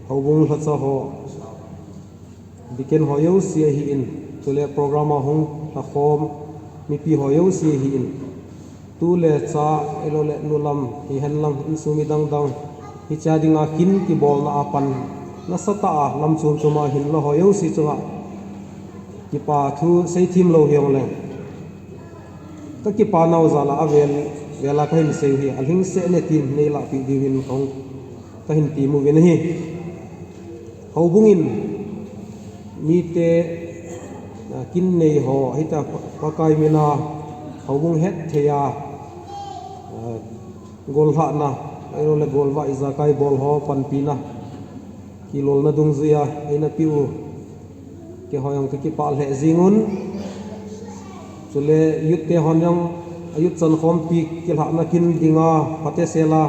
Houbung lhacha ho, Deacon ho jouse ahi in, chule program a hung lhakhom mipi ho jouse ahi in. Tu le cha, ahilou le nu lam hihen lang, insung mi dang dang, hiche a dinga kin kibolna a pan nasatah a lam chom chom a hinla ho jouse chunga kipa thu seithem lou hijongleng, ka kipa nau jal a avel vel a ka hin sei u hi, alhingset ne tin nei lahpeh diuvin kahung, ka hin ti mu uvin ahi. Houbung in mite, a, kin nei ho, hitia Pa-, Pakai min a, Houbung hetthei a, a, gollhahna, ahilou le golvah ijakai bol ho panpina, kilolna dungjui a eina pe u, keiho jong ka kipah lheh jing un. Chule youth te hon jong, a youth chankhompi kilhahna kin dinga, phatechan a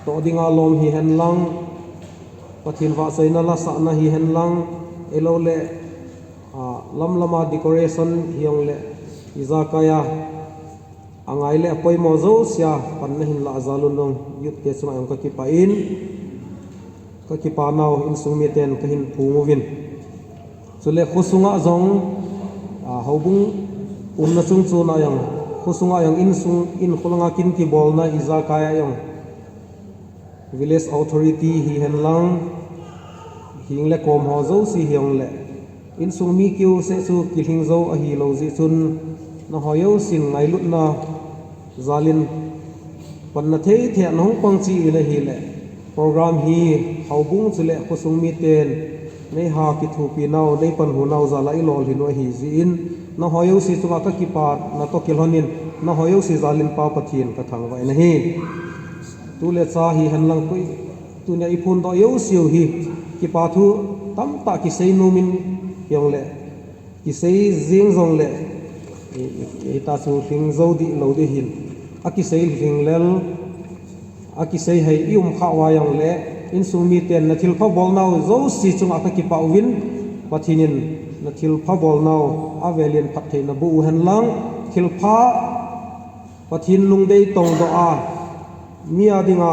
toh dinga lom hihen lang, Pathen vahchoina lasahna hihen lang, ahilou le, a, lam lam a decoration hijongle, ijakai a angai le apoimo jouse a pan nahin lah jal un jong, youth te chunga jong ka kipah in, ka kipa nau insung miten ka hin phong uvin. Chule khosunga jong, a, Houbung umna chung chon a jong, khosunga jong insung, in kholanga kin kibolna ijakai a jong, village authority hihen lang, heng le kom ho jouse hijongle, insung mi keu seh chu kilhing jou ahilou jeh chun, nangho jousen ngailutna jal in panna thei thei a nahung pang cheh uvin ahile, program hi Houbung chule khosung miten neiha kithopi nau, neipanhu nau jal a i lolhin u ahi jeh in, nangho jouse chunga ka kipana toh kilhon in, nangho jouse jal in Pa Pathen ka thangvah in ahi. Tu le cha hihen lang koi, tunia i phondoh jouse u hi, kipa thu tamtah kisei nom in hijongle, kisei jeng jongle, i, i, i ta chu lhing jou dih lou ding ahin. Akisei lhing lel, akisei hei i um khah uva jongle, insung miten na thilpha bol nau jouse chunga ka kipah uvin, Pathen in na thilpha bol nau avel in phattheina boh u hen lang, thilpha Pathen lungdei tongdoh a, mi a dinga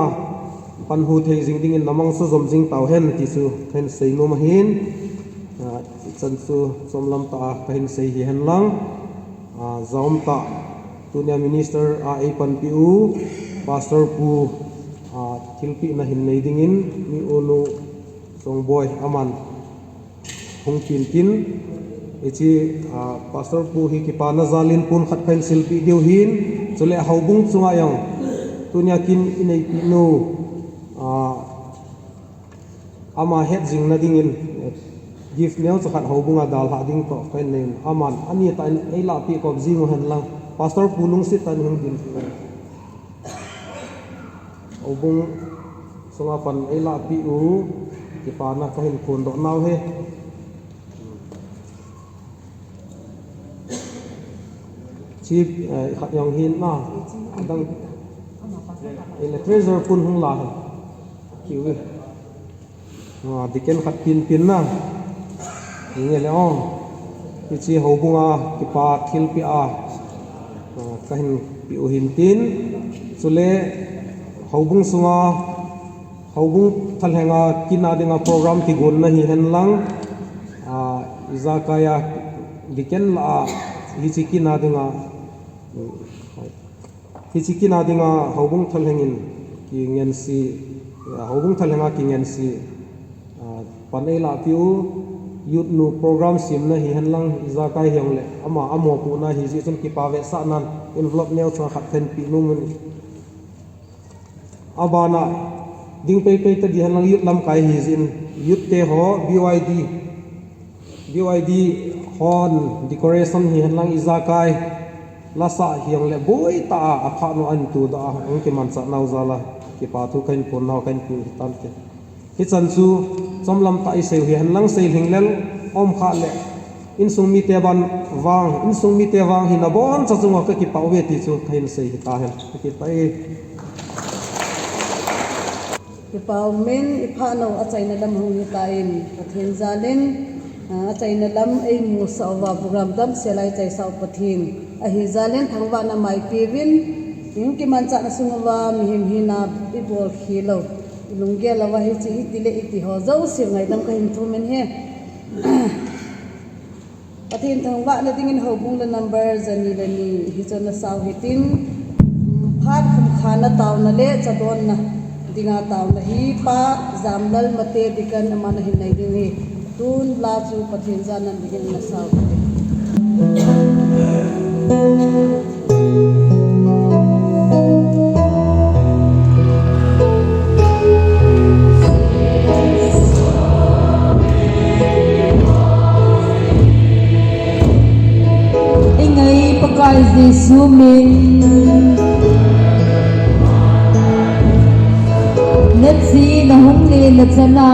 panhu thei jing dingin na mangcha jom jing tau hen ti chu ka hin sei nom ahin, a, ichan chu chomlam tah a ka hin sei hihen lang, a, jaum tah, tunia minister a eipanpi u, Pastor pu, a, thilpehna hin nei dingin, mi unu Songboi aman hung tin tin, hiche, a, Pastor pu hi kipana jal in pon khat ka hin silpeh diu ahin, Chule houbung chunga jong tunia kin ineipi nu, ah, ama het jing na dingin, eh, gift neocha khat houbunga dalhah ding toh kahin nei in, aman ani tah in eilahpeh kop jing u hen lang, Pastor Pu Lungsit tah in hung ding. Houbung chunga pan eilahpeh u, kipana kahin phondoh nau ahi. Chief, eh, khat jong hin na, adang, eh, treasurer pun hung la hen. Kiu. Ah, deacon khat pin pin na. Hinge le ong. Hiche houbunga kipa thilpeh a, ah, kahin pe u hin tin. Chule houbung sunga, houbung thalhenga kin a dinga program kigonna hihen lang, ah, ijakai a deacon lah a hiche kin a dinga, hiche kin a dinga houbung thalheng in kingense, ah, houbung thalhenga kingense, ah, pan eilahpeh u, youth nu program semna hihen lang ijakai hijongle ama, amopohna hijeh chun kipa vetsahnan envelope neocha khat kahin pe nom in. Abana ding peipei tadi hen lang youth lamkai hijeh in, youth te ho B Y D, B Y D hon decoration hihen lang ijakai, lasah hijongle boi tah a, aphat nu ahin todoh a, hung kimanchah nau jal a kipa thu kahin phon nau kahin pe u hitan ke. Hichan chu chomlam tah isei u hihen lang, sei lhinglel um khah le, insung mite ban vang, insung mite vang hin aboncha chunga kakipah uve ti chu kahin sei hita hen. Kakipah e. Kipah umin, iphat nau achaina lam hung hitan, Pathen jal in, ah, achaina lam eimusah uva, program damsel a ichaisah u Pathen ahi jal in thangvahna maipeuvin, in kimanchahna sung uva mihem hina ibol khel u, ilunggel uva hiche iti le iti ho jouse ngaidam kahin thum in ahi. Pathen thangvahna dingin houbung la number jani le ni hichun nasao hitin, phat khumkhana taona le chadonna dinga taona hi Pa Jamlal Mate Deacon aman ahin nei ding ahi. Tun la chu Pathen jana dingin nasao hitin. I ngai Pakai Jesu min, nachi nahung le nachan a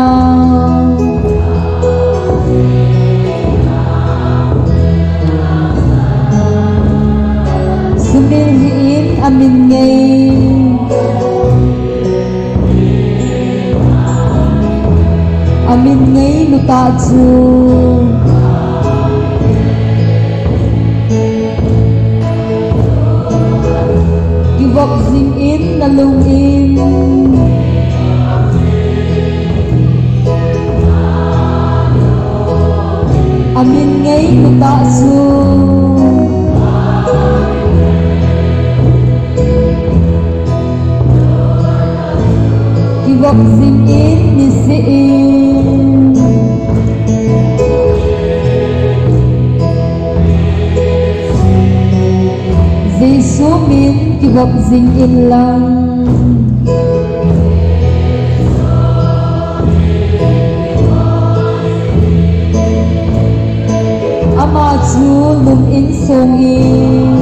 sumil hih in amin ngei. Amin ngei lutah chu kivop jing in nalung in. Amin ngei lutah chu kivop jing in nisih in. Jesu min kivop jing in lang. Ama chu lum in song in,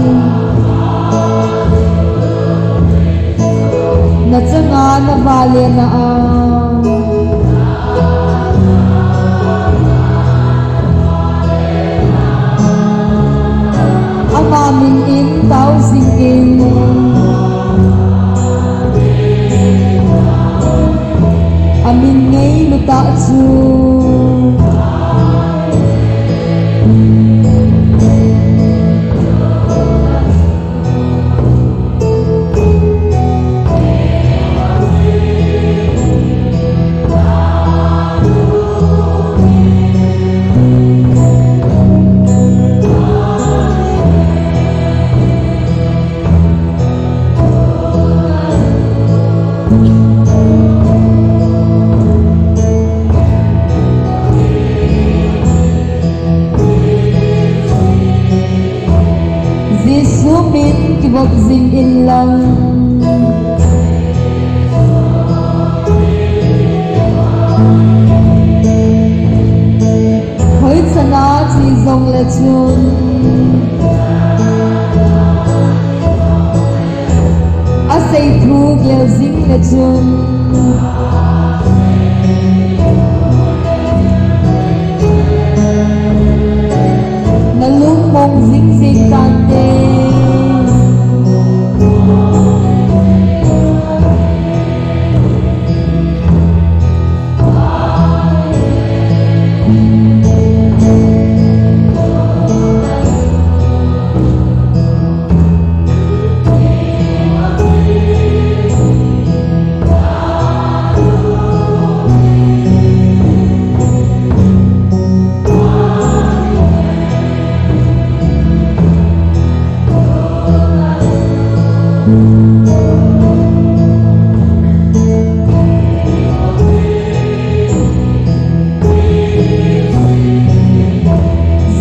nachanga navale na a, ama min in tao jing in. Amin ngei lutah chu Jing inlang. Hoi chana chi jongle chun. Asei thu gel jingle chun. Nalungmong jing jing tante.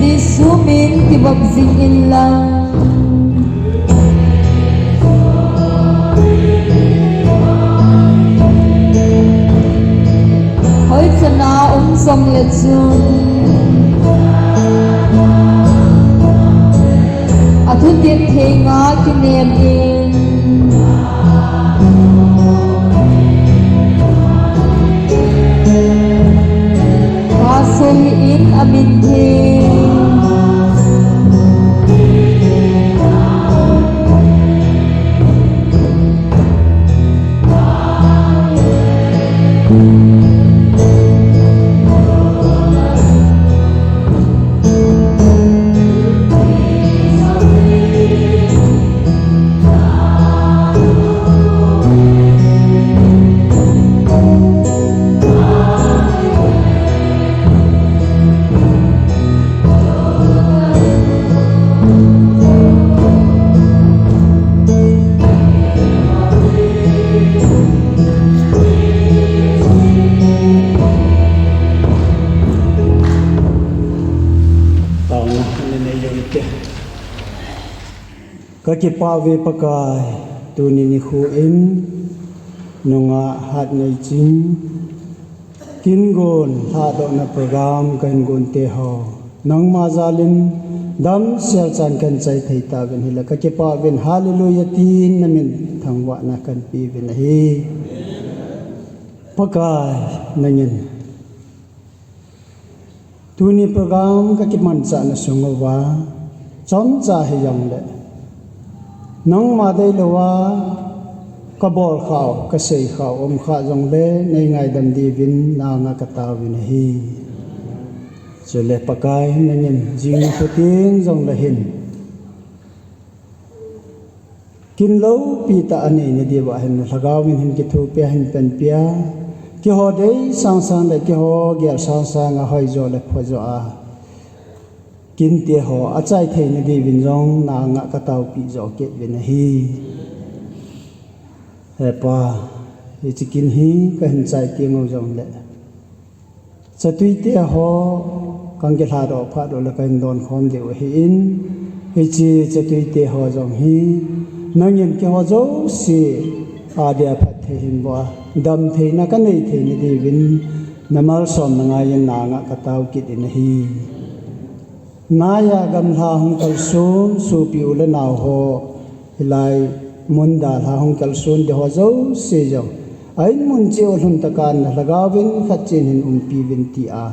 Jesu min kibang jing inlang. Hoi chana um jongle chun. Athutin thei nga kinem in. Pastor in amin thei. Taona nei leu te. Ka kipah uve Pakai, tuni nikho in nungah Hatneiching kin gon lhadohna program kahin gon te ho, nangma jal in damsel chan kahin chai thei tauvin ahile ka kipah uvin, Hallelujah tin na min thangvahna kahin pe uvin ahi. Pakai, nangin tuni program ka kimanchahna sung uva, chomcha hijongle, nangma deilouva ka bol khau, ka sei khau um kha jongle, nei ngaidam diuvin na anga ka taovin ahi. Chule Pakai, nangin jing nikho teng jongle hin, kin loupi tah anei na diuva hin na Lhagao in hin kithopi a, hin panpi a, keiho dei sangsang le keiho gel sangsang a hoijo le phajo a kin te ho achai thei na diuvin jong na anga ka taopi jo kit uvin ahi. He Pa, hiche kin hi kahin chai teng u jongle, chatui te ho kahin kilhadoh phat u le kahin don khom diu ahin, hiche chatui te ho jong hi nangin keiho jouse adia phatthei hin boh a, damtheina kanei thei na diuvin, na malsomna ngai in na anga ka tao kit in ahi. Naiya gamla hung kalson sopi u le nao ho, hilai mun dalha hung kalson di ho jouse jong, a in mun cheh u lhun tah a na Lhagao in khat cheh in hin umpi uvin tia,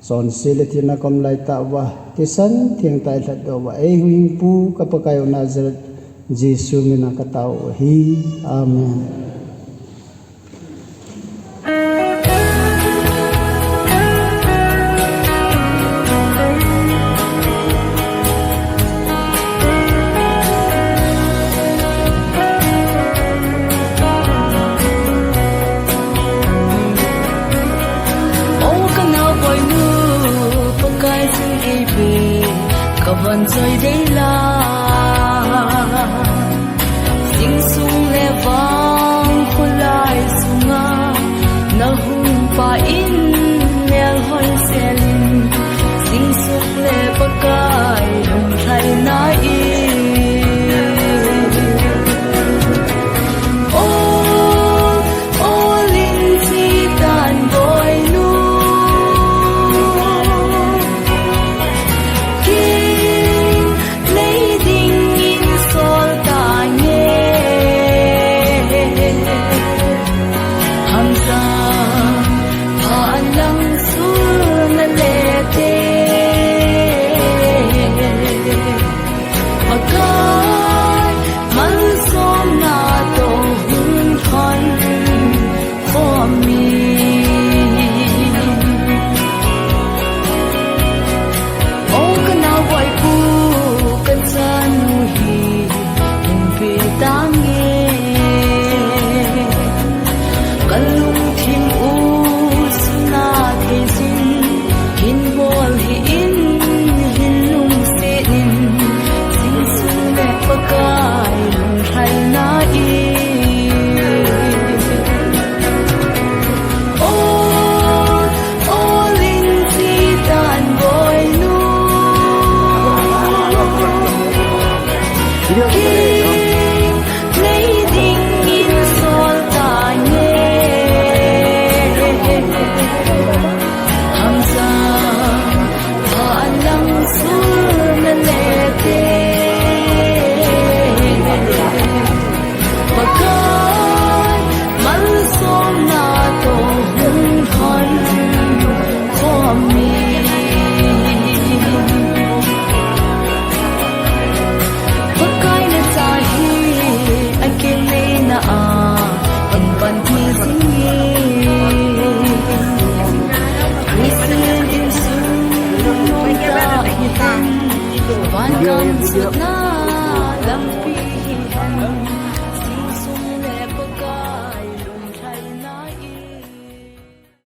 chonse le thina kom lai tah uva, thisan theng tah a lhatdoh uva, ei huhhingpu ka Pakai u Nazareth Jesu mina ka tao u ahi. Amen. O ka naoboinu, Pakai jing eipe, ka van choi dei la. Jing sung le vang kholai sunga na hung pa in melhoi selin, jing sung le Pakai lunglhaina in. Lampi